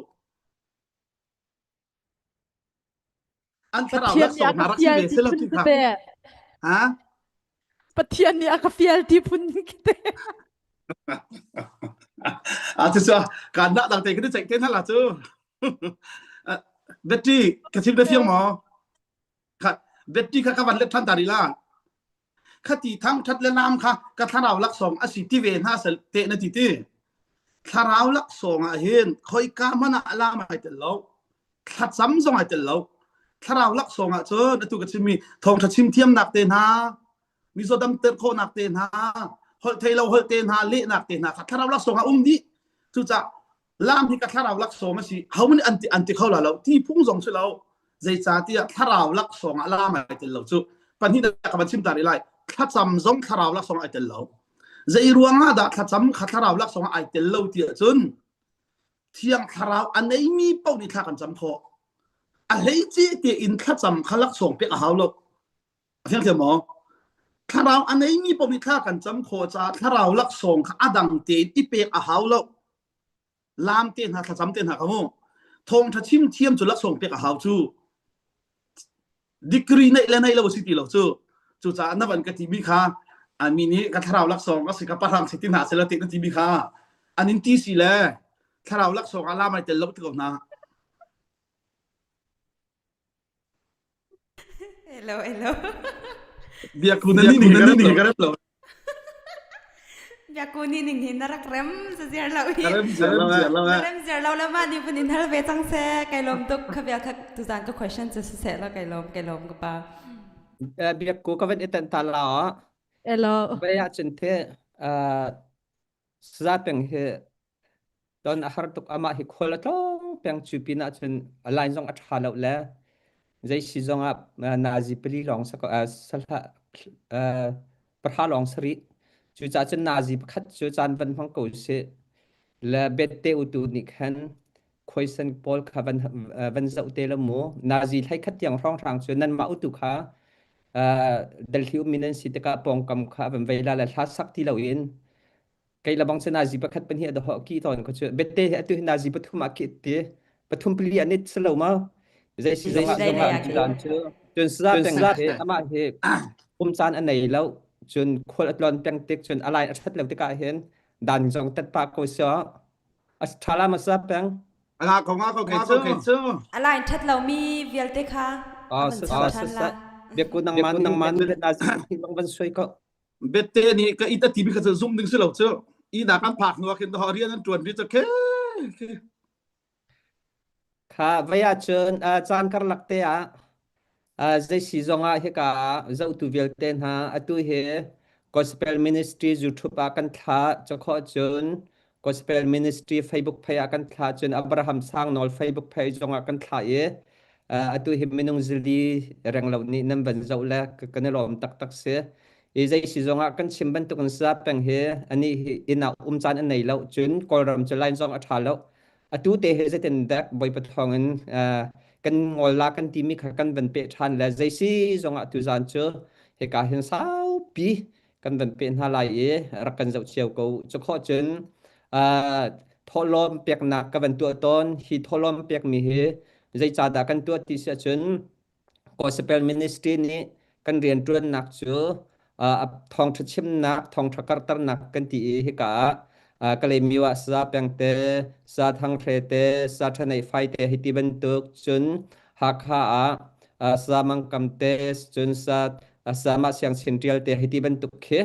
[SPEAKER 4] An thlarau
[SPEAKER 1] Pathian nih
[SPEAKER 4] laksawng
[SPEAKER 1] a
[SPEAKER 4] hna
[SPEAKER 1] ka
[SPEAKER 4] rak si
[SPEAKER 1] fial
[SPEAKER 4] ve
[SPEAKER 1] ti
[SPEAKER 4] selaw
[SPEAKER 1] phun
[SPEAKER 4] ti kha.
[SPEAKER 1] te.
[SPEAKER 4] Ha?
[SPEAKER 1] Pathian nih a ka fial ti phun te.
[SPEAKER 4] A cu cu kan dah dang te kan ceih te hna la cu. Betty ka chim te fiang maw? Kha Betty kha ka van let than ta rih la. Khati thang that le lam kha ka thlarau laksawng a si ti ve hna sel te na ti ti. Thlarau laksawng ah hin khoika hmanh ah lam ai tel lo. Thlacam zong ai tel lo. Thlarau laksawng ah cun atu ka chimmi thawngtha chim thiamnak te hna, mizaw damter khawhnak te hna, holh thei lo holh te hna, lehnak te hna kha thlarau laksawng ah um dih. Cucaah lam hi ka thlarau laksawng a si ho nih an ti an ti kho la lo ti phung zong si lo zeicahtiah thlarau laksawng ah lam ai tel lo cu pahnih ka van chim ta rih lai thlacam zong thlarau laksawng ai tel lo zei ruangah dah thlacam kha thlarau laksawng ai tel lo ti ahcun thiang thlarau a neimi paoh nih thla kan cam khawh a hleice tein thlacam kha laksawng pek a hau lo a fiang thiam maw thlarau a neimi paoh nih thla kan cam khawh caah thlarau laksawng kha a dang tein i pek a hau lo lam te hna thlacam te hna kha mu thawngtha chim thiam cu laksawng pek a hau cu degree neih le neih lo si ti lo cu cucaah na van ka timi kha mi nih ka thlarau laksawng a si ka pahrang si ti hna sela te na timi kha an in ti si le thlarau laksawng ah lam ai tel lo ti ko hna
[SPEAKER 2] Hello, hello.
[SPEAKER 4] Biakku na ni ni ka rep lo.
[SPEAKER 2] Biaku ni ning hi na rak rem ziar lo hi.
[SPEAKER 4] Ka rem ziar lo eh.
[SPEAKER 2] Na rem ziar lo le mah ni vun in hal ve cang se. Kai lawm tuk kha bia kha tuzan ka question cu siseh la kai lawm kai lawm ka pa.
[SPEAKER 3] Biakku ka van i tan ta la.
[SPEAKER 1] Hello.
[SPEAKER 3] Vai ah cun the saza peng hi Ton a har tuk amah hi khual a tlawng peng cu pin ahcun a line zong a ṭha lo le zei si zong ah nazi pali lawng sahlah pahra lawng sarih cucaah cun nazi pakhat cu caan van hmang ko sih le bette utu nih khan khuaisan pawl kha van van zoh te lo mu nazi hlei khat tiang hrawnghrang cu nanmah utu kha Delhi ummi nan si tikah pawngkam kha van vei la le hla sak ti loin Kei lebang cu nazi pakhat pahnih a dawh ki tawn ko cu bette hi atu hi nazi pathum ah ki ti pathum pali an it selo ma zei si zong ah zong cu cun saza peng hi amah hi um caan a nei lo cun khual a tlon peng tik cun a lai a that lo tikah hin dan zong tat pa ko so a tha la ma sa peng
[SPEAKER 4] Ala ko nga ko kei cu.
[SPEAKER 2] A line that lo mi vialte kha a van cham than la.
[SPEAKER 3] Biakku nangman nangman nazi bang van sui ko
[SPEAKER 4] Bette nih ka it a timi kha cu zum ding si lo cu. Ina kan phak hnu ah khin rian an ṭuan ri cu khe.
[SPEAKER 3] Kha vai ahcun caan karlak te ah zei si zong ah hika zohtu vialte hna atu hi Gospel Ministry YouTube ah kan thlah cakhawh cun Gospel Ministry Facebook page ah kan thlah cun Abraham Sangnawl Facebook page zong ah kan thlah i atu hi minung zili reng lo nih nan van zoh le kan i lawm taktak si. I zei si zong ah kan chim bantuk in sa peng hi ani hi inn ah um caan an nei lo cun Kawlram cu line zong a ṭha lo. Atu te hi zeitin dek Bawipa thawng in kan ngol la kan timi kha kan van peh ṭhan le zei si zong ah tuzaan cu hika hin saupi kan van pe hna lai i rak kan zoh cio ko cu khawh cun thawhlawm peknak ka van tuah tawn hi thawhlawm pekmi hi zeicahdah kan tuah ti si ahcun gospel ministry nih kan rianṭuannak cu thawngṭha chimnak thawngṭha karhternak kan ti i hika ah Kalaymyo ah sa peng te sa thang hre te sa ṭhanei fai te hi ti bantuk cun Hakha ah sa mangkam te cun sa Sama Siangchin ṭial te hiti bantuk khi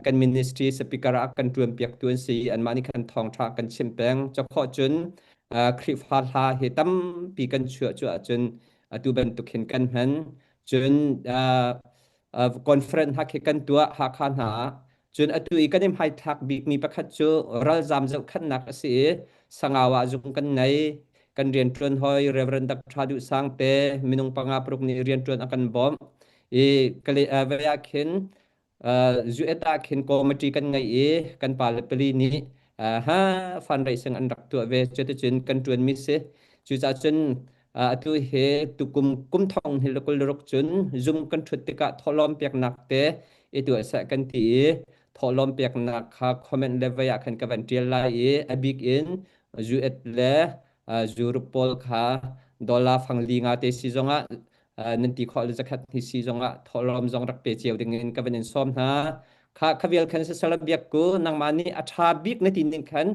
[SPEAKER 3] kan ministry speaker ah kan ṭuan piaktu an si anmah nih khan thawngṭha kan chimh peng cakhawh cun Khrihfa hla hi tampi kan chuah cu ahcun atu bantuk hin kan hman cun conference hna khi kan tuah Hakha hna ah cun atu i kan i hmaithlak bikmi pakhat cu ralzam zohkhenhnak a si i Sangau ah zung kan ngei kan rianṭuan hoi Reverend Dr. Duh Sang te minung panga paruk nih rianṭuan a kan bawmh i kale vei ah khin zuet ah khin committee kan ngei i kan pa le pali nih ha fundraising an rak tuah ve cuticun kan ṭuan mi si cucaah cun atu hi tukum kum thong hi le kul ruk cun zum kan ṭhut tikah thawhlawm peknak te i tuah seh kan ti i thawhlawm peknak kha comment le vei ah khan ka van ṭial lai i a bik in US le Europe pawl kha dollar fang li nga te si zongah nan ti khawh le zakhat hi si zongah thawhlawm zong rak pe cio ding in ka van in sawm hna kha khavial khan sasala biak ku nangmah nih a ṭha bik na ti ning khan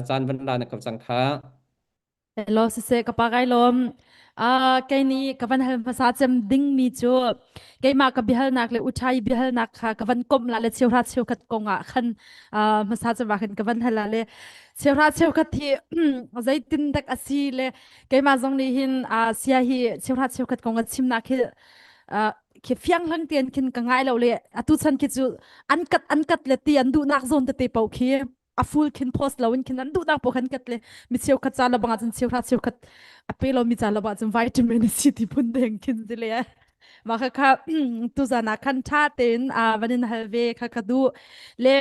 [SPEAKER 3] caan van la na ka cang kha
[SPEAKER 1] Hello siseh ka pa kai lawm. Uh, kei nih ka van hal hmasa cem ding mi cu keimah ka biahalnak le uthai biahalnak kha ka van komh la le cheuhra cheukhat kong ah khan uh, hmasa cem ah khan ka van hal la le cheuhra cheukhat hi zeitin dak asi le keimah zong nih hin uh, sia hi cheuhra cheukhat kong a chimnak hi uh, khi fiang hlang tian khin ka ngai lo le atu chan khi cu an kat an kat le ti an duhnak zawn tete pau khi a full khin post lo in khin an duhnak po khan kat le mi cheu khat ca lo bang cun cheu hra cheu khat a pe lo mi ca lo bang cun vitamin C ti phun deng khin si le ma kha kha tu zana khan tha tein a vanin hal ve kha kha du le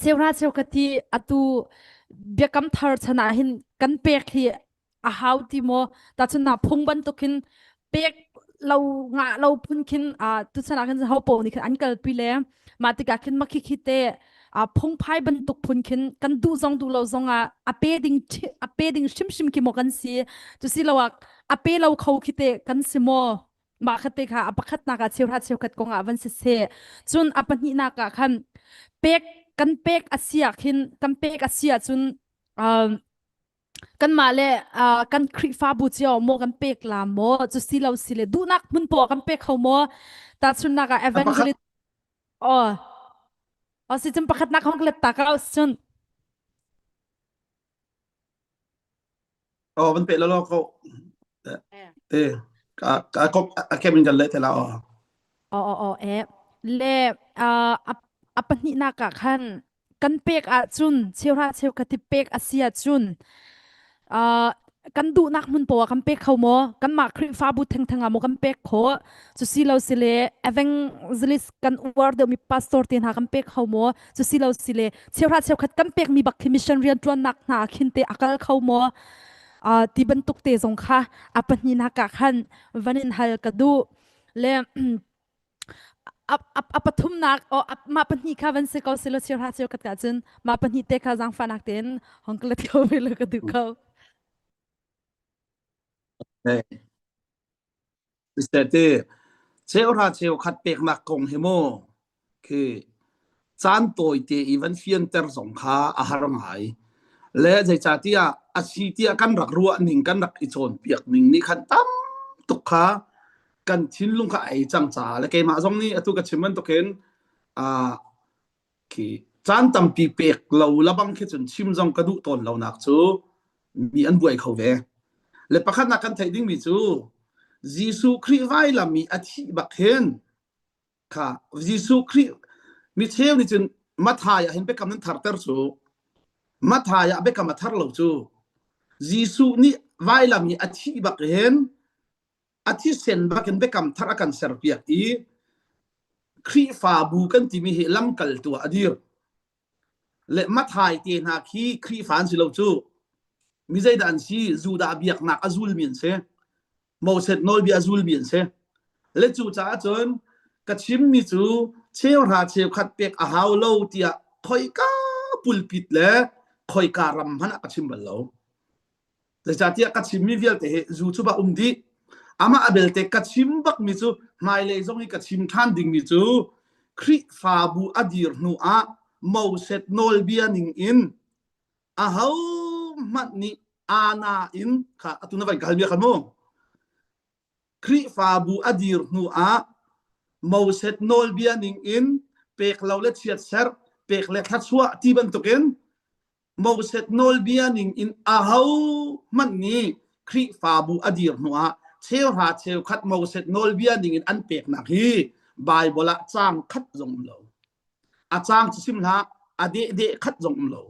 [SPEAKER 1] cheu hra cheu khat hi atu biakam thar chana hin kan pek hi a hau ti maw ta chun na phung bantuk hin pek lo nga lo phun khin a tu chan ah khin ho po ni khin an kalpi le ma tikah khin makhi khi te a phungphai bantuk phun khin kan duh zong duh lo zong ah a pe ding a pe ding hrimhrim khi maw kan si cu si lo ah a pe lo kho khi te kan si maw mah kha te kha a pakhatnak ah cheuhra cheukhat kong ah van si se cun a pahnihnak ah khan pek kan pek a si ah khin kan pek a si ah cun um, kanmah le uh, kan Khrihfabu cio maw kan pek la maw cu si lo si le duhnak hmun poah kan pek kho maw tahchunhnak ah evangelist oh. O si cun pakhatnak hong let ta ka cun.
[SPEAKER 4] Oh van pe lo lo ko. Te ka ka kop a kem in kan le te la o.
[SPEAKER 1] O o o e le a a pahnihnak ah khan kan pek ahcun cheuhra cheukhat hi pek a si ahcun uh, kan duhnak hmun poah kan pek kho maw kanmah Khrihfabu thengtheng ah maw kan pek khawh cu si lo si le evangelist kan uar deuhmi pastor te hna kan pek kho maw cu si lo si le cheuhra cheukhat kan pekmi bak khi mission rianṭuannak hna khin te a kal kho maw uh, ti bantuk te zong kha a pahnihnak ah khan van in hal ka duh le a, a, a pathumnak o mah pahnih kha van si ko silo chir ha chir kat ka cun mah pahnih te kha zaangfahnak tein hong ka let ko ve lo ka duh ko.
[SPEAKER 4] Te cheuhra cheukhat peknak kong hi mu khi caan tawi te i van fianter zong kha a har ngai. Le zeicahtiah a si tiah kan rak ruah ning kan rak i cawnpiak ning nih khan tam tuk kha kan thinlung kha a ei cang caah le keimah zong nih atu ka chim bantukin uh, khi caan tampi pek lo labang khi cun chim zong ka duh tawn lonak cu mi an buai kho ve. Le pakhatnak kan theih dingmi cu Jesuh Khrih vailam i a thih bak hin kha Jesuh Khrih mi cheu nih cun Mathai ah hin biakam nan tharter cu Mathai ah biakam a thar lo cu Jesuh nih vailam i a thih bak hin a thisen bak in biakam thar a kan serpiak i Khrihfabu kan timi hi lamkaltu ah a dir le Mathai te hna khi Khrihfa an si lo cu mi zeidah an si Judah biaknak a zulmi an si Moses nawlbia a zulmi an si. Le cu caah cun ka chimmi cu cheuhra cheukhat pek a hau lo tiah khoika pulpit le khoika ram hmanh ah ka chim bal lo. Zeicahtiah ka chimmi vialte hi zu cu ba um dih. Amah a belte ka chim bakmi cu hmailei zong i ka chim ṭhan dingmi cu Khrihfabu a dir hnu ah Moses nawlbia ning in ahohmanh nih ana in kha atu na van ka halmi kha mu Khrihfabu a dir hnu ah Moses nawlbia ning in pek lo le chiatserh pek le thluachuah ti bantukin Moses nawlbia ning in ahohmanh nih Khrihfabu a dir hnu ah cheuhra cheukhat Moses nawlbia ning in an peknak hi Bible ah caang khat zong um lo. A caang cu sim hlah, a deh deh khat zong um lo.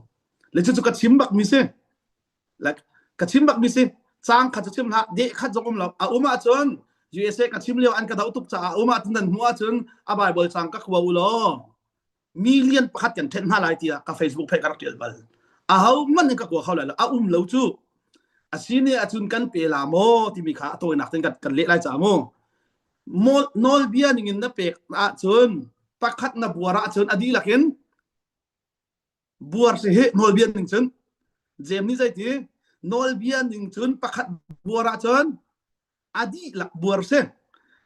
[SPEAKER 4] Le cucu ka chim bak mi si. Like ka chim bak mi si. Caang khat cu chim hlah, deh khat zong um lo. A um ahcun USA ka chim lio an ka doh tuk caah a um ahcun nan hmuh ahcun a Bible caang ka khua u law million pakhat kan thenh hna lai tiah ka Facebook page ka rak tial bal. Aho hmanh in ka kua kho lai lo. A um lo cu. A si ne ahcun kan pe la maw timi kha a tawinak ten kan, kan leh lai ca mu. Nawlbia ningin na pek ahcun pakhat na buar ahcun a dihlak in buar si hi nawlbia ning cun Jeim nih zeiti nawlbia ning cun pakhat buar ahcun a dihlak buar si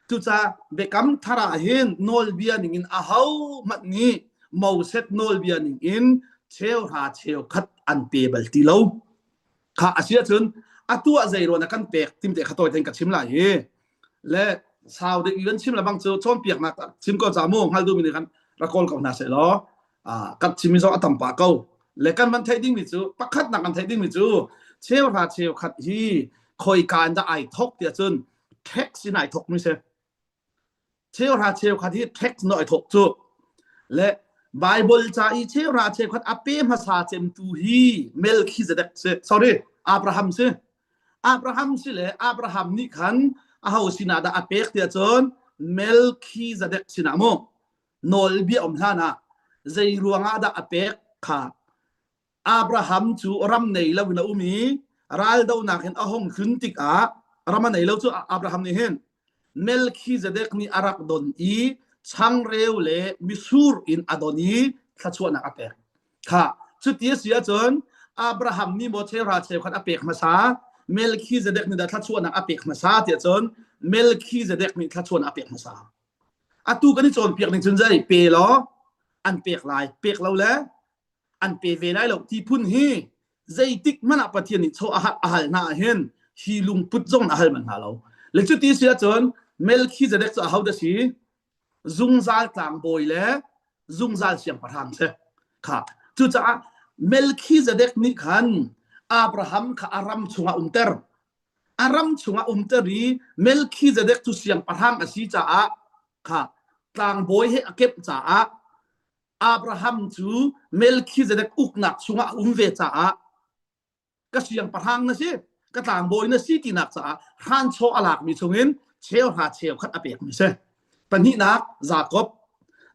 [SPEAKER 4] cucaah biakam thar ah hin nawlbia ning in aho hmanh nih Moses nawlbia ning in cheuhra cheukhat an pe bal ti lo kha a si ahcun a tuah zei ruan a kan pek tim te kha tawi tein ka chim lai hi le sau deuh kan chim le bang cu cawnpiaknak chim ko ca mu hngal duhmi nih khan ra kawl ko hna seh law kan chimmi zong a tam pah ko le kan van theih dingmi cu pakhat nak kan theih dingmi cu cheuhra cheukhat hi khoika in dah ai thok tiah cun tax in ai thok mi si cheuhra cheukhat hi tax no ai thok cu le Bible ca i cheuhra cheukhat a pe hmasa cemtu hi Melchizedek si sorry Abraham si Abraham si le Abraham nih khan aho sinah dah a pek tiah cun Melchizedek sinah mu nawlbia um hlan ah zei ruangah dah a pek kha Abraham cu ram nei lo in a um i raldonak in a hung tlun tikah ram a nei lo cu Abraham nih hin Melchizedek nih a rak don i changreu le mitsur in a don i thluachuahnak a pek. Kha cuti a si ahcun Abraham nih maw cheuhra cheukhat a pek hmasa Melchizedek nih dah thluachuahnak a pek hmasa tiah cun Melchizedek nih thluachuahnak a pek hmasa. Atu kan i cawnpiak ning cun zei pe law an pek lai pek lo le an pe ve lai lo ti phun hi zeitik hmanh ah Pathian nih chaw a hal hna ah hin hi lungput zong a hal manh hna lo. Le cuti si ahcun Melchizedek cu ahodah si? Zungzal tlangbawi le Zungzal siangpahrang si. Kha cucaah Melchizedek nih khan Abraham kha a ram chungah umter. A ram chungah umter i Melchizedek cu siangpahrang a si caah kha tlangbawi he a kemh caah Abraham cu Melchizedek uknak chungah a um ve caah ka siangpahrang na si ka tlangbawi na si tinak caah hranchaw a lakmi chungin cheuhra cheukhat a pekmi si. Pahnihnak Jakob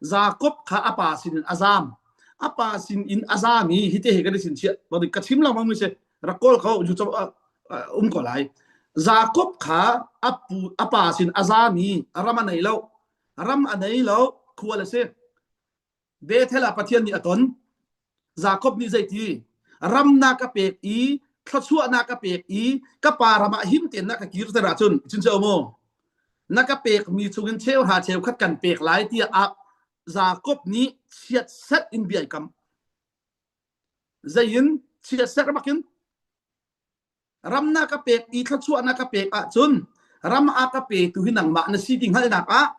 [SPEAKER 4] Jakob kha a pa sinin a zam. A pa sinin a zam i hite he kan i sinchiah ka chim lengmang mi si rak kawl ko ju um ko lai. Jakob kha a pu a pa sin a zam i ram a nei lo ram a nei lo khual a si. Bethel ah Pathian nih a ton. Jakob nih zeiti? Ram na ka pek i thluachuah na ka pek i ka pa ram ah him tein na ka kirter ahcun cun cu mu na ka pekmi chungin cheuhra cheukhat kan pek lai tiah ah Jakob nih chiatserh in bia ai kam. Zei in chiatserh bakin ram na ka pek i thluachuah na ka pek ahcun ram a ka petu hi nangmah na si ti hngalhnak ah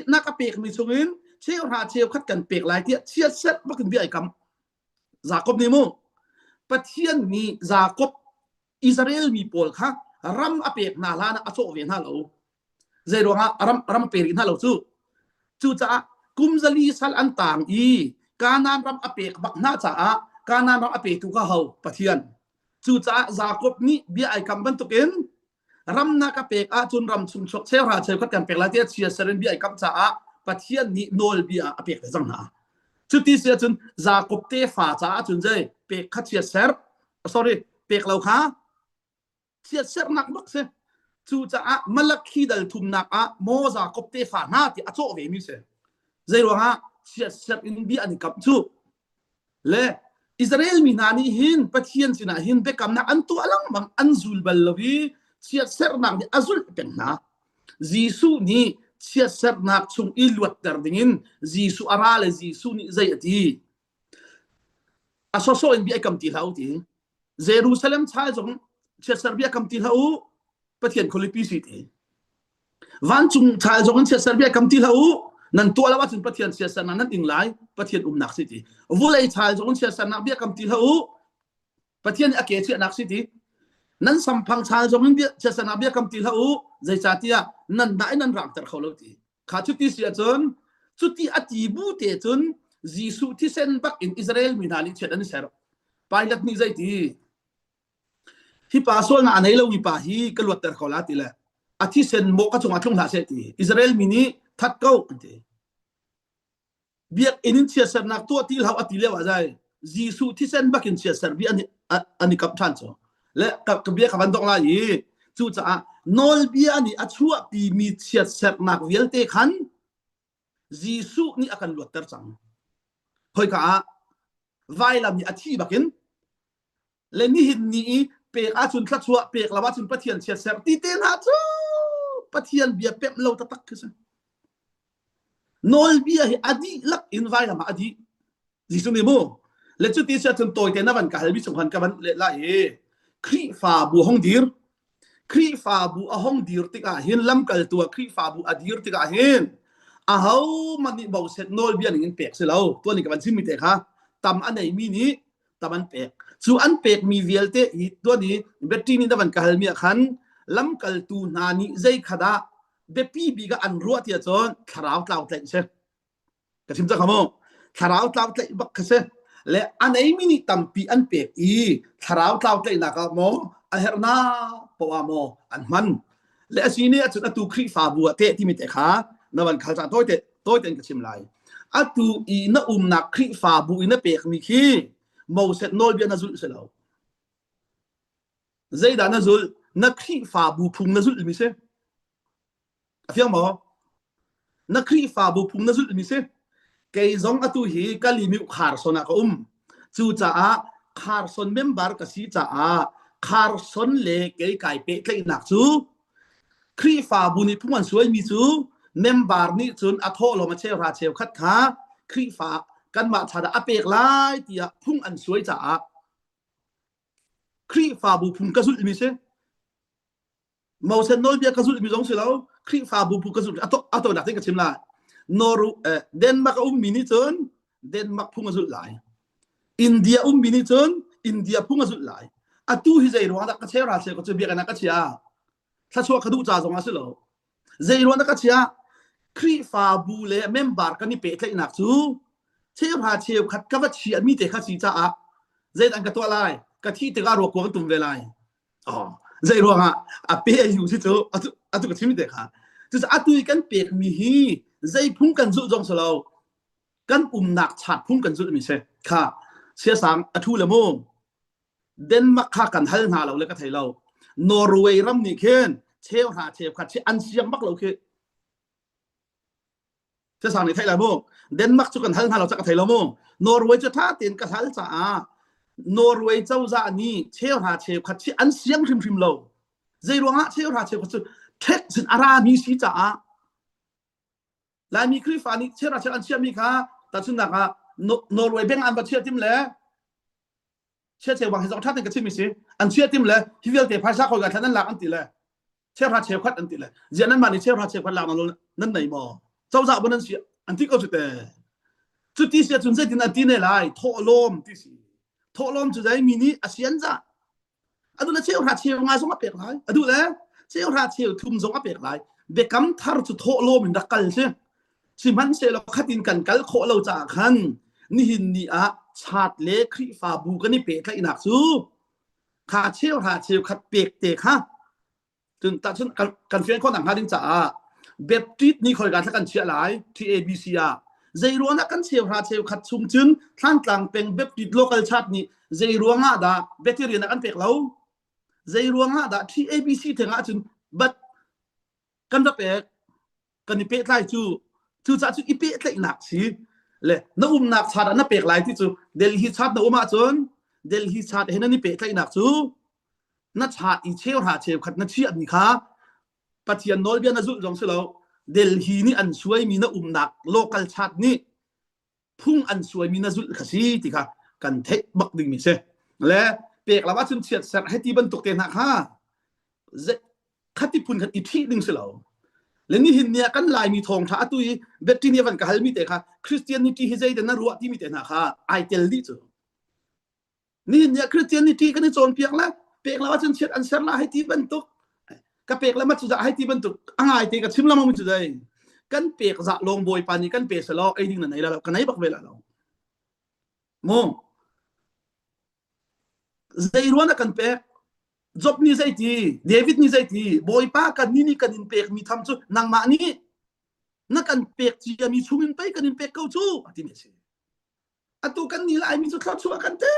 [SPEAKER 4] na ka pekmi chungin cheuhra cheukhat kan pek lai tiah chiatserh bakin bia ai kam. Jakob nih mu Pathian nih Jakob Israel mi pawl kha ram a pek hna hlan ah a cawh ve hna lo. Zei ruangah ram ram pe rih hna lo cu. Cucaah kum zali sal an tang i Kanaan ram a pek bak hna caah Kanaan ram a petu kha ho Pathian. Cucaah Jakob nih bia ai kam bantukin ram na ka pek ahcun ram chung chuak cheuhra cheukhat kan pek lai tiah chiatser in bia ai kam caah Pathian nih nawlbia a pek ve cang hna. Cuti si ahcun Jakob tefa caah cun zei pek kha chiatser sorry pek lo kha chiatsernak bak si. Cucaah Malakhi dal thumnak ah maw Jakob tefa hna ti a cawh ve mi si. Zei ruangah chiatserh in bia an i kam cu Le Israel mi hna nih hin Pathian sinah hin biakamnak an tuah lengmang an zul bal lo i chiatserhnak nih a zulh peng hna. Jesuh nih chiatserhnak chung i luatter dingin Jesuh a ra le Jesuh nih zei a ti? A sawsawh in bia i kam ti hlah u ti. Jerusalem chal zong chiatserh bia kam ti hlah u. Pathian khualipi si ti. Vancung chal zong in chiatser bia kam ti hlah u. Nan tuah lo ahcun Pathian chiatsernak nan ing lai. Pathian umnak si ti. Vulei chal zong in chiatsernak bia kam ti hlah u. Pathian nih a ke chiahnak si ti. Nan samphang chal zong in chiatsernak bia kam ti hlah u. Zeicahtiah nan nah in nan rangter kho lo ti. Kha cuti si ahcun cuti a ti bu te cun Jesuh thisen bak in Israel mi hna nih chiat an i ser. Pilate nih zei ti? Hi pa sualnak a nei lomi pa hi ka luatter ko la ti le a thisen mawh ka cungah tlung hlah seh ti Israel mi nih that ko an ti. Biakinn in chiatsernak tuah ti hlah a ti lio ah zai Jesuh thisen bakin chiatser bi an an i kap ṭhan cu. Le ka, ka bia ka van dong lai i cucaah nawlbia nih a chuahpimi chiatsernak vialte khan Jesuh nih a kan luatter cang. Khoika ah vailam i a thi bakin le nihin ni i pek ahcun thluachuah pek lo ahcun Pathian chiatserh ti te hna cu Pathian bia pemh lo taktak khi si. Nawlbia hi a dihlak in vailam ah a dih. Jesuh nih mu le cuti si ahcun tawite na van ka halmi chung khan ka van leh lai i Khrihfabu hong dir Khrihfabu a hong dir tikah hin lamkaltu ah Khrihfabu a dir tikah hin ahohmanh nih boset nawlbia ning in pek si lo tuan in ka van chimmi te kha tam a neimi nih tam an pek cu an pekmi vialte hi tuan i Betty nih na van ka halmi ah khan lamkaltu hna nih zei kha dah biapi bik ah an ruah tiah cun thlarau tlau tlaih si ka chim cang mu thlarau tlau tlaih bak kha si le a neimi nih tampi an pek i thlarau tlau tlaihnak ah maw a herhnak poah maw an hman le a si nih ahcun atu Khrihfabu ah teh timi te kha na van khal cang tawi te tawi tein ka chim lai atu i na umnak Khrihfabu i na pekmi khi Moses nawlbia na zulh si lo zeidah na zulh na Khrihfabu phung na zulh mi si A fiang maw? Na Khrihfabu phung na zulhmi si. Kei zong atu hi Kalimi Kharson ah ka um. Cucaah Kharson member ka si caah Kharson le kei kai pehtlaihnak cu Khrihfabu nih phung an suaimi cu member nih cun a thawhlawm a cheuhra cheukhat kha Khrihfa kanmah cha dah a pek lai tiah phung an suai caah Khrihfabu phung ka zulhmi si. Moses nawlbia ka zulhmi zong si lo Khrihfabu bu ka zulh a to nak ka chim lai. Noru eh, Denmark a ummi nih cun Denmark phung a zulh lai. India ummi nih cun India phung a zulh lai. Atu hi zei ruang dah ka cheu ra se ko cu biakinn ah ka chia. Thluachuah ka duh ca zong a si lo. Zei ruang dah ka chia? Khrihfabu le member kan i pehtlaihnak cu cheuhra cheukhat ka va chiahmi te kha si caah zeidah an ka tuah lai? Ka thih tikah ruakkuang tum ve lai. Oh, zei ruangah a pe a yu si cu atu atu ka chim te kha. Cucaah atu i kan pekmi hi zei phung kan zulh zong si lo. Kan umnak chat phung kan zulhmi si. Kha siasang a thu le mu. Denmark kha kan hal hna lo le ka thei lo. Norway ram nih khin cheuhra cheukhat chi an siang bak lo khi. Siasang nih thei lai mu. Denmark cu kan hal hna lo ca ka thei lo mu. Norway cu tha tein ka hal caah Norway cozah nih cheuhra cheukhat chi an siang hrimhrim lo. Zei ruangah cheuhra cheukhat cu tax in a rami si caah Laimi Khrihfa nih cheuhra cheukhat an chiahmi kha tahchunhnak ah Norway bank an va chiah tim le chia cheu bang hi zong ṭha tein ka chimmi si an chia tim le hi vialte phaisa khoi ka thlan an lak an ti le cheuhra cheukhat an ti le ziah nan mah nih cheuhra cheukhat lak nan nan nei maw cozah bu nan si an ti ko cu te cu ti si ahcun zeitin an ti ne lai thawhlawm ti si thawhlawm cu zei mi nih a sian zah adu le cheuhra cheu nga zong a pek lai adu le cheuhra cheu thum zong a pek lai biakam thar cu thawhlawm in rak kal si sihmanhsehlaw khatin kan kal khawh lo caah khan nihin ni ah chat le Khrihfabu kan i pehtlaihnak cu kha cheuhra cheukhat pek te kha cun tahchun kan kan fian khawh nak hnga ding caah Baptist ni khoi ka thla kan chiah lai TABC ah zei ruang ah kan cheuhra cheukhat chung cun Thlantlang peng Baptist local church nih zei ruang ah dah veteran ah kan pek lo zei ruang ah dah TABC theng ah cun but kan va pek kan i pehtlai cu cucaah cu i pehtlaihnak si le na umnak chat ah na pek lai ti cu Delhi chat na um ahcun Delhi chat he nan i pehtlaihnak cu na chat i cheuhra cheukhat na chiahmi kha Pathian nawlbia na zulh zong si lo Delhi nih an suaimi na umnak local chat nih phung an suaimi na zulh kha si ti kha kan theih bak dingmi si le pek lo ahcun chiat serh hei ti bantuk te hna kha khati phun khan i ṭhih ding si lo le nihin ni ah kan laimi thawngṭha atu i Betty nih van ka halmi te kha Christianity hi zeidah na ruah timi te hna kha ai tel dih cu nihin ni ah Christianity kan i cawnpiak le pek lo ahcun chiat an ser la hei ti bantuk ka pek le ma cu hei ti bantuk a ngai te ka chim lengmang mi cu dai kan pek zah lawng bawipa nih kan pe selaw ei ding na nei la lo ka nei bak ve la lo mu zei ruan a kan pek Job nih zei ti David nih zei ti bawipa kan ni nih kan in pek mi tham cu nangmah nih na kan pek cia mi chung in pei kan in pek ko cu a ti mi a si atu kan ni laimi cu thluachuah kan te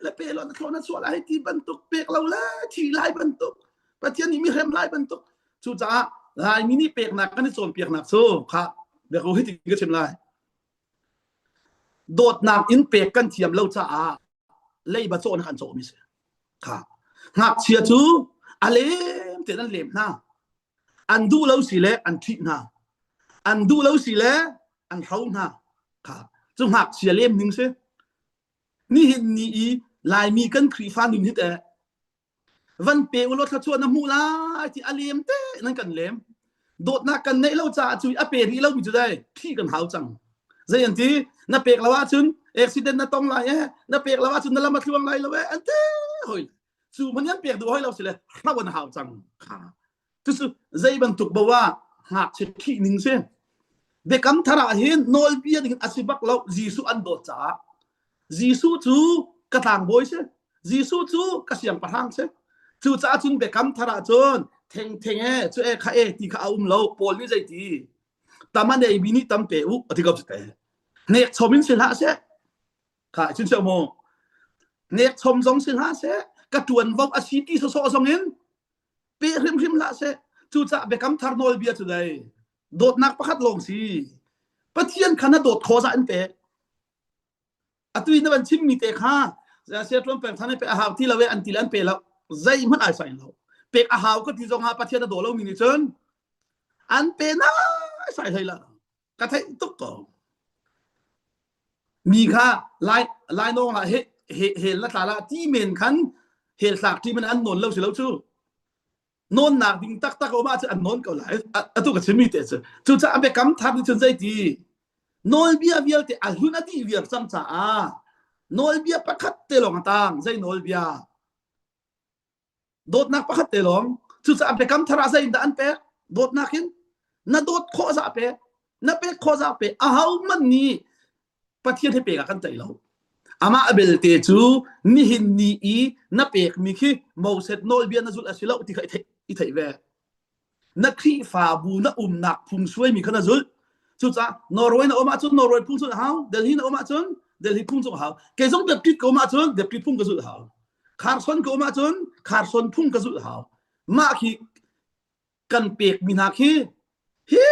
[SPEAKER 4] le pe lo na thlo na chuah lai ti bantuk pek lo le thi lai bantuk pathian nih mi hrem lai bantuk cucaah laimi nih peknak kan i cawnpiaknak cu kha biako hi ti ka chim lai dawtnak in pek kan thiam lo caah leiba cawh na kan cawh mi si kha ngakchia cu a lem te an lem hna an duh lo si le an ṭhih hna an duh lo si le an hro hna kha cu ngakchia lem ning si nihin ni i laimi kan Khrihfa nun hi teh van pe ulaw thluachuah na hmuh lai ti a lem te nan kan lem dawtnak kan neih lo caah cu a pe rih lomi cu dai thih kan hau cang zei an ti na pek lo ahcun accident na tong lai e na pek lo ahcun na lam a thluang lai lo e an ti hoi cu hman an pek duh hoi lo si le hro an hau cang kha cucu zei bantuk bo ah ngakchia thih ning si biakam thar ah hin nawlbia ning a si bak lo Jesuh an dawt caah Jesuh cu ka tlangbawi si Jesuh cu ka siangpahrang si cucaah cun biakam thar ah cun theng theng e cu e kha e ti kha a um lo Paul nih zei ti tam a nei mi nih tam pe u a ti ko te nek chom in si hlah seh kha cun seh mu nek chom zong si hlah seh ka tuanvo a si ti sawsawh zong in pe hrimhrim hlah seh cucaah biakam thar nawlbia cu dei dawtnak pakhat lawng si pathian kha na dawt kho za in pek atu in na van chimmi te kha sia tuan peng than pe a hau ti lo e an ti le an pe lo zei hmanh ai sai lo pek a hau ka ti zong ah pathian a daw lo mi nih cun an pe na sai hlei la ka theih tuk ko mi kha lai lai nong la he he hel na tla la ti men khan hel tlak ti men an nawn lo si lo cu. Nawnnak ding taktak a um ahcun an nawn ko lai. Atu ka chimmi te cu. Cucaah biakam thar nih cun zeiti nawlbia vialte a hlun a dih viar cang caah nawlbia pakhat te lawng a tang. Zei nawlbia? Dawtnak pakhat te lawng. Cucaah biakam thar ah zei in dah an pek? Dawtnak in na dawt khawh zah pek. Na pek khawh zah pek. Ahohmanh nih Pathian hi pek ah kan tei lo. Amah belte cu nihin ni i na pekmi khi Moses nawlbia na zulh a si lo ti kha i theih ve. Na Khrihfabu na umnak phung suaimi kha na zulh. Cucaah Norway na um ahcun Norway phung zulh a hau. Delhi na um ahcun Delhi phung zulh a hau. Kei zong Baptist ka um ahcun Baptist phung ka zulh a hau. Kharson ka um ahcun Kharson phung ka zulh a hau. Mah khi kan pekmi hna khi hi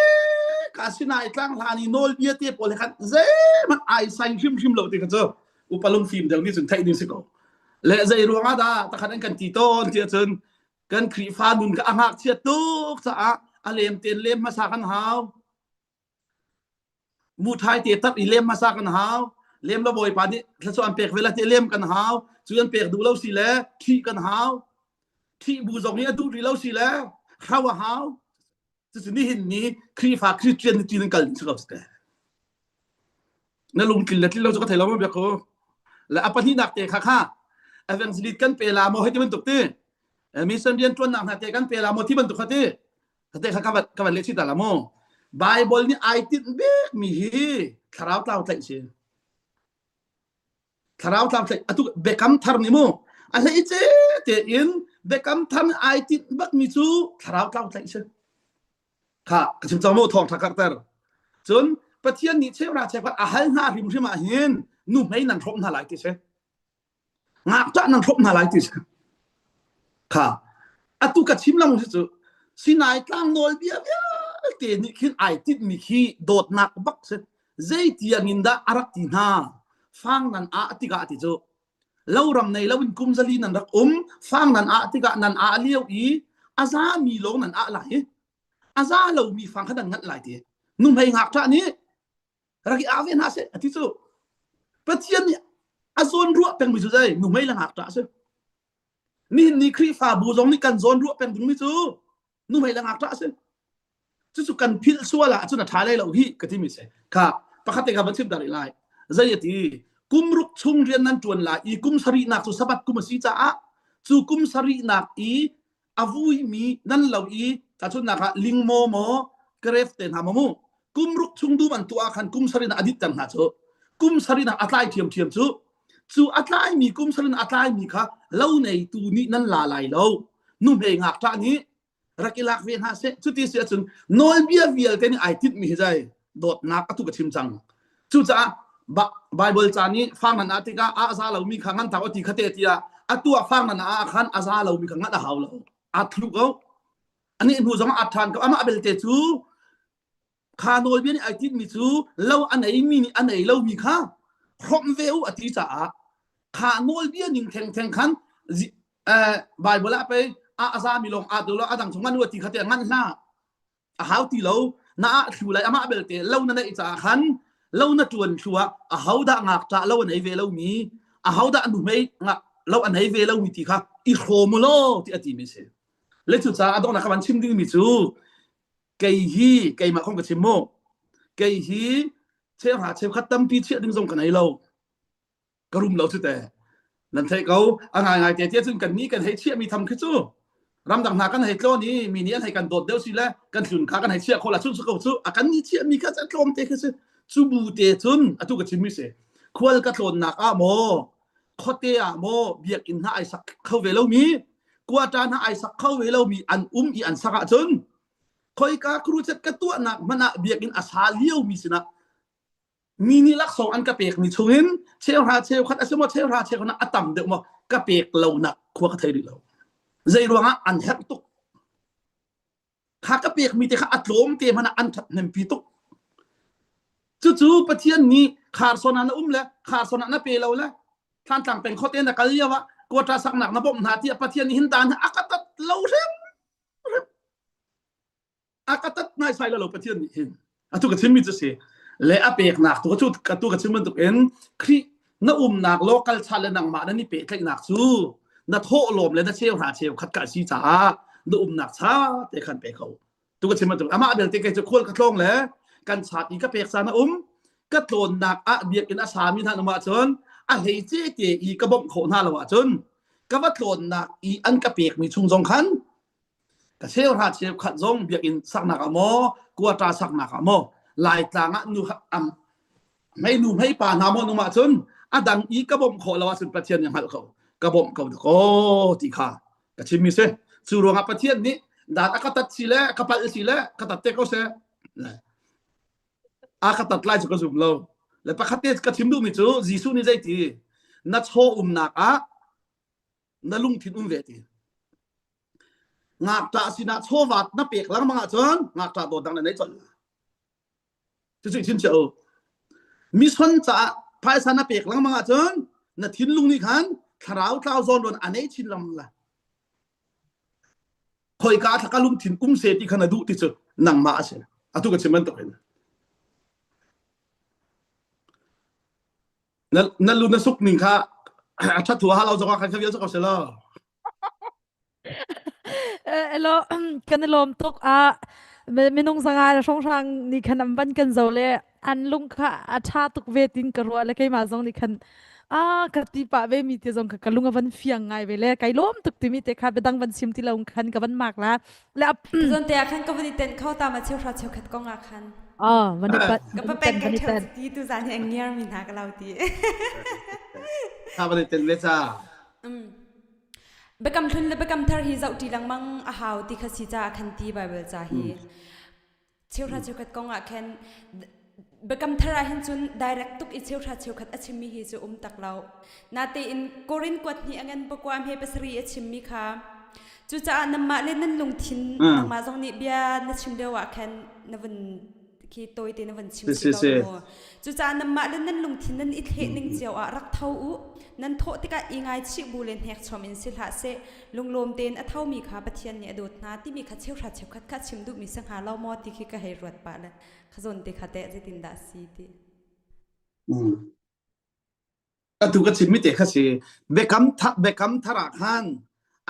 [SPEAKER 4] ka sinai tlang hlan i nawlbia te pawl he khan zeihmanh ai sai hrimhrim lo ti kha cu upa lungfim deuh nih cun theih ding si ko le zei ruangah dah takhat an kan ti tawn ti ahcun kan Khrihfa nun kha a ngakchiat tuk caah a lem ten lem hmasa kan hau muthai te tat i lem hmasa kan hau lem la bawipa nih thluachuah an pek ve la ti lem kan hau cu an pek duh lo si le thih kan hau thih bu zong nih a duh rih lo si le hro a hau cucu nihin ni Khrihfa Christian ni tin kal ding si ko te na lungtlin le tlin lo cu ka thei lo ma biak ko le a pahnihnak te kha kha evangelist kan pe la maw hei ti bantuk ti mission rian ṭuannak hna te kan pe la maw ti bantuk kha ti Te kha ka van leh chih ta la mu. Bible nih ai tinh bik mi hi thlarau tlau tlaih si. Thlarau tlau tlaih atu biakam thar nih mu. A hlei ce te in biakam thar nih ai tinh bak mi cu thlarau tlau tlaih si. Kha ka chim cang mu thawng tha karter. Cun Pathian nih cheuhra cheukhat a hal hna hrimhrim ah hin nu hmei nan hrawm hna lai ti si. Ngakṭah nan hrawmh hna lai ti si. Kha atu ka chim lang si cu Sinai tlang nawlbia vialte nih khin ai tinhmi khi dawtnak bak si. Zei tiang in dah a rak ti hna? Fang nan ah tikah ti cu loram nei lo in kum zali nan rak um fang nan ah tikah nan ah lio i a zami lawng nan ah lai i a za lomi fang kha nan nganh lai ti. Nuhmei ngakṭah nih rak i ave hna seh ati cu Pathian nih a zawn ruah pengmi cu zei nuhmei le ngakṭah a si nihin ni Khrihfabu zong nih kan zawn ruah peng dingmi cu nuhmei le ngakṭah a si cucu kan philh sual ah cun a ṭha lai lo hi ka timi si kha pakhat te kha van chim ta rih lai zei a ti kum ruk chung rian nan ṭuan lai i kum sarihnak cu sabbath kum a si caah cu kum sarihnak i a vuimi nan lo i tahchunhnak ah lingmaw maw grave te hna maw mu kum ruk chung dum an tuah ah khan kum sarih a dit ter hna cu kum sarih a tlai ṭhiamṭhiam cu cu a tlaimi kum sarih a tlaimi kha lo neitu nih nan la lai lo nuhmei ngakṭah nih rak i lak ve hna seh cuti si ahcun nawlbia vialte nih ai tinhmi hi zai dawtnak atu ka chim cang cucaah Bible ca nih fang nan ah tikah a za lomi kha ngan tak ti kha te tiah atu ah fang nan ah khan a za lomi kha ngan a hau lo a thlu ko ani hnu zong a than ko amah belte cu kha nawlbia nih ai tinhmi cu lo a neimi nih a nei lomi kha hrawmh ve u a ti caah kha nawlbia ning thengtheng khan Bible ah pei a a zami lawng aa tu lo a dang chung ngan u a ti kha te ngan hlah a hau ti lo na ah thlu lai amah belte lo na neih caah khan lo na ṭuan thlu ah a ho dah ngakṭah lo a nei ve lomi a ho dah nuhmei ngak lo a nei ve lomi ti kha i hrawm u law ti a timi si le cucaah a donghnak ka van chim dingmi cu kei hi keimah kong ka chim mu kei hi cheuhra cheukhat tampi chiah ding zong ka nei lo ka rum lo cu te nan theih ko a ngai ngai te tiah cun kan nih kan hei chiah mi tham khi cu ramdang hna kan hei tlawn i mi nih an hei kan dawt deuh si le kan tlun kha kan hei chiah khawh la cun ko cu a kan nih chiah mi kha tlawm te khi si cu bu te cun atu ka chim mi si khual ka tlawnnak ah maw khuate ah maw biakinn hna ai sak kho ve lo mi quarter hna ai sak kho ve lo mi an um i an sak ahcun khoika crusade ka tuahnak hmanh ah biakinn a sa lio mi sinah mi nih laksawng an ka pekmi chungin cheuhra cheukhat a si maw cheuhra cheukhat a tam deuh maw ka pek lonak khua ka thei rih lo zei ruangah an herh tuk kha ka pekmi te kha a tlawm te hmanh ah an ṭhathnempi tuk cucu Pathian nih kharsawn ah na um le kharsawn ah na pe lo le Thlantlang peng khuate na kal lio ah quota saknak na bawmh hna tiah Pathian nih hin dan a ka tat lo hrim a ka tat naisai lo Pathian nih hin atu ka chimmi cu si le a peknak tu cu atu ka chim bantuk in Khrih na umnak local cha le nangmah nan i pehtlaihnak cu na thawhlawm le na cheu hra cheu khat ka si caah Na umnak cha te khan pe ko. Tu ka chim bantuk amah belte kei cu khual ka tlawng le kan chat i ka pek caan a um. Ka tlawnnak ah biakinn a sami hna um ahcun a hleice te i ka bawmh khawh hna lo ahcun ka va tlawnnak i an ka pekmi chung zong khan ka cheuhra cheukhat zong biakinn saknak ah maw quarter saknak ah maw Laitlang ah nu am hmei nu hmei pa hna maw num ahcun a dang i ka bawmh khawh lo ahcun Pathian nih hngalh ko ka bawmh ko ko ti kha ka chimmi si. Cu ruangah Pathian nih dan a ka tat si le ka palh si le ka tat te ko seh. A ka tat lai cu ka zum lo. Le pakhat te ka chim duhmi cu Jesuh nih zeiti na chaw umnak ah na lungthin um ve ti. Ngakṭah sinah chawva na pek lengmang ahcun ngakṭah dawt dang na nei colh la. Cucu i chim u. Mission caah phaisa na pek lengmang ahcun na thinlung nih khan thlarau tlau zawn ruan a nei chin lengmang la. Khoika thlaka lungthin um se ti kha na duh ti cu nangmah a si. Atu ka chim bantuk in. Na na lu na suk ning kha a ṭhat thua ha lo zong ah khan kha vial ko se lo.
[SPEAKER 1] Elo kan i lawm tuk a minung zanga hrawnghrang nih khan an van kan zo le an lung kha a ṭha tuk ve tin ka ruah le keimah zong nih khan a ka ti pah ve mi te zong kha ka lung a van fiang ngai ve le kai lawm tuk timi te kha biadang van chim ti lo khan ka van mak la le
[SPEAKER 2] Zawn te ah khan ka van i tenh kho ta ma cheuhra cheukhat kong ah khan.
[SPEAKER 1] Ah van i pat
[SPEAKER 2] Ka pa peng kai theu ti tu zan hi ang ngiar mi hna ka lau ti.
[SPEAKER 4] Tha van i ten ve cha.
[SPEAKER 2] Biakam Hlun le Biakam Thar hi zohṭi lengmang a hau ti kha si caah khan ti Baibal ca hi. Cheuhra cheukhat kong ah khan Biakam Thar ah hin cun direct tuk i cheuhra cheukhat a chimmi hi cu um tak lo. Natein Korin kuat hnih a ngan pakua hme pasarih a chimmi kha cucaah nanmah le nan lungthin nangmah zong nih bia na chim lio ah khan na vun khi tawite na van chim si ko mu. Cucaah nanmah le nan lungthin nan i thleh ning cio ah rak tho u. Nan thawh tikah i ngaichih bu le hnekchom in si hlah seh. Lunglawm tein a thomi kha Pathian nih a dawt hna timi kha cheuhra cheukhat kha chim duhmi si hnga lo maw ti khi ka hei ruat pah le kha zawn te kha teh zeitindah si ti.
[SPEAKER 4] Atu ka chimmi te kha si. Biakam biakam thar ah khan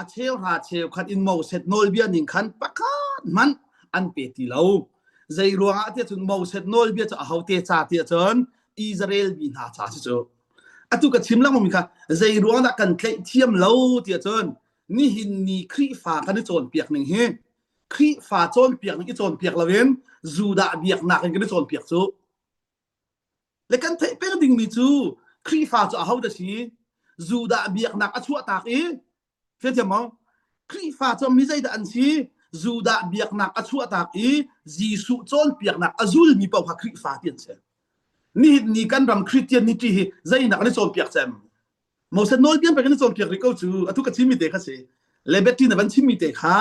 [SPEAKER 4] a cheuhra cheukhat in Moses nawlbia ning khan pakhat hmanh an pe ti lo. Zei ruangah tiah cun Moses nawlbia cu ahote ca tiah cun Israel mi hna ca si cu. Atu ka chim lengmang mi kha zei ruang dah kan tlaih thiam lo tiah cun nihin ni Khrihfa kan i cawnpiak ning hi Khrihfa cawnpiak ning i cawnpiak loin Judah biaknak in kan i cawnpiak cu. Le kan theih peng dingmi cu Khrihfa cu ahodah si? Judah biaknak a chuahtak i fiathiam maw? Khrihfa cu mi zeidah an si? Judah biaknak a chuahtak i Jesuh cawnpiaknak a zulmi paoh kha Khrihfa ti an si. Nihin ni kan ram Christianity hi zeinak an i cawnpiak cem? Moses nawlbia pek in cawnpiak rih ko cu atu ka chimmi te kha si. Le Betty na van chimmi te kha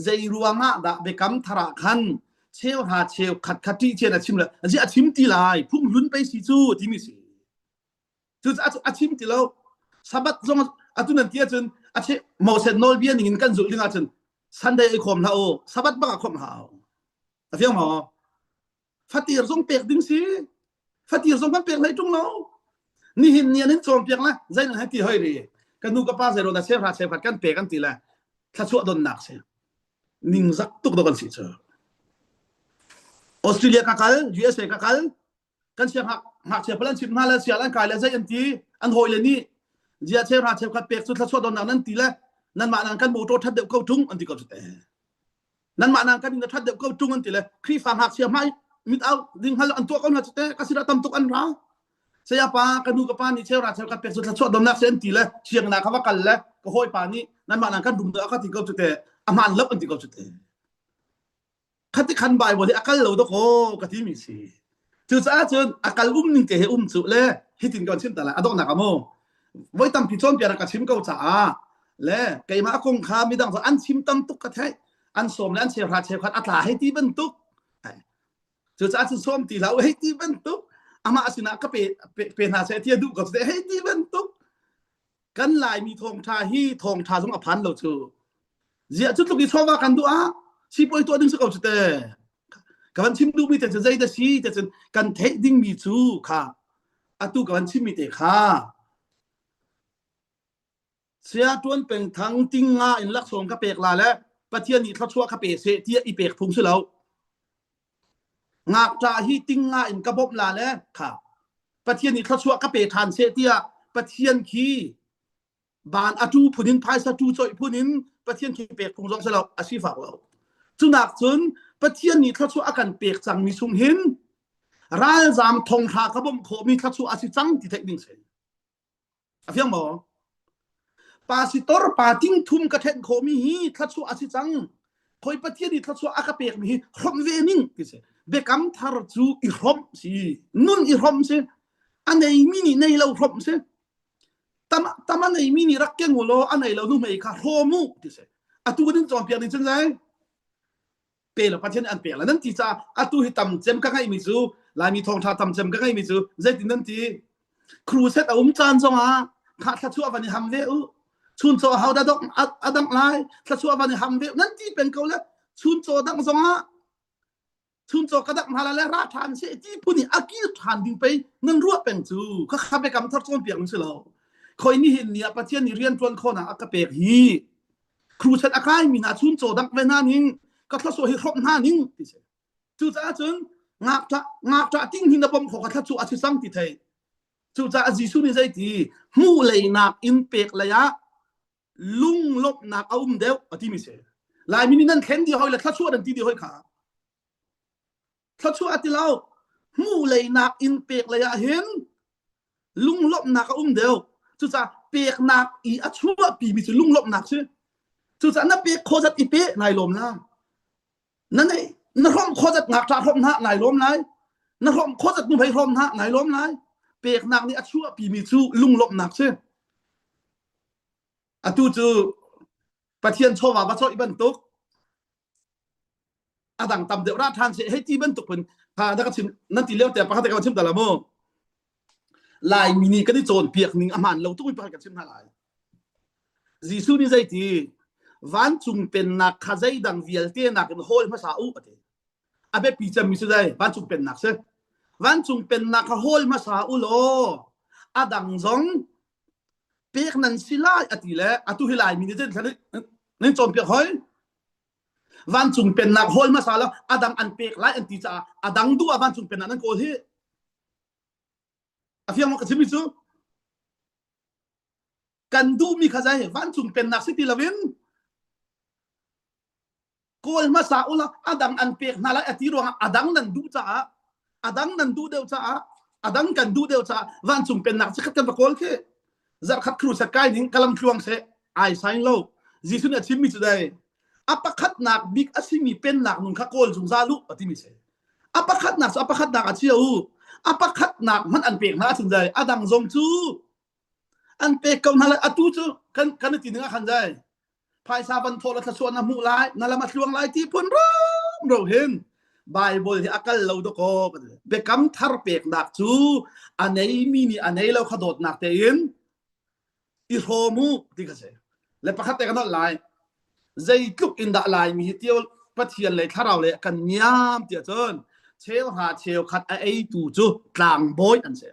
[SPEAKER 4] zei ruangah dah biakam thar ah khan cheuhra cheu khat khat ṭih cian a chim le azi a chim ti lai phung hlun pei si cu timi si. Cu a chim ti lo. Sabbath zong atu nan ti ahcun a che Moses nawlbia ning in kan zulh ding ahcun Sunday ai khawm hlah u Sabbath bang ah khawm hau. A fiang maw? Fatir zong pek ding si. Fatir zong kan pek hlei ṭung lo. Nihin ni an in cawnpiak la zei nan hei ti hoi ri. Ka nu ka pa zei ro dah cheuhra cheukhat kan pek an ti le thluachuah donnak si. Ningzak tuk do kan si cu. Australia ka kal, USA ka kal, kan siang ngakchia pal an chimh hna le sial an kai le zei an ti an hawi le nih zia cheuhra cheukhat pek cu thluachuah donnak nan ti le nanmah nan kan motor that deuh ko ṭung an ti ko cu te. Nanmah nan kan in a ṭhat deuh ko ṭung an ti le Khrihfa ngakchia hmai mit au ding hal an tuah ko hna cu te ka sinah tam tuk an ra. Saya pa ka nu ka pa nih cheu ra cheu ka pek cu thluachuah donnak si an ti le sianginn ah ka va kal le ka hawipa nih nanmah nan kan rum deuh a ka ti ko cu te a hmaan lo an ti ko cu te. Khati khan Bible hi a kal lo dakaw ka ti mi si. Cucaah cun a kal um ning te he um cu le hitin kan chim ta lai a donghnak ah mu voi tampi cawnpiak ka chim ko caah le keimah kong kha midang cu an chim tam tuk ka theih an sawm le an cheuhra cheukhat a tla hei ti bantuk cucaah cun sawm ti hlah u hei ti bantuk amah sinah ka pe pe hna seh ti a duh ko hei ti bantuk kan Laimi thawngṭha hi thawngṭha zong a phan lo cu. Ziah cu tluk i chawva kan duh ah sipuai tuah ding si ko cu te. Ka van chim duhmi te cu zei dah si te cun kan theih dingmi cu kha atu ka van chimmi te kha Saya Tuan Peng Thang ting nga in laksawng ka pek la le. Pathian nih thluachuah ka pe seh tiah i pek phung si lo. Ngakṭah hi ting nga in ka bawmh la le kha Pathian nih thluachuah ka pe ṭhan seh tiah Pathian khi van a tu phun in phaisa tu coih phun in Pathian khi pek phung zong si lo a si fak lo. Cunak cun Pathian nih thluachuah a kan pek cangmi chung hin ralzam thonghra ka bawmh khawhmi thluachuah a si cang ti theih ding si. A fiang maw? Pasitor pa ting thum ka thenh khawhmi hi thluachuah a si cang. Khoi Pathian i thluachuah a ka pekmi hi hrawmh ve ning ti si. Biakam thar cu i hrawmh si. Nun i hrawmh si. A neimi nih nei lo hrawmh si. Tam tam a neimi nih rak keng u law a nei lo nu mei kha hrawm u ti si. Atu kan in cawnpiak ning cun zei? Pe lo Pathian an pek la nan ti caah atu hi tam cem ka ngeihmi cu Laimi thawngṭha tam cem ka ngeihmi cu zeitin nan ti crusade a um caan zongah kha thluachuah van i ham ve u chuncaw hau da dok a dangh lai thluachuah van i ham ve nan ti peng ko le chuncaw dangh zongah chuncaw ka dangh hna lai le ra ṭhan se ti phun i a kil ṭhan ding pei nan ruah peng cu kha kha biakam thar cawnpiak nan si lo khoi ni hin ni ah Pathian nih rian ṭuan khawhnak a ka pek hi Crusade a kaimi hna chun caw dangh ve hna ning ka thluachuah hi hrawmh hna ning ti si. Cucaah cun ngakṭah ngakṭah ting hi na bawmh khawh ka thluachuah a si cang ti thei. Cucaah Jesuh nih zei ti hmuh leinak in pek lei ah lunglawmhnak a um deuh a timi si. Laimi nih nan thlen dih hoi le thluachuah nan ti dih hoi kha. Thluachuah a ti lo. Hmuh leinak in pek lei ah hin lunglawmhnak a um deuh. Cucaah peknak i a chuahpimi cu lunglawmhnak si. Cucaah na pek khawh zat i pe nai lawm la. Na nei na hrawmh khawh zat ngakṭah hrawmh hna nai lawm lai. Na hrawmh khawh zat nuhmei hrawm hna nai lawm lai. Peknak nih a chuahpimi cu lunglawmhnak si. Atu cu Pathian chawva va cawih bantuk a dang tam deuh ra ṭhan seh hei ti bantuk phun kha na ka chim nan ti lio te pakhat te ka chim ta la mu Laimi nih kan i cawnpiak ning a hmaan lo tuk mi pakhat kan chim hna lai Jesuh nih zeiti vancung pennak kha zeidang vialte nakin hawl hmasa u a ti a biapi cemmi cu zei vancung pennak si vancung pennak kha hawl hmasa u law a dang zong pek nan si lai a ti le atu hi Laimi nih nan cawnpiak hoi Vancung pennak hawl hmasa lo a dang an pek lai an ti caah a dang duh ah vancung pennak nan kawl hi. A fiang maw ka chimmi cu? Kan duhmi kha zei vancung pennak si ti loin kawl hmasa ula a dang an pek hna lai a ti ruangah a dang nan duh caah a dang nan duh deuh caah a dang kan duh deuh caah vancung pennak chikkhat kan va kawl khi zarhkhat crusade kai ning kalam tluang seh ai sign lo Jesuh nih a chimmi cu dai a pakhatnak bik a simi pennak nun kha kawl zungzal u a timi si a pakhatnak cu a pakhatnak a chia u a pakhatnak hmanh an pek hna ahcun zai a dang zong cu an pek ko hna lai atu cu kan kan ti ning ah khan zai phaisa van thawh la thluachuah na hmuh lai na lam a tluang lai ti phun rom ro hin Bible hi a kal lo dakaw biakam thar peknak cu a neimi nih a nei lo kha dawtnak tein i hrawm u ti kha si le pakhat te ka nolh lai zeitluk in dah laimi hi tio pathian lei thlarau lei kan niam tiah cun cheuhra cheukhat a eitu cu tlangbawi an si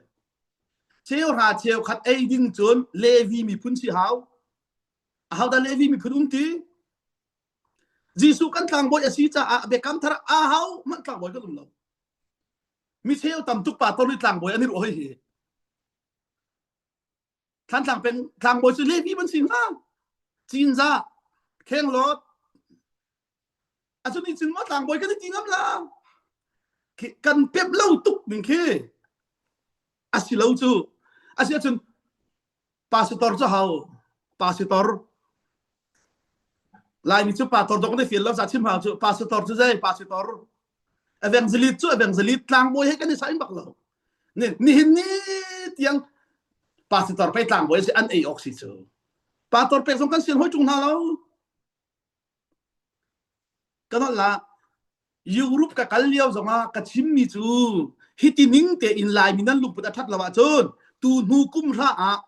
[SPEAKER 4] cheuhra cheukhat ei ding cun levi miphun si hau ahodah levi miphun um ti Jesuh kan tlangbawi a si caah biakam thar a hau hmanh tlangbawi kan um lo mi cheu tam tuk pa tor ni tlangbawi an i ruah hoi hi Thlantlang peng tlangbawi cu Levi ban si hnga. Cinzah, Khenglawt. Acun cun maw tlangbawi kan i ti ngam la. Kan pep lo tuk ning khi. Asi lo cu. Asi ahcun pastor cu hau. Pastor. Laimi cu pastor dok ne fial lo sa chim hau cu. Pastor cu zei? Pastor. Evangelist cu evangelist tlangbawi he kan i sain bak lo. Ni nihin ni tiang pastor pei tlangbawi si an ei awk si cu. Pastor pek zong kan sian hoi ṭung hna lo. Kan la Europe ka kal lio zongah ka chimmi cu hiti ning tein Laimi nan lungput a ṭhat lo ahcun tu hnu kum hra ah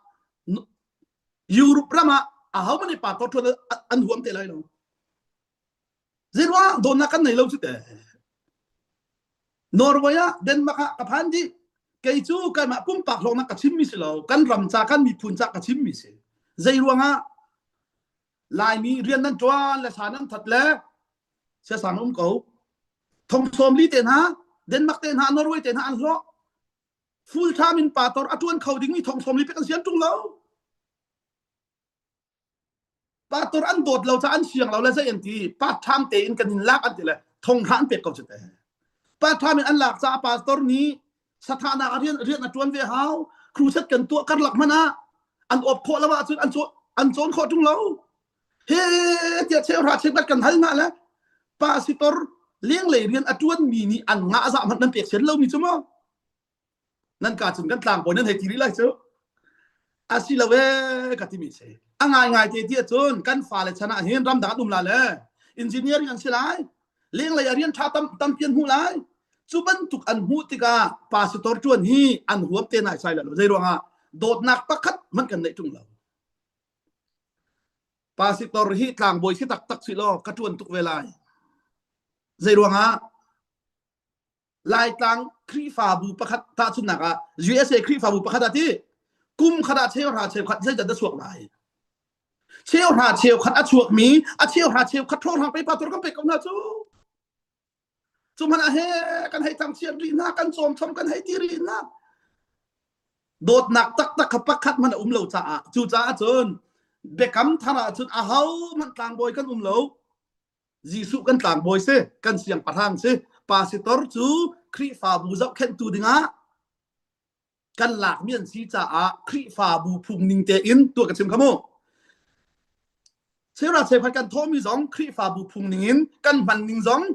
[SPEAKER 4] Europe ram ah ahohmanh nih pastor ṭuan an huam te lai lo. Zeiruang dawtnak kan nei lo cu te. Norway ah Denmark ah ka phan dih. Kei cu keimah pumpak hlawknak ka chimmi si lo. Kan ram ca kan miphun ca ka chimmi si. Zeiruang ah? Laimi rian nan ṭuan le sa nan that le siasang um ko. Thong sawm li te hna, Denmark te hna, Norway te hna an hlawh. Full time in pastor a ṭuan kho dingmi thong sawm li pek an sian ṭung lo. Pastor an dawt lo ca an siang lo le zei an ti part time tein kan in lak an ti le thong hra an pek ko cu te. Part time in an lak caah pastor nih sathahnak ah rian rian a ṭuan ve hau. Crusade kan tuah karlak hmanh ah an awp khawh lo ahcun an an cawn khawh ṭung lo. He tiah cheuhra cheukhat kan hal hna le pastor lenglei rian a ṭuan mi nih an ngah zah hmanh nan pek sian lomi cu maw? Nan ka cun kan tlangbawi nan hei ti rih lai cu. Asi lo ee ka timi si. A ngai ngai te ti ahcun kan fale chan ah hin ramdang an um la le engineering an si lai. Lenglei ah rian ṭha tam tampi an hmuh lai. Cu bantuk an hmuh tikah pastor ṭuan hi an huam te nai sai lo. Zei ruangah dawtnak pakhat hmanh kan neih ṭung lo. Pastor hi tlangbawi si taktak si law ka ṭuan tuk ve lai. Zei ruangah Laitlang Khrihfabu pakhat tahchunhnak ah USA Khrihfabu pakhat ah ti kum khat ah cheuhra cheukhat zeidah dah chuak lai? Cheuhra cheukhat a chuakmi a cheuhra cheukhat hrawnghrang pe pastor kan pek ko hna cu. Cu hmanh ah he kan hei thangchiat rih hna kan cawm chom kan hei ti rih hna. Dawtnak taktak kha pakhat hmanh a um lo caah cucaah cun biakam thar ah cun aho hmanh tlangbawi kan um lo. Jesuh kan tlangbawi si, kan siangpahrang si. Pastor cu Khrihfabu zohkhenhtu dingah kan lakmi an si caah Khrihfabu phung ning tein tuah ka chim kha mu. Cheuhra cheukhat kan thawhmi zong Khrihfabu phung ning in kan hman ning zong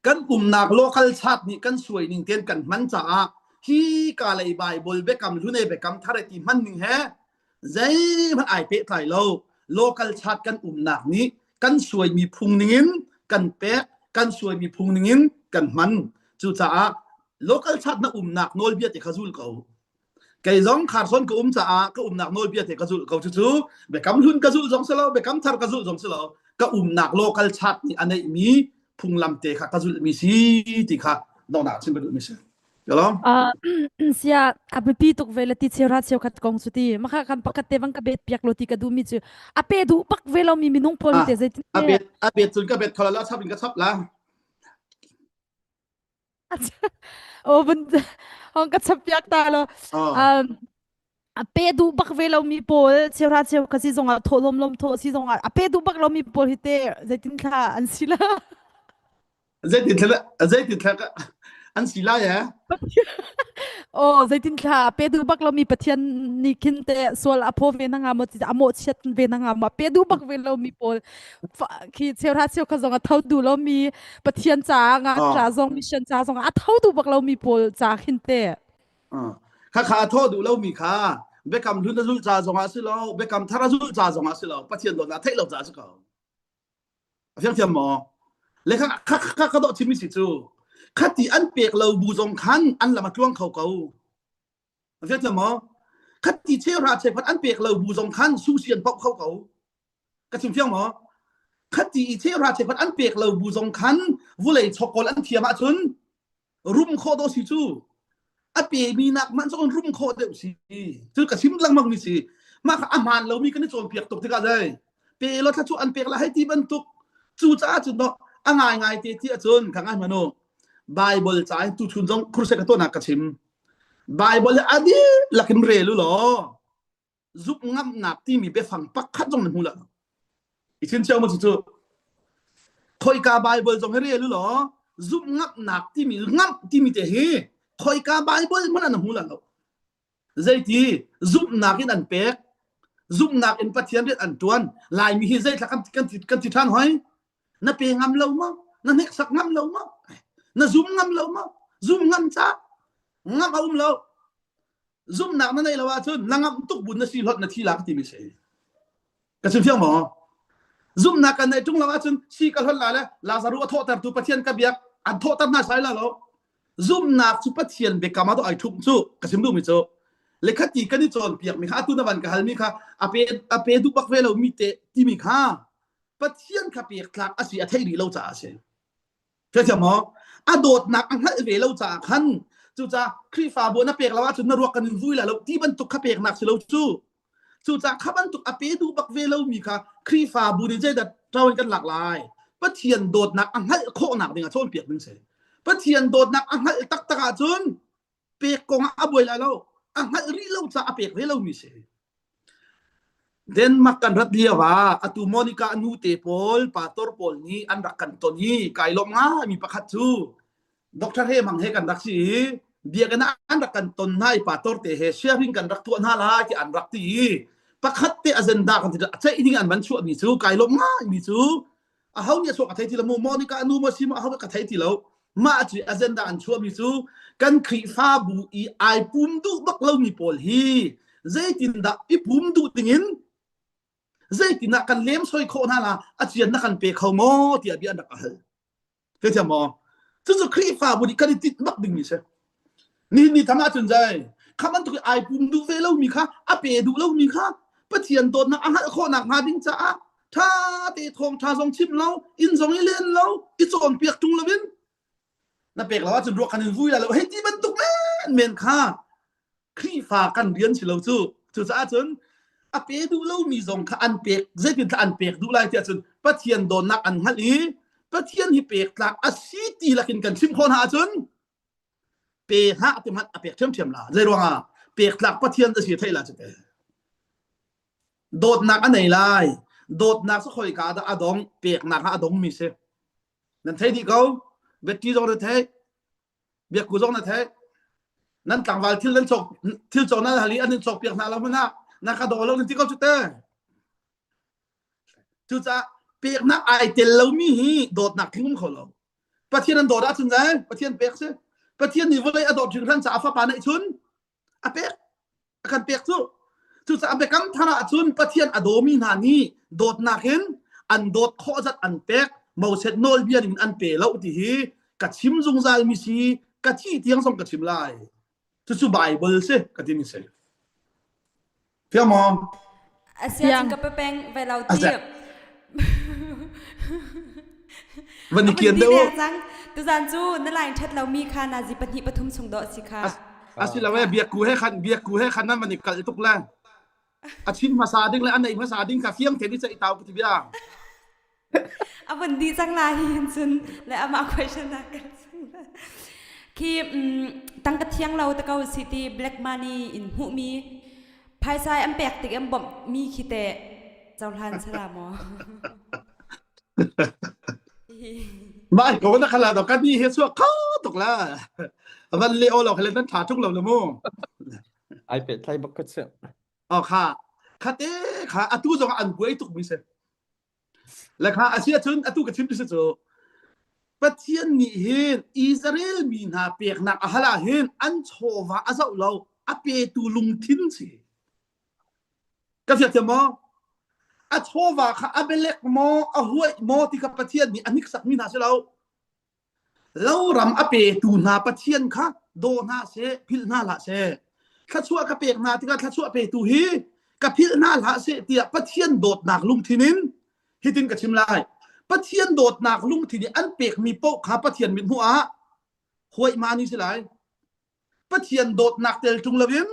[SPEAKER 4] kan umnak local chat nih kan suai ning tein kan hman caah hi ka lei Bible biakam hlun e biakam thar e ti hman ning he zeihmanh ai pehtlai lo local chat kan umnak nih kan suaimi phung ningin kan pek kan suaimi phung ningin kan hman cucaah local chat na umnak nawlbia te kha zul ko kei zong kharson ka um caah ka umnak nawlbia te ka zulh ko cucu biakam hlun ka zulh zong si lo biakam thar ka zulh zong si lo ka umnak local chat nih a neihmi phunglam te kha ka zulhmi si ti kha donghnak chim ka duhmi si
[SPEAKER 1] Uh, sia a biapi tuk ve le ti cheu ra cheu khat kong cu ti maka kan pakhat te bang ka bet piak lo ti ka duh mi cu a pe duh bak ve lo mi minung pawl te zeitin
[SPEAKER 4] a bet a bet cun ka bet khola la chap in ka chap la
[SPEAKER 1] O bun hong ka chap piak ta lo. Um, a pe duh bak ve lomi pawl cheuhra cheu kha si zongah thawh lom lom thawh si zongah a pe duh bak lomi pawl hi te zeitin thla an si la
[SPEAKER 4] Zeitin thla zeitin thla an si lai eh?
[SPEAKER 1] Oh zeitin thla pe duh bak lomi Pathian nih khin te sual a phaw ve na nga maw a mawh chiat ve na nga maw pe duh bak ve lomi pawl khi cheuhra cheu kha zong a tho duh lomi Pathian caah ngakṭah zong mission ca zong a tho duh bak lomi pawl ca khin te.
[SPEAKER 4] Kha kha a tho duh lomi kha biakam hlun a zulh ca zong ah si lo biakam thar a zulh ca zong ah si lo Pathian dawtnak theih lo ca si ko. A fiang thiam maw? Le kha kha kha ka dawh chimmi si cu khati an pek lo bu zong khan an lam a tluang kho ko. A fiang thiam maw? Khati cheuhra cheukhat an pek lo bu zong khan susian poh kho ko. Ka chim fiang maw? Khati i cheuhra cheukhat an pek lo bu zong khan vulei chokkawl an thiam ahcun rum khawh dawh si cu. A pemi nak hmanh cu rum khawh deuh si. Cu ka chim lengmang mi si. Mah kha a hmaan lomi kan i cawnpiak tuk tikah zei pe lo thla cu an pek la hei ti bantuk cu caah cun no a ngai ngai te ti ahcun ka ngai hmanu Bible ca in tuchun zong crusade ka tuahnak ka chim Bible hi a dihlak in rel u law zumh ngamnak timi biafang pakhat zong na hmu lo. I chin ma cu khoika Bible zong hi rel u law zumh ngamnak timi ngamh timi te hi khoika Bible hmanh na hmu lo. Zeiti zumhnak in an pek zumhnak in Pathian rian an tuan Laimi hi zeithla kan kan kan ti ṭhan hoi na pe ngam lo maw na hneksak ngam lo maw na zum ngam lo maw zum ngam ca ngam a um lo zumhnak na neih lo ahcun na ngamh tuk bun na si hlot na thi la ka timi si ka chim fiang maw zumhnak kan neih ṭung lo ahcun si ka hlot la le Lazaru a thawhtertu Pathian ka biak an thawhter hna sai la lo zumhnak cu Pathian biakam ah ai ṭhumh cu ka chim duhmi cu le khati kan i cawnpiak mi kha atu na van ka halmi kha a pe a pe duh bak ve lo mi te timi kha Pathian kha pek tlak a si a theih rih lo caah a si Theithiam maw? A dawtnak a hngalh ve lo caah khan cucaah Khrihfabu na pek lo ahcun na ruak kan in vui lai lo ti bantuk kha peknak si lo cu. Cucaah kha bantuk a pe duh bak ve lomi kha Khrihfabu nih zeidah ṭo in kan lak lai? Pathian dawtnak a hngalh khawhnak ding ah cawnpiak ding si. Pathian dawtnak a hngalh taktak ahcun pek kong ah a buai lai lo. A hngalh rih lo caah a pek ve lomi si. Denmark kan rat lio ah atu Monica nu te pawl pastor pawl nih an rak kan ton i kai lawm ngaimi pakhat cu Dr. He Mang he kan rak si i biakinn ah an rak kan ton hna i pastor te he sharing kan rak tuah hna lai ti an rak ti i pakhat te agenda kan ti a ceih ding an van chuahmi cu kai lawm ngaimi cu aho nih a chuah ka thei ti lo mu Monica nu maw si maw aho ka thei ti lo mah cu agenda an chuahmi cu kan Khrihfabu i ai pum duh bak lomi pawl hi zeitindah i pum duh dingin zeitindah kan lem soi khawh hna la a cian na kan pe kho maw tiah bia an rak hal Theithiam maw? Cucu Khrihfabu nih kan i tinh bak dingmi si. Nihin ni tham ahcun zai kha bantuk ai pum duh ve lomi kha a pe duh lomi kha Pathian dawtnak a hngalh khawhnak hnga ding caah ṭha te thawngṭha zong chim lo inn zong i len lo i cawnpiak ṭung loin na pek lo ahcun ruak kan in vui lai lo hei ti bantuk men men kha Khrihfa kan rian si lo cu. Cucaah cun a pe duh lomi zong kha an pek zeitin an pek duh lai tiah cun Pathian dawtnak an hngalh i Pathian hi pek tlak a si ti lakin kan chim khawh hna ahcun pe hlah ti hmanh a pek ṭhiamṭhiam la. Zei ruangah pek tlak Pathian a si theih la cu te. Dawtnak a nei lai. Dawtnak cu khoika dah a dong peknak ah a dong mi si. Nan thei dih ko. Betty zong na thei. Biakku zong na theih. Nan tlangval thil nan cawk thil cawk nan hal i an in cawk piak hna lo hmanh ah na ka daw lo nan ti ko cu te. Cucaah peknak ai tel lomi hi dawtnak thing um kho lo. Pathian an dawt ahcun zai Pathian pek si. Pathian nih vawlei a dawt hringhran caah a fapa neih chun a pek a kan pek cu cucaah biakam thar ahcun Pathian a dawmi hna nih dawtnak in an dawt khawh zat an pek Moses nawlbia ning an pe lo ti hi ka chim zungzal mi si ka thih tiang zong ka chim lai cucu Bible si ka ti mi si fiang maw
[SPEAKER 2] Asia ka pepeng ve lo ti
[SPEAKER 4] Van i kian deuh.
[SPEAKER 2] Tuzan cu na line ṭhat lomi kha nazi pahnih pathum chung dawh si kha.
[SPEAKER 4] Asilo e biakku he khan biakku he khan nan van i kal tuk le. A chim hmasa ding le a nei hmasa ding kha fiang te ni ca i tau ka ti bia.
[SPEAKER 2] A vun di cang la hi hin cun le amah question na kal cang. Khi tangka thiang lo te ko si ti black money in hmuhmi phaisa an pek tik an bawmh mi khi te cohlan sala maw?
[SPEAKER 4] Mah ko na khala do kan ni he chuak kho tuk la. Van le o lo khale nan tha tuk lo le mu.
[SPEAKER 3] Ai pe thlai bak ka che.
[SPEAKER 4] O kha khate kha atu zong an buai tuk mi se. Le kha asia cun atu ka chim ti se cu Pathian nih hin Israel mi hna peknak a hal ah hin an chawva a zoh lo a petu lungthin si. Ka fiak maw? A chawva kha a belek maw, a huaih maw ti kha Pathian nih a hniksakmi hna si lo. Loram a petu hna Pathian kha daw hna seh, philh hna hlah seh. Thluachuah ka pek hna tikah thluachuah petu hi ka philh hna hlah seh tiah Pathian dawtnak lungthin in hitin ka chim lai. Pathian dawtnak lungthin i an pekmi paoh kha Pathian mithmuh ah huaih ma ni si lai. Pathian dawtnak tel ṭung loin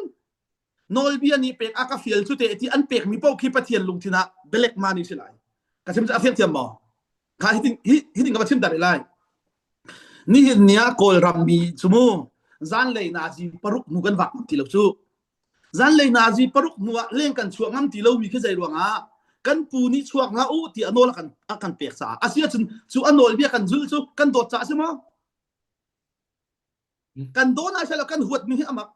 [SPEAKER 4] nawlbia nih pek a ka fial cu te ti an pekmi paoh khi Pathian lungthin ah belek ma ni si lai. Ka chim cu a fiang thiam maw? Kha hitin hitin ka va chim dar lai. Nihin ni ah Kawlram mi cu mu zanlei nazi paruk hnu kan vak ngam ti lo cu. Zanlei nazi paruk hnu ah leng kan chuak ngam ti lomi khi zei ruangah kan pu nih chuak hlah u ti a nawl a kan a kan pek caah a si ahcun cu a nawlbia kan zulh cu kan dawt caah a si maw? Kan dawn ah silo kan huat mi hi amak.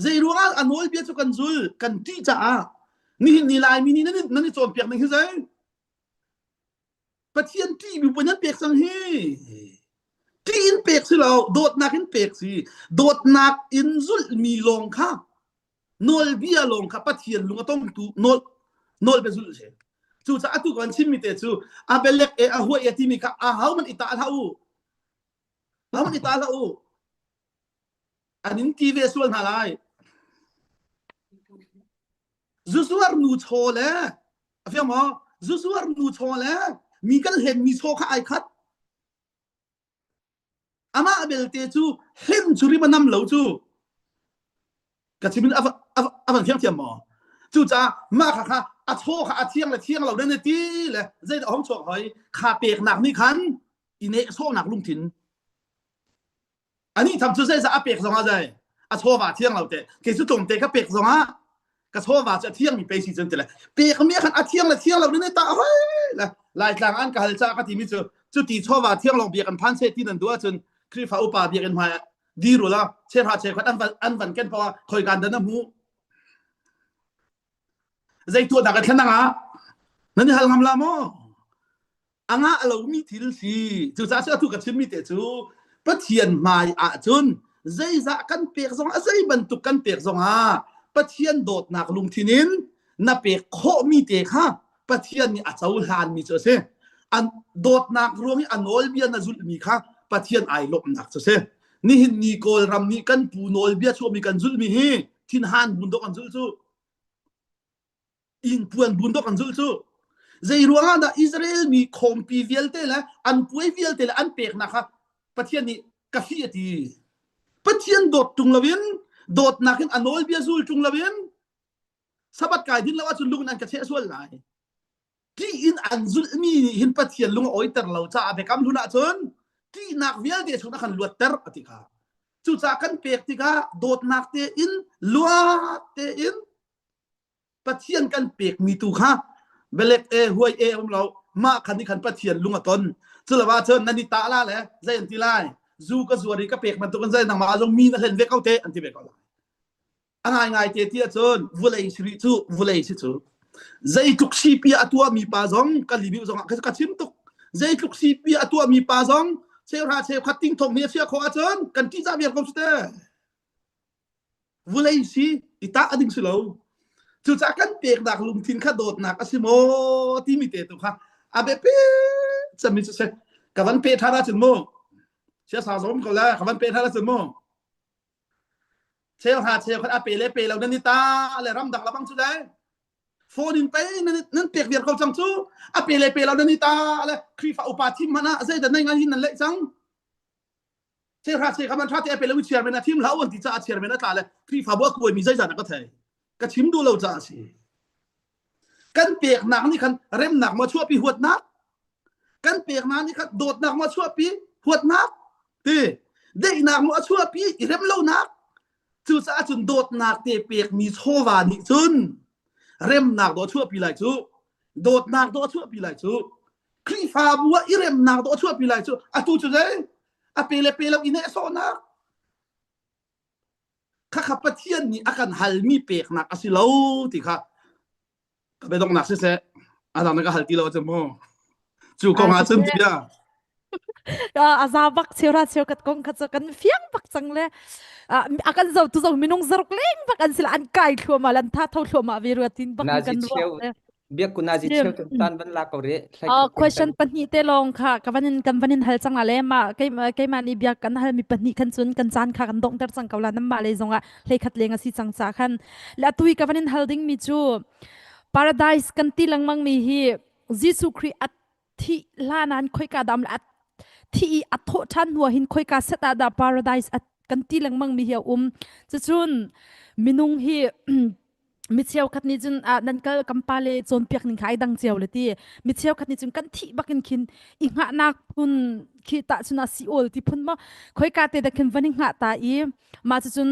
[SPEAKER 4] Zei ruangah a nawlbia cu kan zul kan ṭih caah nihin ni Laimi nih nan nan i cawnpiak ning hi zei? Pathian ṭih mi pun nan pek cang hi. Ṭih in pek si lo, dawtnak in pek si. Dawtnak in zulh mi lawng kha nawlbia lawng kha Pathian lung a tongtu nawl nawlbia zulh si. Cucaah atu kan chimmi te cu a belek e a huai e timi kha a hau man i ta hlah u. Aho nih ta hlah u. An in ti ve sual hna lai. Zuzuar nu chaw le a fiang maw? Zuzuar nu chaw le mi kan hlen mi chaw kha ai khat. Amah belte cu hlen cu rim a nam lo cu. Ka chim in a van fiang thiam maw? Cucaah mah kha kha a chaw kha a thiang le thiang lo nan ti le zeidah hong chuak hoi kha peknak nih khan i nehsawhnak lungthin Anih tham cu zeizah a pek zongah zei a chawva thiang lo te kei cu tlawmte ka pek zongah ka chawva cu a thiangmi pe si cun ti le pekmi khan a thiang le thiang lo ne ta hoi le laitlang an ka hal ca ka timi cu cu ti chawva thiang long biak an phan se ti nan duh ahcun Khrihfa upa biakinn hmai dir ula chehra chekhat an van an van ken pawa khoi kan dan a hmu zei tuah dah ka thlen anga nan i hal ngam la maw A ngah lomi thil si. Cucaah cu atu ka chimmi te cu Pathian hmai ahcun zeizah kan pek zong a zei bantuk kan pek zongah Pathian dawtnak lungthin in na pek khawhmi te kha Pathian nih a cohlanmi cu a si. An dawtnak ruang i a nawlbia na zulhmi kha Pathian ai lawmhnak cu a si. Nihin ni Kawlram nih kan pu nawlbia chuahmi kan zulhmi hi thinhan bun dawh kan zulh cu. Ingpuan bun dawk an zulh cu. Zei ruangah dah Israel mi khawmpi vialte le an puai vialte le an peknak kha Pathian nih ka fih a ti. Pathian dawt ṭung loin dawtnak in a nawlbia zul ṭung loin Sabbath kai din lo ahcun lung in an ka cheh sual lai. Ṭih in an zulhmi nih hin Pathian lung a awiter lo caah biakam hlun ahcun ṭihnak vialte chung a kan luatter a ti kha. Cucaah kan pek tikah dawtnak tein luat tein Pathian kan pekmi tu kha belek e huai e um lo mah khan nih khan Pathian lung a ton cu lo ahcun nan i tah la le zei an ti lai zu ka zuar i ka pek bantuk in zei nangmah zong mi na hlen ve ko te an ti ve ko lai a ngai ngai te ti ahcun vulei si rih cu vulei si cu zeitluk sipi a tuahmi pa zong ka libiu zong ah ka chim tuk zeitluk sipi a tuahmi pa zong cheuhra cheukhat ting thong ni a chia khawh ahcun kan ṭihzah viar ko su te Vulei si i tah a ding si lo. Cucaah kan peknak lungthin kha dawtnak a si maw timi te tu kha a biapi cemmi cu si. Ka van pe ṭhan ahcun mu siasa zom ko le ka van pe ṭhan ahcun mu cheu hna cheu khat a pe le pe lo nan i ta le ramdang labang cu le phone in pei nan nan pek viar ko cang cu a pe le pe lo nan i ta le Khrihfa upa thim hmanh ah zeidah nei ngan hin nan leh cang Chehra che kha man tha te a pe lo chairman a thim hlah an ti caah chairman a tla le Khrihfabu a kuaimi zeizat ka thei ka chim duh lo caah a si kan peknak nih khan remnak maw chuahpi huatnak kan peknak nih khan dawtnak maw chuahpi huatnak ti deihnak maw a chuahpi i rem lonak cucaah cun dawtnak te pekmi chawva nih cun remnak dawh chuahpi lai cu dawtnak dawh chuahpi lai cu Khrihfabu ah i remnak dawh chuahpi lai cu atu cu zei a pe le pe lo i nehsawhnak khakha Pathian nih a kan halmi peknak a si lo ti kha ka biadonghnak siseh a dang na ka hal ti lo cu mu cu kong ah cun bia
[SPEAKER 1] a za bak cheu ra cheu kat kong kha cu kan fiang bak cang le a kan zo tu zo minung zaruk leng bak an sila an kai thluahmah lan tha tho thluahmah ve rua tin bak
[SPEAKER 3] Nazi
[SPEAKER 1] kan
[SPEAKER 3] cheu
[SPEAKER 1] ruah
[SPEAKER 3] Biak kunazi cheu tu tan van la ko ri.
[SPEAKER 1] Uh, question pahnih te lawng kha ka van in kan van in hal cang la le ma kei keimah nih biak kan hal mi pahnih khan cun kan caan kha kan donghter cang ko la nan mah le zongah hleikhat leng a si cang ca khan le atui ka van in hal ding mi cu paradise kan ti lengmang mi hi Jesuh Khrih a thih hlan an khoika dam la thi i a thawh ṭhan hnu hin khoika set ah dah paradise a kan ti lengmang mi hi a um cucun minung hi mi cheukhat nih cun ah nan kal kan pa le cawnpiak ning kha ai dang cio le ti mi cheukhat nih cun kan thih bakin khin i hngahnak phun khi tah cun a si ol ti phun maw khoika te da khin van i hngah ta i mah cucun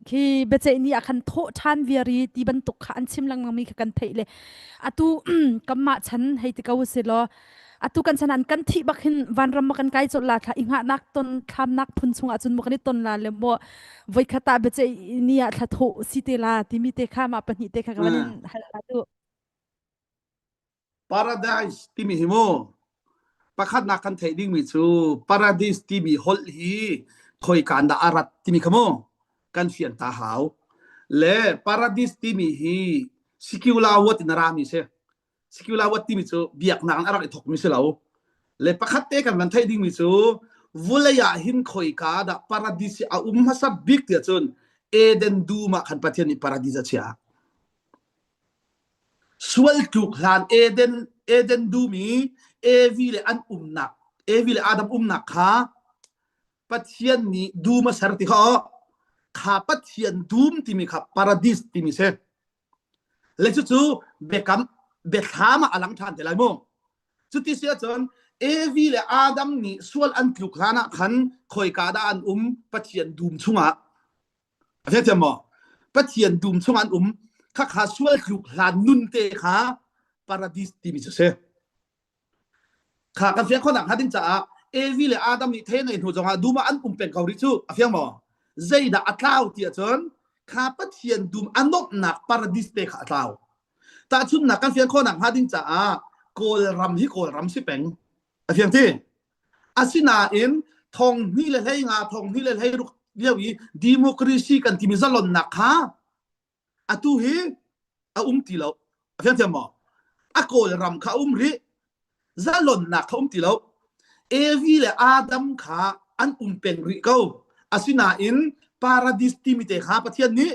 [SPEAKER 1] khi biaceih ni ah khan thawh ṭhan viar i ti bantuk kha an chim lengmang mi kha kan theih le atu kanmah chan hei ti ko si law atu kan chan an kan thih bak hin vanram ma kan kai colh la thla i ngahnak ton thlamnak phun chungah cun mo kan i ton la le mo voikhat ah biaceih ni ah thla thawh si te la timi te kha ma pahnih te kha ka van in hal la tu
[SPEAKER 4] Paradise timi hi mu pakhatnak kan theih dingmi cu paradise timi holh hi khoika dah a rat timi kha mu kan fian ta hau le paradise timi hi secular word in a rami si secular word timi cu biaknak in a rak i thokmi si lo le pakhat te kan van theih dingmi cu vulei ah hin khoika dah paradise a um hmasa bik tiah cun Eden dum ah khan Pathian nih paradise a chiah Sual tluk hlan Eden Eden dum i Evi le an umnak Evi le Adam umnak kha Pathian nih dum a ser ti kha kha Pathian dum timi kha paradis timi si. Le cucu biakam biathlam ah a lang ṭhan te lai mu. Cuti si ahcun Evi le Adam nih sual an tluk hlan ah khan khoika dah an um Pathian dum chungah. A theithiam maw? Pathian dum chungah an um. Khakha sual tluk hlan nun te kha paradis timi cu si. Kha kan fiang khawhnak hnga ding caah Evi le Adam nih thei ngei hnu zongah dum ah an um peng ko rih cu a fiang maw? Zeidah a tlau ti ahcun kha Pathian dum a nuamhnak paradis te kha a tlau. Tahchunhnak kan fian khawhnak hnga ding caah Kawlram hi Kawlram si peng. A fiang ti? Asinain thong hnih le 15 thong hnih le 16 lio i democracy kan timi zalonnak kha atu hi a um ti lo. A fiang thiam maw? A Kawlram kha a um rih. Zalonnak kha um ti lo. Evi le Adam kha an um peng rih ko. Asinain paradis timi te kha Pathian nih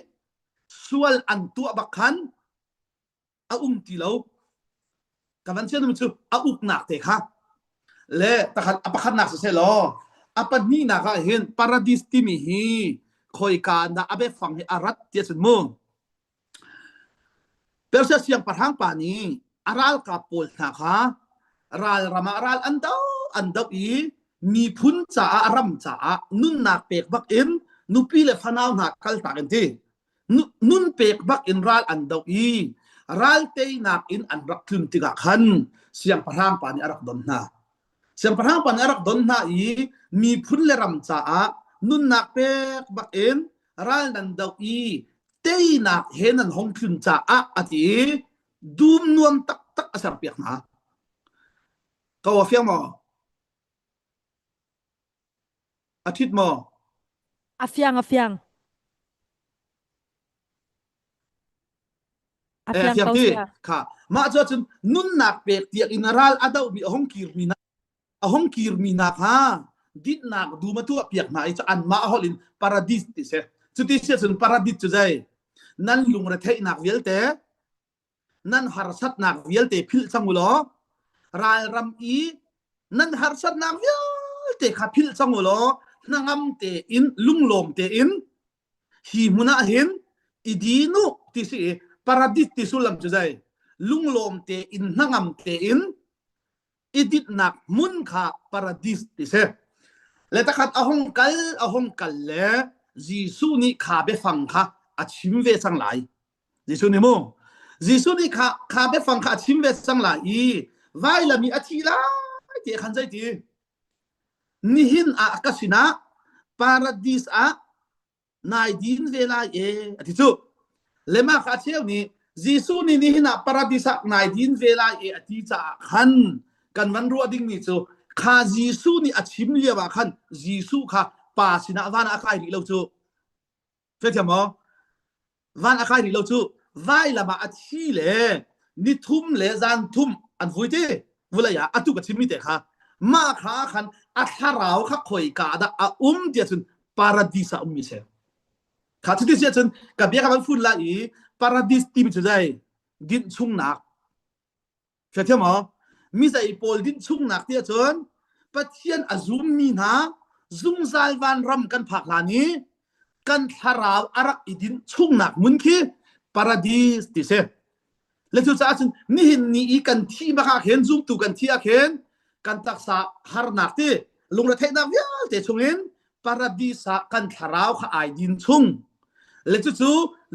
[SPEAKER 4] sual an tuah bak khan a um ti lo ka van chian cu a uknak te kha le takhat a pakhatnak siseh law a pahnihnak ah hin paradis timi hi khoika dah a biafang hi a rat ti cun mu Persia siangpahrang pa nih a ralkap pawl hna kha ralram ah ral an do an do i miphun caah ram caah nunnak pek bak in nupi le fanau hna kaltak in ti nun pek bak in ral an do i ral teinak in an rak tlun tikah khan siangpahrang pa nih a rak don hna siangpahrang pa nih a rak don hna i miphun le ram caah nunnak pek bak in ral nan do i teinak he nan hong tlun caah a ti i dum nuam taktak a serpiak hna ko a fiang maw a ṭhit maw
[SPEAKER 1] A fiang a fiang. A
[SPEAKER 4] Eh,
[SPEAKER 1] fiang
[SPEAKER 4] fiang
[SPEAKER 1] ko
[SPEAKER 4] ti
[SPEAKER 1] saya.
[SPEAKER 4] kha mah cu cun nunnak pek tiang in ral a dohmi a hong kirmi na a hong kirmi hna kha dinnak dum a tuah piak hna i cu anmah holh in paradis ti si cuti si cun paradis cu zei nan lungretheihnak vialte nan harsatnak vialte philh cang u law ralram i nan harsatnak vialte kha philh cang u law hnangam tein lunglawm tein hi hmun ah hin i din u ti si i paradis ti sullam cu zei lunglawm tein hnangam tein i dinhnak hmun kha paradis ti si le takhat a hung kal a hung kal le Jesuh nih kha biafang kha a chim ve cang lai Jesuh nih mu Jesuh nih kha kha biafang kha a chim ve cang lai i vailam i a thi lai ti khan zei ti nihin ah ka sinah paradis ah nai din ve lai e a ti cu lema kha cheu nih Jesuh nih nihin ah paradis ah nai din ve lai e a ti caah khan kan van ruah ding mi cu kha Jesuh nih a chim lio ah khan Jesuh kha pa sinah van ah a kai rih lo cu Fiathiam maw? Van a kai rih lo cu vailam ah a thi le nithum le zan thum an vui ti vulei ah atu ka chimmi te kha mah kha khan a thlarau kha khoika dah a um tiah cun paradis ah ummi si kha cuti si ahcun ka bia ka van fun lai i paradis timi cu zei dinh chungnak Hrethiam maw? Mi zei pawl dinh chungnak ti ahcun Pathian a zummi hna zungzal vanram kan phak hlan i kan thlarau a rak i dinh chungnak hmun khi paradis ti si. Le cucaah cun nihin ni i kan thih bak ah khin zumtu kan thih ah khin kan taksa harnak ti lungretheihnak vialte chungin paradis ah kan thlarau kha ai din chung le cucu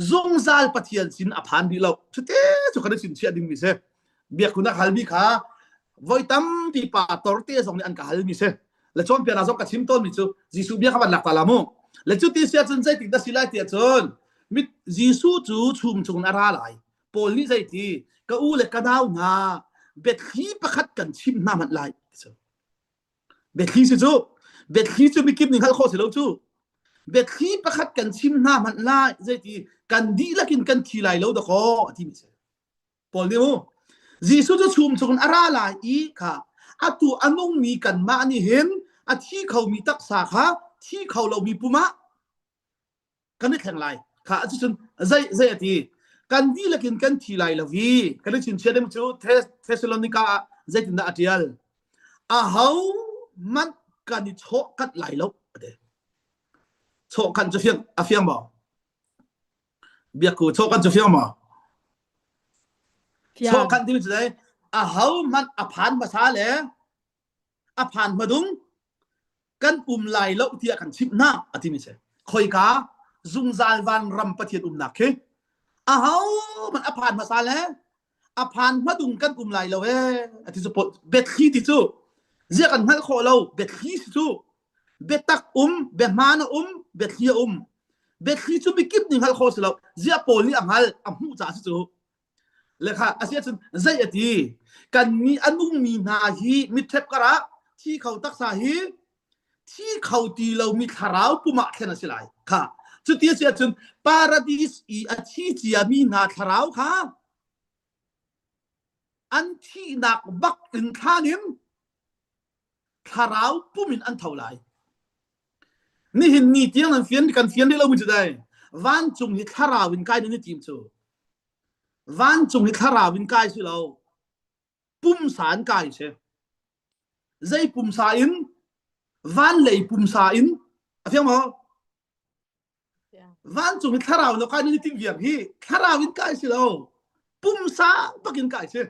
[SPEAKER 4] zungzal Pathian sin a phan rih lo cute cu kan i chimchiah dingmi si biakun a halmi kha voi tampi pa torte zong nih an ka halmi si le cawnpiaknak zong ka chim tawnmi cu Jesuh bia kha van lak ta la mu le cuti si ahcun zeitik dah si lai ti ahcun mit Jesuh cu chum chung in a ra lai Paul nih zeiti ka u le ka nau hna biathli pakhat kan chim hna hmanh lai Biathli si cu biathli cu mikip nih hngalh khawh si lo cu biathli pakhat kan chim hna hmanh lai zeiti kan dihlak in kan thi lai lo dakaw a ti mi si Paul nih mu Jesuh cu chum chung in a ra lai i kha atu a nungmi kanmah nih hin a thi khomi taksa kha thi kho lomi pum ah kan i thleng lai kha cucun zei zei a ti kan dihlak in kan thi lai lo i kan i chimchia ding cu Thessalonica ah zeitindah a tial aho hmanh kan i chawh kat lai lo a ti chawh kan cu fiang a fiang maw biakku chawh kan cu fiang maw?
[SPEAKER 1] Fiang.
[SPEAKER 4] Chawhkanh timi cu zei? Aho hmanh a phan hmasa le a phan hmadung kan um lai lo tiah kan chimh hna a timi si. Khoika zungzal van ram Pathian umnak khi aho hmanh a phan hmasa le a phan hmadung kan um lai lo ee a ti cu biathli ti cu zia kan hngalh khawh lo biathli si cu biatak um biahmaan a um biathli a um biathli cu mikip nih hngalh khawh si lo zia paul nih a hngal a hmuh caah si cu le kha a si ahcun zei a ti kan mi a nungmi hna hi mitṭhep karah thi kho taksa hi thi kho ti lomi thlarau pum ah thlen a si lai kha cuti a si ahcun paradis i a thi ciami hna thlarau kha an thihnak bak in thlan in thlarau pum in an tho lai nihin ni tiang an fian kan fian rih lomi cu dai vancung hi thlarau in kai nan i tim cu vancung hi thlarau in kai si lo pumsa in kai si zei pumsa in van lei pumsa in a fiang maw vancung i thlarau no kai ni ting viam hi thlarau in kai si lo pumsa bakin kai si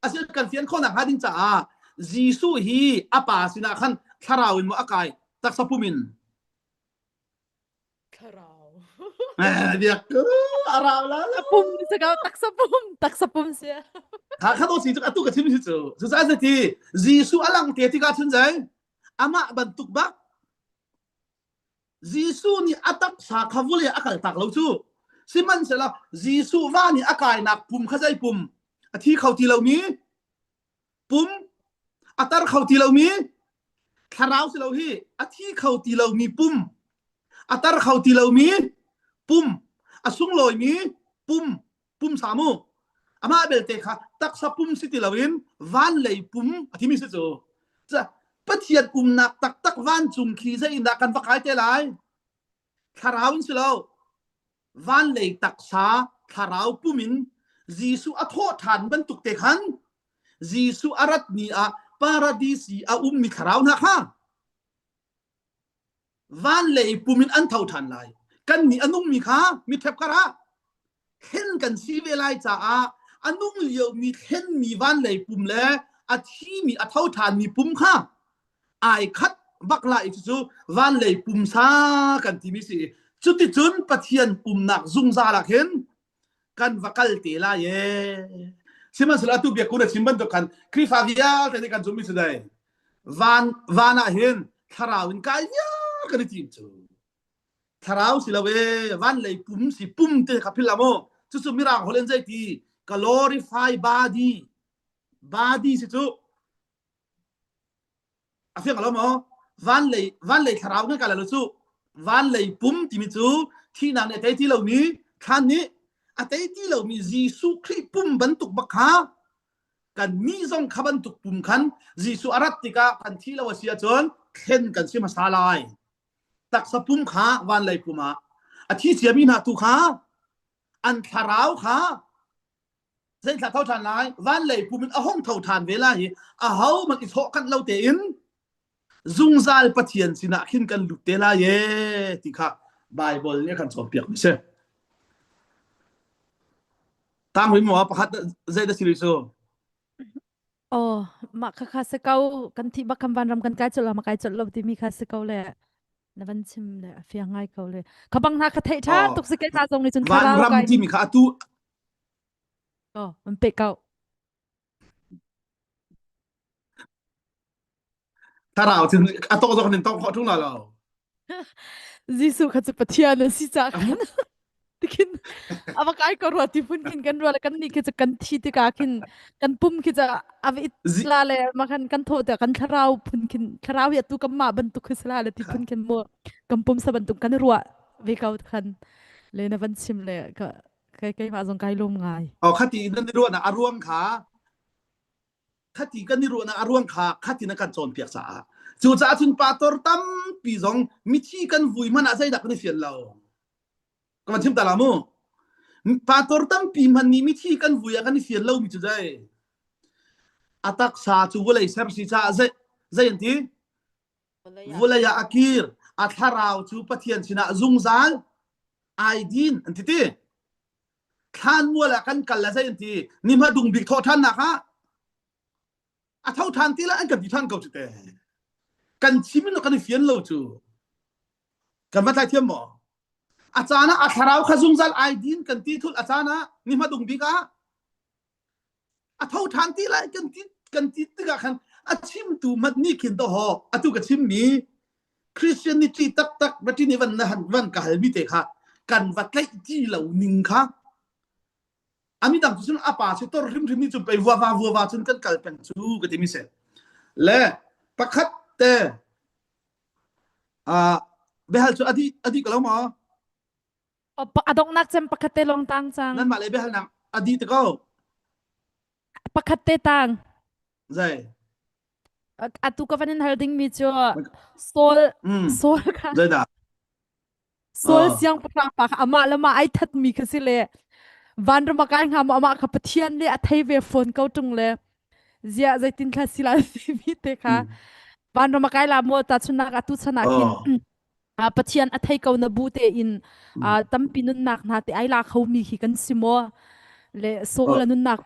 [SPEAKER 4] asil kan fian khawnak hnga ding caah Jesuh hi a pa sinah khan thlarau in maw a kai taksa pum in
[SPEAKER 1] Thlarau.
[SPEAKER 4] Eh, biak a rau la
[SPEAKER 1] A pum si ko, taksa pum, taksa pum si.
[SPEAKER 4] Kha kha to si cu atu ka chim si cu. Cu ca ti Jesuh a lang te tikah cun zai amah bantuk bak Jesuh nih a taksa kha vawlei a kal tak lo cu. Sihmanhsehlaw Jesuh va nih a kainak pum kha zei pum a thi kho ti lomi pum a tar kho ti lomi thlarau si lo hi a thi kho ti lomi pum a tar kho ti lomi pum a sunglawimi pum pum sa mu amah belte kha taksa pum si ti loin van lei pum a thimi si cu Pathian umnak taktak vancung khi zei in dah kan va kai te lai thlarau in si lo van lei taksa thlarau pum in Jesuh a thawh ṭhan bantuk te khan Jesuh a rat ni ah paradis i a ummi thlarau hna kha van lei pum in an tho ṭhan lai. Kannih a nungmi kha miṭhep karah thlen kan si ve lai caah a nung liomi thlenmi van lei pum le a thimi a tho ṭhanmi pum kha ai khat bak lai cucu van lei pumsa kan timi si cuticun Pathian umnak zungzal ah khin kan va kal te lai e sihmanhsehlaw atu biakku na chim bantuk khan Khrihfa vialte nih kan zummi si dai van van ah hin thlarau in kai viar kan i tim cu thlarau si lo e van lei pum si pum te kha phil la mu cucu mirang holh in zei ti glorify body body si cu A fiang lo maw? Van lei van lei thlarau kan kai lo cu van lei pum timi cu thihnak nih a tei ti lomi thlan nih a tei ti lomi Jesuh Khrih pum bantuk bak kha kan nih zong kha bantuk pum khan Jesuh a rat tikah kan thi lo a si ahcun thlen kan si hmasa lai. Taksa pum kha van lei pum ah a thi ciami hna tu kha an thlarau kha Zeithla tho ṭhan lai? Van lei pum in a hung tho ṭhan ve lai i aho hmanh i chawhkanh lo tein zungzal Pathian sinah khin kan lut te lai e ti kha Baibal nih a kan cawnpiak mi si. Tang rin maw pakhat zei dah si rih cu?
[SPEAKER 1] Oh, mah kha kha si ko kan thi bak kan van ram kan kai colh ma kai colh lo timi kha si ko le na van chim le a fiang ngai ko le kha bang hna kha theih ṭha
[SPEAKER 4] Oh,
[SPEAKER 1] tuk si ke hna zong nih cun
[SPEAKER 4] van
[SPEAKER 1] thlarau
[SPEAKER 4] ram
[SPEAKER 1] kai
[SPEAKER 4] timi kha atu
[SPEAKER 1] Oh, an pe ko.
[SPEAKER 4] Thlarau cun a tawk zong in tawk khawh ṭung la lo.
[SPEAKER 1] Jesuh kha cu Pathian a si ca khan tikin ava kai ko rua ti phun khin kan rua le kan nih khi cu kan thi tikah khin kan pum khi cu ava it la le ma khan kan tho te kan thlarau phun khin thlarau hi atu kan mah bantuk khi sala le ti phun khin mu kan pum sa bantuk kan ruah ve ko khan le na van chim le ka Kei keimah zong kai lawm ngai.
[SPEAKER 4] Oh, khati nan i ruahnak a ruang kha khati kan i ruahnak a ruang kha khati na kan cawnpiak caah cucaah cun pastor tampi zong mithi kan vui hmanh ah zeidah kan i fian lo ka van chim ta la mu pastor tampi hmanh nih mithi kan vui ah kan i fian lo mi cu zei a taksa cu vawlei ser si caah zei zei an ti vulei ah a kir a thlarau cu Pathian sinah zungzal ai din an ti ti. Thlanmual ah kan kal la zei an ti ni hma dung bik thawh ṭhannak ah a tho ṭhan ti la an kan ti ṭhan ko cu te. Kan chim in kan i fian lo cu. Kan va tlai thiam maw? A caan ah a thlarau kha zungzal ai din kan ti thul a caan ah ni hma dung bik ah a tho ṭhan ti lai kan ti kan ti tikah khan a chimtu mat nih khin to ho atu ka chimmi Christianity taktak vatin i van na han van ka halmi te kha kan va tlaih ti lo ning kha ami dang cu cun a pa si tor hrimhrim ni cun pei vuava vuava cun kan kal peng cu ka ti mi si le pakhat te uh, behal cu adi adi ko lo maw
[SPEAKER 1] A donghnak cem pakhat te lawng tang cang.
[SPEAKER 4] Nanmah le biahalnak a dih te ko.
[SPEAKER 1] Pakhat te tang.
[SPEAKER 4] Zei?
[SPEAKER 1] Atu ka van in hal ding mi cu Saul
[SPEAKER 4] Mm.
[SPEAKER 1] Saul kha
[SPEAKER 4] Zeidah?
[SPEAKER 1] Saul
[SPEAKER 4] Oh.
[SPEAKER 1] siangpahrang pa kha amah le mah ai that mi kha si le vanram a kai hnga maw amah kha Pathian le a thei ve fawn ko tung le ziah zeitin thla sila timi te kha
[SPEAKER 4] Mm.
[SPEAKER 1] vanram a kai la maw ta chunak atu chan ah khin
[SPEAKER 4] Oh.
[SPEAKER 1] Pathian a thei ko na bu tein tampi nunnak hna te ai la kho mi khi kan si maw le soul a nunnak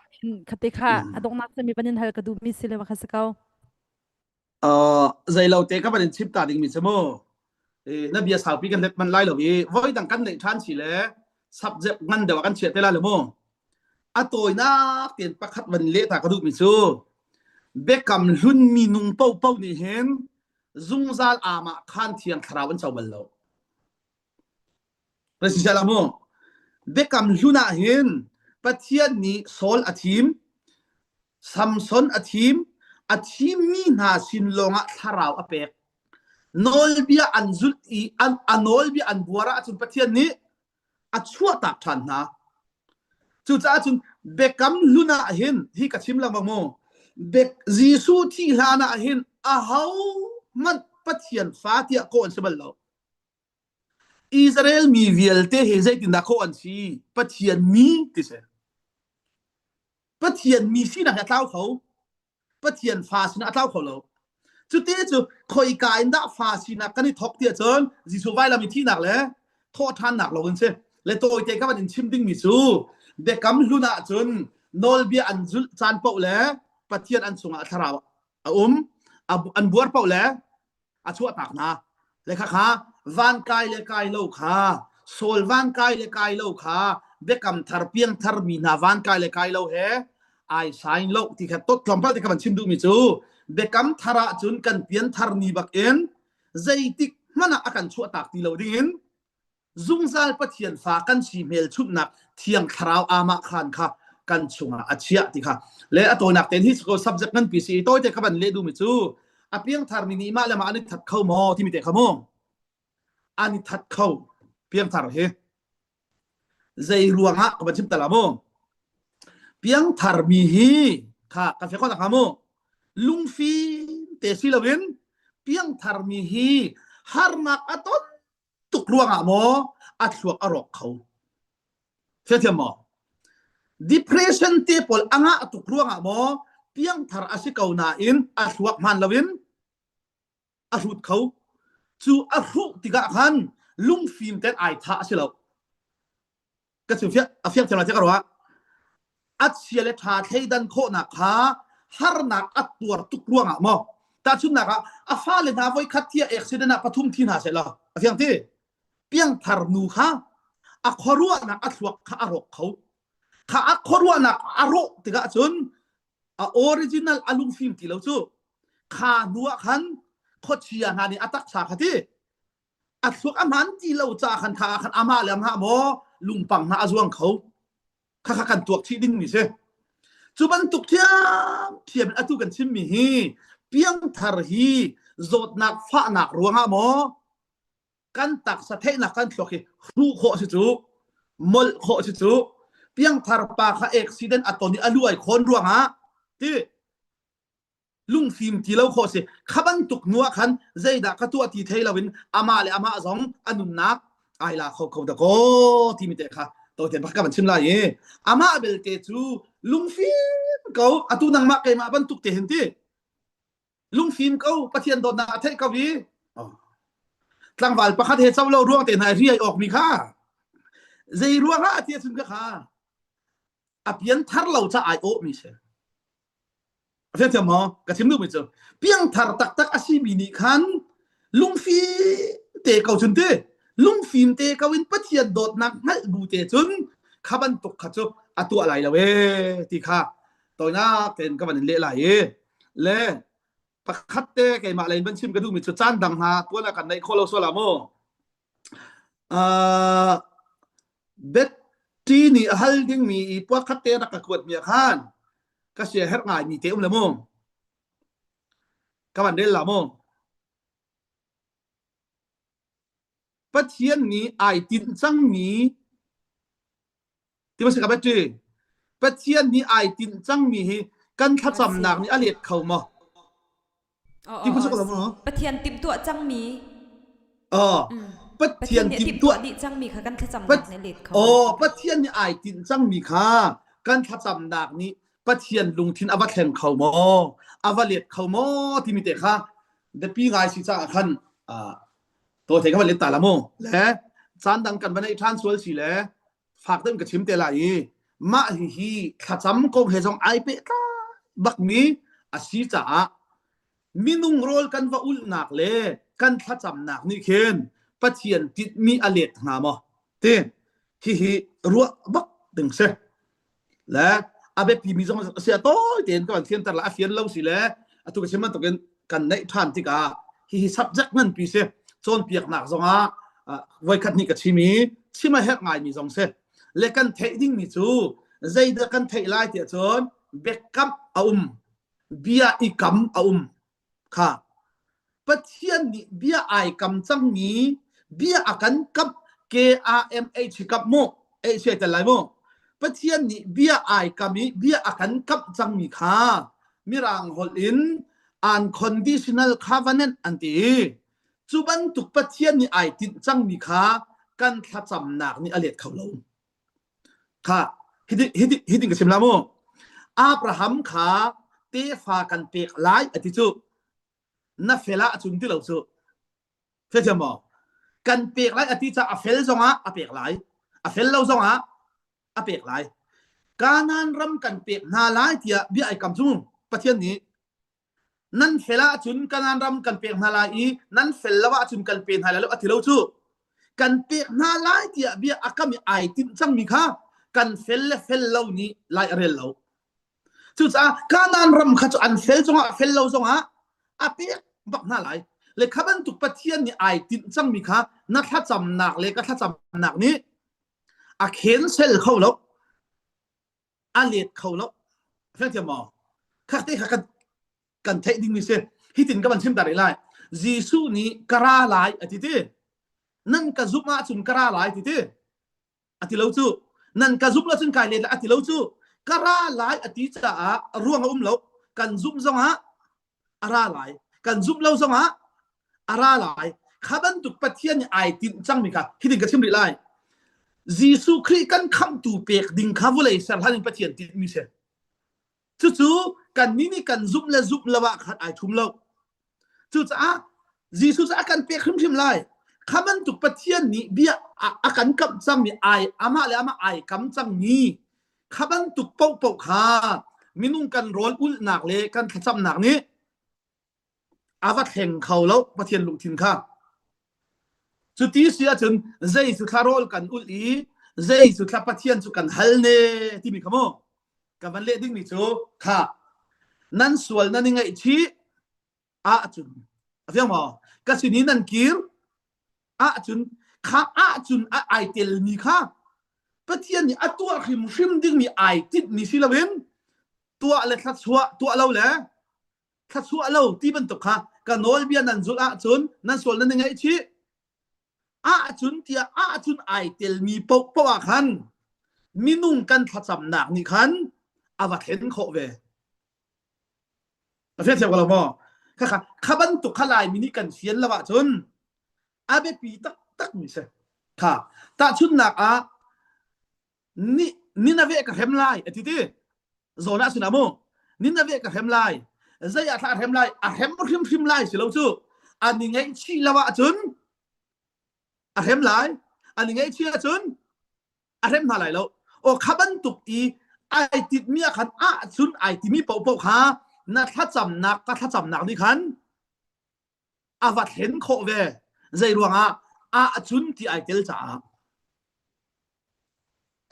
[SPEAKER 1] khate kha a donghnak cemi van in hal ka duh mi si le kha si ko
[SPEAKER 4] Zei lo te ka van in chim ta ding mi si mu na bia saupi kan let man lai lo i voi dang kan neih ṭhan si le subject ngan deuh kan chiah te lai lo mu a tawinak tein pakhat van leh ta ka duh mi cu biakam hlun mi nung popo nih hin zungzal aamah khan thiang thlarau an co bal lo. Na si la mu. Biakam hlun ah hin Pathian nih Saul a thim, Samson a thim, a thimmi hna sin lawngah thlarau a pek. Nawlbia an zulh i an a nawlbia an buar ahcun Pathian nih a chuahtak ṭhan hna. Cucaah cun biakam hlun ah hin hi ka chim lengmang mu. Bek Jesuh thih hlan ah hin aho hmanh Pathian fa tiah kawh an si bal lo. Israel mi vialte hi zeitindah kawh an si? Pathian mi ti si. Pathian mi sinak hi a tlau kho. Pathian fa sinah a tlau kho lo. Cuti cu khoika in dah fa sinak kan i thawk tiah cun Jesuh vailam i thihnak le thawhṭhannak lo in si. Le tawite ka van in chim dingmi cu biakam hlun ah cun nawlbia an zulh caan paoh le Pathian an chungah a thlarau a um an buar paoh le a chuahtak hna le khakha van kai le kai lo kha Saul van kai le kai lo kha biakam thar piang thar mi hna van kai le kai lo he ai sign lo ti kha tot tlawmpal ti kha van chim duh mi cu biakam thar ah cun kan pian thar ni bak in zeitik hmanh ah a kan chuahtak ti lo ding in zungzal Pathian fa kan si hmelchunhnak thiang thlarau amah khan kha kan chungah a chiah ti kha le a tawinak ten hi ko subject ngan pi si tawite kha ban le du mi cu a piangthar mi nih mah le mah an i that kho maw timi te kha mu an i that kho piangthar hi zei ruangah ka van chim ta la mu piangthar mi hi kha ka fe kho ta kha mu lungfim te si loin piangthar mi hi harnak a ton tuk ruangah maw a thluak a rawk kho Fiathiam maw depression te pawl a ngah tuk ruangah maw piangthar a si ko nain a thluak hman loin a hrut kho cu a hruh tikah khan lungfim ten ai tha a si lo ka chim fiak a fiak thiam lai ka ruah a chia le ṭha thleidan khawhnak kha harnak a tuar tuk ruangah maw tahchunhnak ah a fale hna voikhat thi accident ah pathum thi hna seh law a fiang ti piangthar nu kha a khuaruahnak a thluak kha a rawk kho kha a khuaruahnak a rawh tikah cun a original a lungfim ti lo cu kha hnu ah khan khuachia hna nih a taksa kha ti a thluak a hman ti lo ca khan kha khan amah le amah maw lungpang hna a zuang kho kha kha kan tuak chih ding mi si cu bantuk thiam thiam in atu kan chim mi hi piangthar hi zawtnak fahnak ruangah maw kan taksa theihnak kan thluak hi hruh khawh si cu molh khawh si cu piangthar pa kha accident a ton i a lu ai khawn ruangah ti lungfim ti lo khawh si kha bantuk nu ah khan zeidah ka tuah ti thei loin amah le amah zong a nunnak ai la kho kho da ko timi te kha to te bak ka van chim lai i amah belte cu lungfim ko atu nangmah keimah bantuk te hin ti lungfim ko pathian dawtnak a theih ko i tlangval pakhat he co lo ruang te hna riai awk mi kha zei ruangah ti cun ka kha. A pianthar lo ca ai awh mi si. A fiang maw? Ka chim duhmi cu piangthar taktak a simi nih khan lungfim te ko cun ti lungfim te ko in Pathian dawtnak hngalh bu te cun kha bantuk kha cu a tuah lai lo ee ti kha tawinak tein ka van in leh lai i le pakhat te keimah lei in van chim ka duhmi cu caan dang hna tuan ah kan neih khawh lo sual ah mu Uh, Betty nih a hal dingmi i puak khat te rak ka kuatmi ah khan ka sia herh ngaimi te um le mu. Ka van rel la mu. Pathian nih ai tinh cangmi ti ma si ka Betty? Pathian nih ai tinh cangmi hi kan thlacamnak nih a let kho maw?
[SPEAKER 2] Oh,
[SPEAKER 4] Ti
[SPEAKER 2] oh,
[SPEAKER 4] ku
[SPEAKER 2] oh,
[SPEAKER 4] lo
[SPEAKER 2] si.
[SPEAKER 4] maw?
[SPEAKER 2] Pathian timhtuah cangmi.
[SPEAKER 4] Oh,
[SPEAKER 2] Mm.
[SPEAKER 4] Pathian
[SPEAKER 2] Pathian nih a
[SPEAKER 4] timhtuah
[SPEAKER 2] timhtuah dih cangmi kha kan
[SPEAKER 4] Pat
[SPEAKER 2] thlacamnak nih a let kho maw
[SPEAKER 4] oh
[SPEAKER 2] ti kha.
[SPEAKER 4] Pathian nih ai tinh cangmi kha kan thlacamnak nih Pathian lungthin a va thleng kho maw? A va let kho maw? Timi te kha biapi ngai si caah khan ah to thei ka va let ta la mu. Le caan dang kan va neih ṭhan sual si le fak deuh in ka chim te lai i mah hihi thlacam kong he zong ai pehtlai bakmi a si caah minung rawl kan va ulhnak le kan thlacamnak nih khin Pathian tinhmi a let hnga maw ti hihi ruah bak ding si. Le a biapimi zong a si a tawi tein ka van fianter la a fian lo si le atu ka chim bantukin kan neih ṭhan tikah hihi subject nganpi si cawnpiaknak zongah voikhat hnih ka chim i chim a herh ngaimi zong si le kan theih dingmi cu zeidah kan theih lai tiah cun biakamh a um bia i kam a um kha Pathian nih bia ai kam cangmi bia a kan kamh K-A-M-H kamh mu H ai tel lai mu Pathian nih bia ai kam i bia a kan kamh cangmi kha mirang holh in unconditional covenant an ti i cu bantuk Pathian nih ai tinh cangmi kha kan thlacamnak nih a let kho lo. Kha hiti hiti hitin ka chim la mu. Abraham kha tefa kan pek lai a ti cu na fel ahcun ti lo cu. Fiathiam maw? Kan pek lai a ti caah a fel zongah a pek lai. A fel lo zongah a pek lai. Kanaan ram kan pek hna lai tiah bia ai kam cu Pathian nih nan fel ahcun Kanaan ram kan pek hna lai i nan fel lo ahcun kan pe hna lai lo a ti lo cu kan pek hna lai tiah bia a kam i ai timh cangmi kha kan fel le fel lo nih lai a rel lo cucaah Kanaan ram kha cu an fel zongah fel lo zongah a pek bak hna lai le kha bantuk Pathian nih ai tinh cangmi kha na thlacamnak le ka thlacamnak nih a cancel kho lo a let kho lo fiangthiam maw khak te kha kan kan theih ding mi si hitin ka van chim ta rih lai Jesuh nih ka ra lai a ti ti nan ka zumh ahcun ka ra lai ti ti a ti lo cu nan ka zumh lo cun kai let lai a ti lo cu ka ra lai a ti caah ruang a um lo kan zumh zongah a ra lai kan zumh lo zongah a ra lai kha bantuk Pathian nih ai tinh cangmi kha hitin ka chim rih lai Jesuh Khrih kan khamhtu pek ding kha vawlei ser hlan in Pathian tinhmi si cucu kannih nih kan zumh le zumh lo ah khan ai thum lo cucaah Jesuh cu a kan pek hrimhrim lai kha bantuk Pathian nih bia a kan kamh cangmi ai amah le amah ai kam cangmi kha bantuk paohpaoh kha minung kan rawl ulhnak le kan thlacamnak nih a va thleng kho lo Pathian lungthin kha cuti si ahcun zei cu thla rawl kan ulh i zei cu thla Pathian cu kan hal ne timi kha mu ka van leh dingmi cu kha nan sual nan i ngaihchih ahcun a fiang maw ka sin i nan kir ahcun kha ahcun a ai telmi kha Pathian nih a tuah hrimhrim dingmi ai tinhmi si loin tuah le thluachuah tuah lo le thluachuah lo ti bantuk kha ka nawlbia nan zulh ahcun nan sual nan i ngaihchih ahcun tiah ahcun ai telmi paohpaoh ah khan minung kan thlacamnak nih khan a va thlen khawh ve A fiang thiam ko lo maw? Khakha kha bantuk kha Laimi nih kan fian lo ahcun a biapi taktak mi si. Kha tahchunhnak ah ni Nineveh ka hrem lai a ti ti. Zawn ah sinah mu. Nineveh ka hrem lai. Zei ah thla hrem lai? A hrem hrimhrim lai si lo cu. An i ngaihchih lo ahcun a hrem lai. An i ngaihchih ahcun a hrem hna lai lo. Aw kha bantuk i Ai titmi ah khan ahcun ai timi paohpaoh kha na thlacamnak ka thlacamnak nih khan a va thlen khawh ve. Zei ruangah ahcun ti ai tel caah.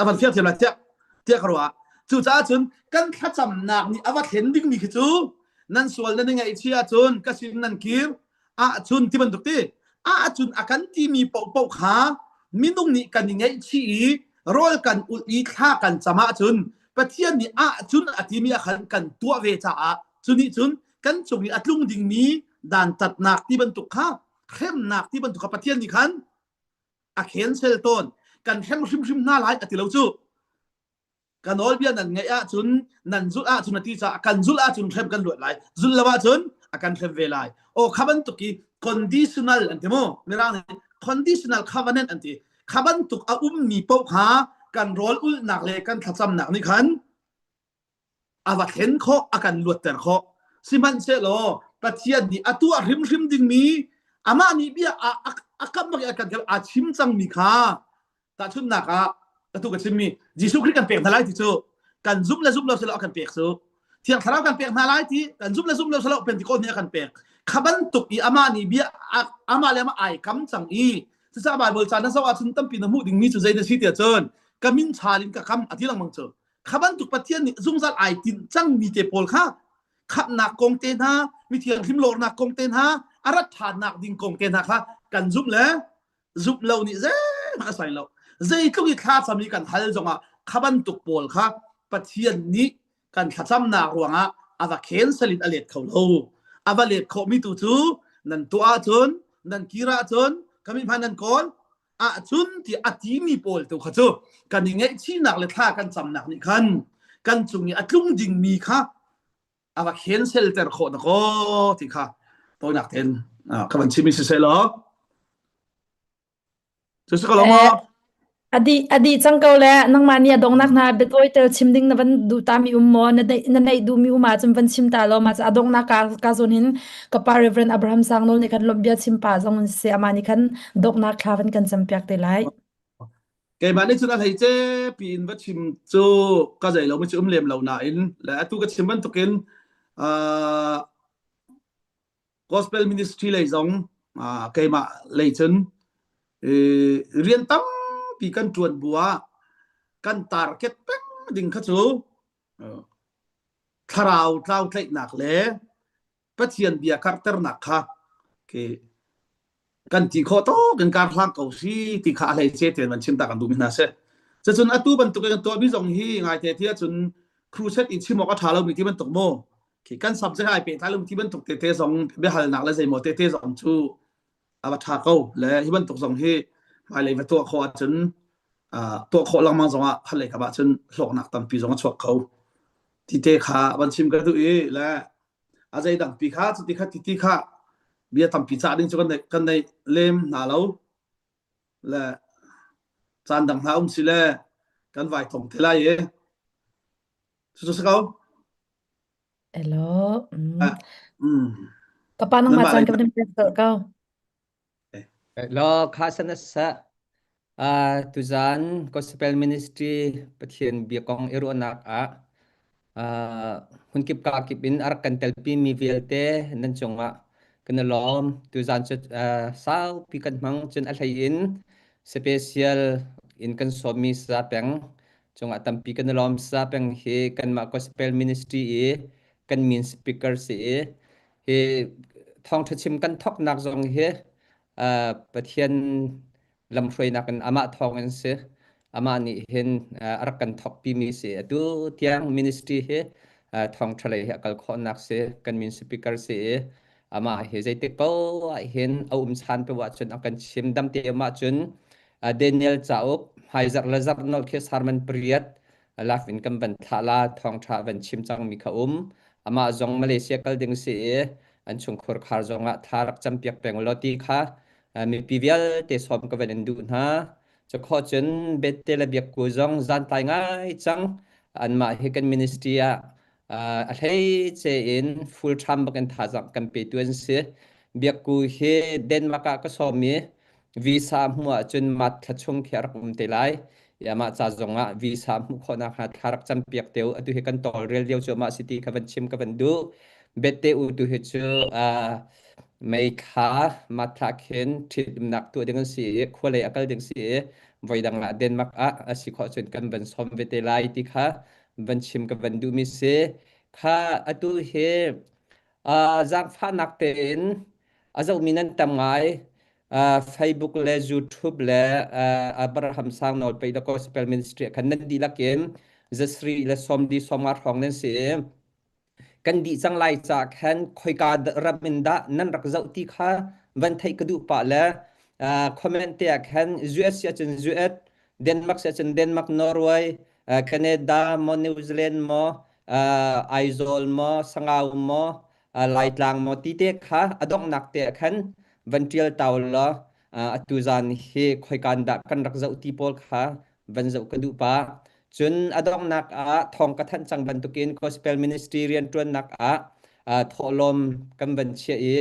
[SPEAKER 4] A van fiang thiam lai tiah tiah ka ruah. Cucaah cun kan thlacamnak nih a va thlen dingmi khi cu nan sual nan i ngaihchih ahcun ka sin nan kir ahcun ti bantuk ti ahcun a kan timi paohpaoh kha minung nih kan i ngaihchih i rawl kan ulh i thla kan cam ahcun Pathian nih ahcun a timi ah khan kan tuah ve caah cu nih cun kan cung i a tlung dingmi dantatnak ti bantuk kha hremnak ti bantuk kha Pathian nih khan a cancel tawn. Kan hrem hrimhrim hna lai a ti lo cu. Ka nawlbia nan ngaih ahcun nan zulh ahcun a ti caah kan zulh ahcun hrem kan luat lai. Zulh lo ahcun a kan hrem ve lai. Aw kha bantuk i conditional an ti mu. Mirang nih conditional covenant an ti. Kha bantuk a ummi paoh kha kan rawl ulhnak le kan thlacamnak nih khan a va thlen khawh, a kan luatter khawh. Sihmanhsehlaw Pathian nih a tuah hrimhrim dingmi amah nih bia a, a, a kam bak i a kan a chim cangmi kha tahchunhnak ah atu ka chimmi Jesuh Khrih kan pek hna lai ti cu kan zumh le zumh lo silo a kan pek cu Thiang Thlarau kan pek hna lai ti kan zumh le zumh lo silo Pentecost nih a kan pek kha bantuk i amah nih bia amah le amah ai kam cang i cucaah Bible ca na zoh ahcun tampi na hmuh dingmi cu zei na si tiah cun ka min chal in ka kam a ti lengmang cu kha bantuk Pathian nih zungzal ai tinh cangmi te pawl kha khamhnak kong te hna mithiang hlim lawrnak kong te hna a rat ṭhannak ding kong te hna kha kan zumh le zumh lo nih zeihmanh a sai lo. Zeitluk i thlacam i kan hal zongah kha bantuk pawl kha Pathian nih kan thlacamnak ruangah a va cancel in a let kho lo. A va let khawhmi tu cu nan tuah ahcun nan kir ahcun ka mi hmai nan kawl ahcun ti a timi pawl tu kha cu kan i ngaihchihnak le thla kan camnak nih khan kan cung i a tlung dingmi kha a va cancel ter khawh na kaw ti kha tawinak ten ka van chim si seh law cu si ko lo maw?
[SPEAKER 1] Adi adi cang ko le nangmah nih a dongnak hna biatawi tel chim ding na van duh ta mi um maw na na neih duh mi um ahcun van chim ta law ma a dongnak ka ka zawn hin ka pa Reverend Abraham Sangnol nih khan lawmh bia chim pa zong in si ama nih khan dongnak thla van kan cam piak te lai.
[SPEAKER 4] Keimah nih cun a hleice piin va chim cu ka zei lo mi cu um lem lo nain le atu ka chim bantukin uh, gospel ministry lei zong uh, keimah lei cun rian tampi kan ṭuan bu ah kan target peng ding kha cu thlarau tlau tlaihnak le Pathian bia karhternak kha ke kan ti khawh tawk in kar hlang ko si ti kha a hleice tein van chim ta kan duhmi hna si. Cucun atu bantuk in kan tuahmi zong hi ngaite ti ahcun crusade in chim awk a ṭha lomi ti bantuk mu khi kan subject ai pehtlai lomi ti bantuk tete zong biahalnak le zeimaw tete zong cu a va ṭha ko le hi bantuk zong hi hmailei va tuah khawh ahcun tuah khawh lengmang zongah khat kap ahcun hlawknak tampi zong a chuak kho ti te kha van chim ka duh i le a zei dang pi kha cuti kha ti ti kha bia tampi cah ding cu kan nei kan nei lem hna lo le caan dang hna um si le kan vai thong te lai i cu si ko.
[SPEAKER 1] Hello. Mm.
[SPEAKER 4] Ah, mm.
[SPEAKER 1] Ka pa nang ma
[SPEAKER 4] Nanmah
[SPEAKER 1] caan
[SPEAKER 4] lei
[SPEAKER 1] ka van pek ko.
[SPEAKER 3] Lo kha san sa tuzan Gospel Ministry Pathian bia kong i ruahnak ah hmunkip kakip in a rak kan telpi mi vialte nan cungah kan i lawm. Tuzan cu saupi kan hmang cun a hlei in special in kan sawmmi Sa Peng cungah tampi kan i lawm. Sa Peng hi kanmah Gospel Ministry i kan main speaker si i hi thawngṭha chim kan thawknak zong hi Pathian lamhruainak in amah thawng in si. Amah nih hin a rak kan thawkpimi si. Atu tiang ministry hi thawngṭha lei hi a kal khawhnak si. Kan min speaker si i amah hi zeitik paoh ah hin a um chan paoh ahcun a kan chim. Damte um ahcun Daniel cauk hmaizarh le zarh nolh khi sermon pariat lak in kan van thlah la thawngṭha van chim cangmi kha um. Amah zong Malaysia kal ding si i an chungkhur khar zongah thla rak campiak peng law ti kha mipi vialte sawm ka van in duh hna. Cukho cun bette le biakku zong zantlai ngai cang. Anmah hi kan ministry ah a hleice in full time bak in thazaang kan petu an si. Biakku hi Denmark ah ka sawm i visa hmu ahcun mat thla chung khi a rak um te lai. Amah ca zongah visa hmuh khawhnak hnga thla rak campiak te u. Atu hi kan tawlrel lio cu amah si ti kha van chim ka van duh. Bette u tu hi cu mei kha matha khin ṭhitumnak tuah ding an si i khualei a kal ding si i voidang ah Denmark ah a si khawh cun kan van sawm ve te lai ti kha van chim ka van duhmi si. Kha atu hi zaangfahnak tein a zohmi nan tam ngai. Facebook le YouTube le Abraham Sang Nawl Pei le Gospel Ministry ah khan nan dihlak in zasri le sawmdi sawmnga hrawng nan si i kan dih cang lai ca khan khoika ram in dah nan rak zoh ti kha van theih ka duh pah le comment te ah khan US si ahcun US Denmark si ahcun Denmark Norway Canada maw New Zealand maw Aizawl maw Sangau maw Laitlang maw ti te kha a donghnak te ah khan van ṭial tau law atu zan hi khoika dah kan rak zoh ti pawl kha van zoh ka duh pah. Cun a donghnak ah thawng ka thanh cang bantukin Gospel Ministry rianṭuannak ah thawhlawm kan van chiah i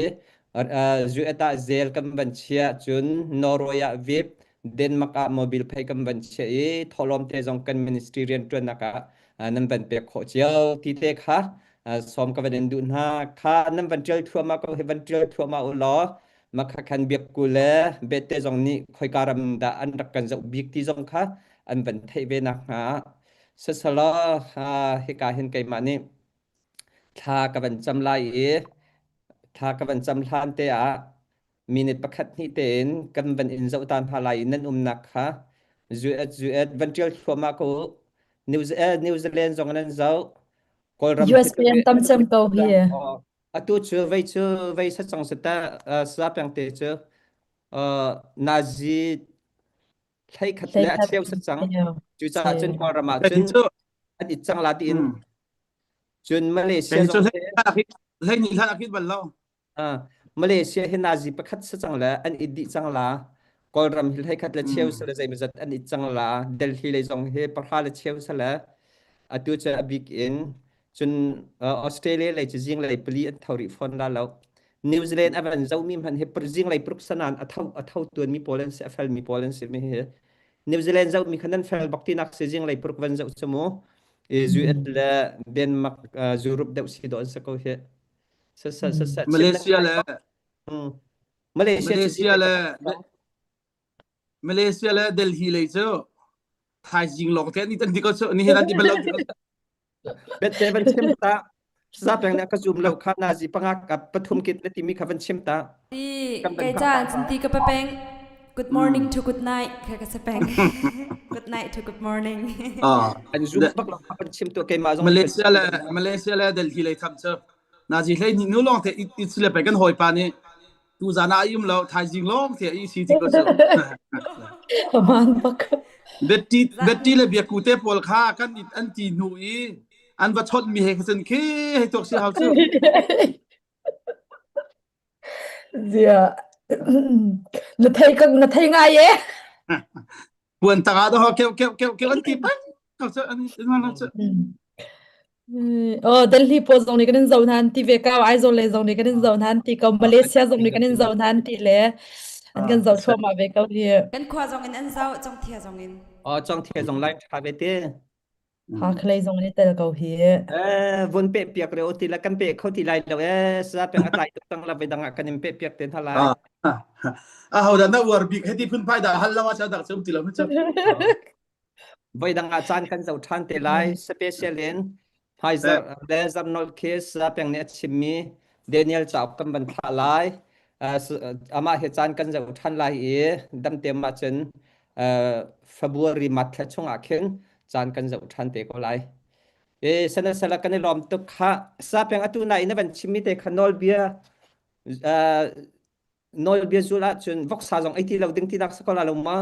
[SPEAKER 3] US ah zel kan van chiah cun Norway ah VIP Denmark ah mobile phei kan van chiah i thawhlawm te zong kan ministry rianṭuannak ah nan van pek khawh cio ti te kha sawm ka van in duh hna kha nan van ṭial thluahmah ko hi van ṭial thluahmah u law makha khan biakku le bete zong nih khoika ram dah an rak kan zoh bik ti zong kha an van theih ve nak hnga sasalaw hika hin keimah nih thla ka van cam lai i thla ka van cam hlan te ah minute pakhat hnih tein kan van in zoh ta hna lai i nan umnak kha US US van ṭial thluahmah ko New, New Zealand zong nan zoh Kawlram
[SPEAKER 1] US an tam cem ko hi.
[SPEAKER 3] Atu cu vei cu vei sa cang sata sa peng te cu Nazi thlei khat le a cheu sa cang. Cucaah cun Kawlram ah cun an it cang la tiin cun Malaysia zong
[SPEAKER 4] hlei ni hlan a khit bal lo.
[SPEAKER 3] Malaysia hi nazi pakhat sa cang le an it dih cang la. Kawlram hi hlei khat le cheu sa le zeimawzat an it cang la. Delhi lei zong hi pahra le cheu sa le atu cu a bik in cun Australia lei cu zinglei pali an tho rih fawn la lo. New Zealand a van zomi hmanh hi zinglei paruk sanan a tho a tho tuanmi pawl an si a felmi pawl an si mi hi. New Zealand zohmi kha nan fel bak tinak si zinglei paruk van zoh cu mu. US le Denmark Europe deuh si dawh an si ko hi.
[SPEAKER 4] Malaysia le
[SPEAKER 3] Malaysia
[SPEAKER 4] Malaysia le Malaysia le Delhi lei cu thaizing lawng te ni tan di ko cu ni hin an ti bal lo ti ko
[SPEAKER 3] Bet te van chim ta za peng na ka zoom lo kha na zi panga ka pathum kit na timi kha van chim ta
[SPEAKER 2] Ti kai cha cun ti ka peng good morning to good night kha ka sa peng good night to good morning
[SPEAKER 4] ah
[SPEAKER 3] an zoom bak lo kha van chim tu keimah zong
[SPEAKER 4] Malaysia le Malaysia le Delhi lei tham cu Nazi hlei ni nu lawng te it le pe kan hawipa nih tu zan ah um lo thaizing lawng te i si ti ko cu.
[SPEAKER 1] Aman bak.
[SPEAKER 4] Betty Betty le biaku te pawl kha kan it an ti hnu i an va chawt mi he khan khi hei tuak si hau cu.
[SPEAKER 1] Zia na thei ka na thei ngai e.
[SPEAKER 4] Puan tangah dah keu keu keu keu an ti peng ko cu an an cu.
[SPEAKER 1] Oh Delhi pawl zong nih kan in zoh hna an ti ve ko Aizawl le zong nih kan in zoh hna an ti ko Malaysia zong nih kan in zoh hna an ti le an kan zoh thluahmah ve ko hi.
[SPEAKER 2] Kan khua zong in an zoh Congthia zong in.
[SPEAKER 3] Oh Congthia zong lai tha ve te.
[SPEAKER 1] Hakhalei zong an i tel ko hi.
[SPEAKER 3] Eh vun pe piak re o ti la kan pe kho ti lai lo eh sa peng a tlai tuk tang la ve dang ah kan in pe piak te hna lai.
[SPEAKER 4] A ho dah na uar bik heti phun phai dah hal lo a cha dak chum ti lo mu chu.
[SPEAKER 3] Voi dang ah caan kan zoh ṭhan te lai. Special in Pfizer le Zarnol case peng nih a chimmi Daniel cauk kan van thlah lai. Amah he caan kan zoh ṭhan lai i damtem ahcun February mat thla chungah khin caan kan zoh ṭhan te ko lai. E sana sala kan i lawm tuk kha. Sa peng atu na in na van chimmi te kha nawlbia nawlbia zul ahcun voksa zong ei ti lo ding tinak si ko la lo ma?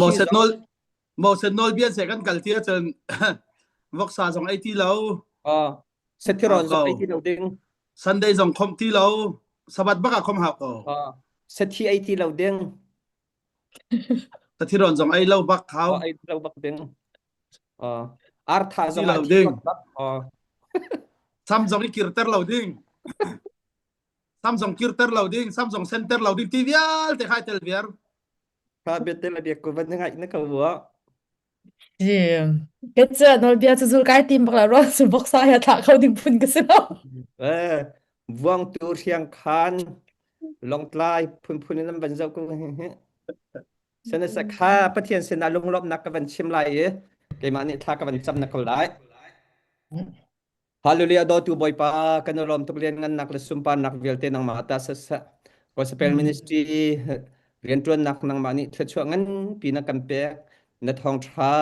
[SPEAKER 4] Moses nawl Moses nawlbia se kan kal ti ahcun voksa zong ei ti lo.
[SPEAKER 3] Oh, sathiron zong ei ti lo ding.
[SPEAKER 4] Sunday zong khom ti lo. Sabat bak ah khom hau ko.
[SPEAKER 3] Oh, sathi ei ti lo ding.
[SPEAKER 4] Sathiron zong ei lo bak hau.
[SPEAKER 3] Oh, ei lo bak ding. Oh, artha zong
[SPEAKER 4] lo ding.
[SPEAKER 3] Oh.
[SPEAKER 4] Sam zong i kirter lo ding. Sam zong kirter lo ding, sam zong senter lo ding ti vialte khai tel viar.
[SPEAKER 3] Kha biate le biak ko van na ngaih na ka wa.
[SPEAKER 1] Jim. Ka cu nawlbia cu zul kai tim bak la ruang cu boksa he thlah kho ding phun ka si lo.
[SPEAKER 3] Eh, vuangtu hriang khan longtlai phunphun in an van zoh ko Sana sa kha Pathian sinah lunglawmhnak ka van chim lai i keimah nih thla ka van cam na ko lai. Hallelujah dawtu Bawipa kan i lawm tuk lianngannak le sunparnak vialte nangmah ta saseh. Gospel Ministry rianṭuannak nangmah nih thluachuah nganpi na kan pek. Na thawngṭha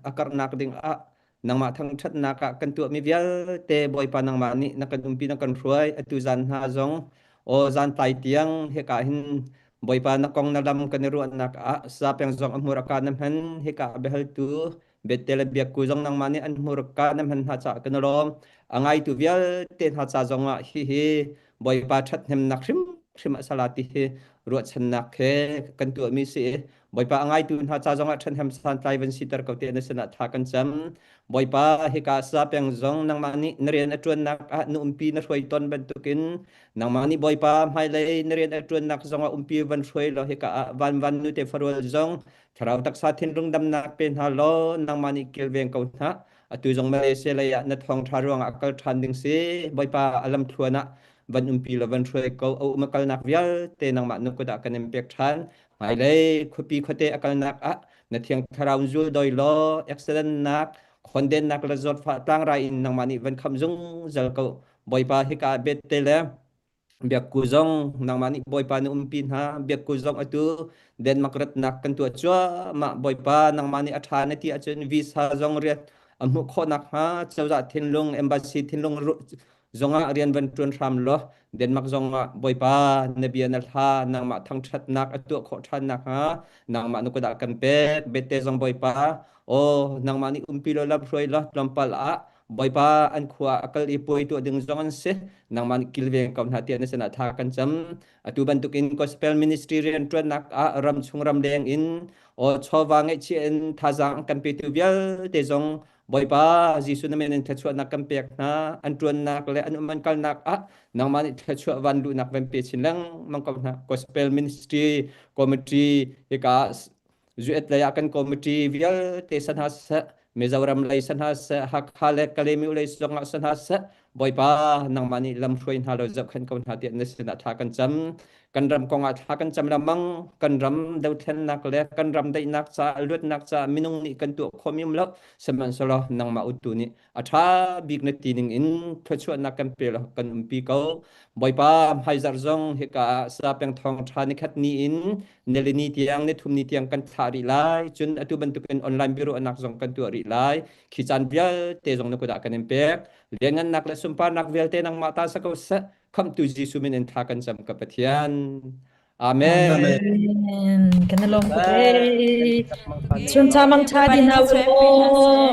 [SPEAKER 3] a karhnak ding ah nangmah thangṭhatnak ah kan tuahmi vialte Bawipa nangmah nih na kan umpi na kan hruai. Atu zan hna zong aw zan tlai tiang hika hin Bawipa na kong na lam kan i ruahnak ah zapeng zong a hmur a ka na hman hika biahaltu Bete le biakku zong nangmah nih an hmurka na hman hna caah kan i lawm. A ngaitu vialte hna ca zongah hihi Bawipa ṭhathnemnak hrimhrim a sala ti hi ruahchannak he kan tuahmi si i Bawipa a ngaitu hna ca zongah ṭhathnem santlai van siter ko te na sinah thla kan cam. Bawipa hika sa peng zong nangmah nih na rian a ṭuannak ah na umpi na hruai tawn bantukin nangmah nih Bawipa hmailei na rian a ṭuannak zongah umpi van hruai law hika ah van van nu te farual zong Thlarau taksa thinlung damnak pe hna law nangmah nih kilveng ko hna. Atu zong Malaysia lei ah na thawngṭha ruangah kal ṭhan ding si. Bawipa a lamthluan ah van umpi law van hruai ko. A um a kalnak vialte nangmah na kut ah kan in pek ṭhan. Hmailei khuapi khuate a kalnak ah na thiang thlarau zul doi law accident nak khondennak le zawtfah tlangrai in nangmah nih van khamh zungzal ko. Bawipa hika bet te le Biakku zong nangmah nih Bawipa na umpi hna. Biakku zong atu Denmark ratnak kan tuah cuahmah. Bawipa nangmah nih a ṭha na ti ahcun visa zong rian a hmuh khawh nakhnga cozah thinlung, embassy thinlung zongah rian van ṭuan hram law Denmark zongah Bawipa na bia na hla nangmah thangṭhatnak a tuah khawh ṭhan nakhnga nangmah na kut ah kan pek. Bete zong Bawipa aw nangmah nih umpi law lam hruai law tlawmpal ah Bawipa an khua a kal i puai tuah ding zong an si. Nangmah nih kilveng ko hna tiah na sinah tha kan cam. Atu bantukin gospel ministry rianṭuannak ah ram chung ram leng in aw chawva ngeihchiah in thazaang kan petu vialte zong Bawipa Jesuh na min in thluachuahnak kan pek hna. An ṭuannak le an um an kalnak ah nangmah nih thluachuah van luhnak van pe chin lengmang ko hna. Gospel ministry committee hika Zuet lei ah kan committee vialte san hna seh, Mizoram lei san hna seh, Hakha le Kalaymyo lei zongah san hna seh, Bawipa nangmah nih lamhruai hna law zohkhenh ko hna tiah na sinah thla kan cam. Kan ram kongah thla kan cam lengmang. Kan ram dothlennak le kan ram daihnak caah luatnak caah minung nih kan tuah khawhmi um lo. Sihmanhsehlaw nangmah utu nih a ṭha bik na ti ning in thluachuahnak kan pe law kan umpi ko. Bawipa hmaizarh zong hika ah Sapeng thawngṭha nikhat ni in nilini tiang nithum ni tiang kan thlah rih lai. Cun atu bantukin online biaruahnak zong kan tuah rih lai. Khi caan vialte zong na kut ah kan in pek. Lianngannak le sunparnak vialte nangmah ta sa ko seh. Khamhtu Jesuh min in thla kan cam ka Pathian. Amen.
[SPEAKER 1] Amen. Kan i lawm tuk ee. Chun cha mang tha di hna u law.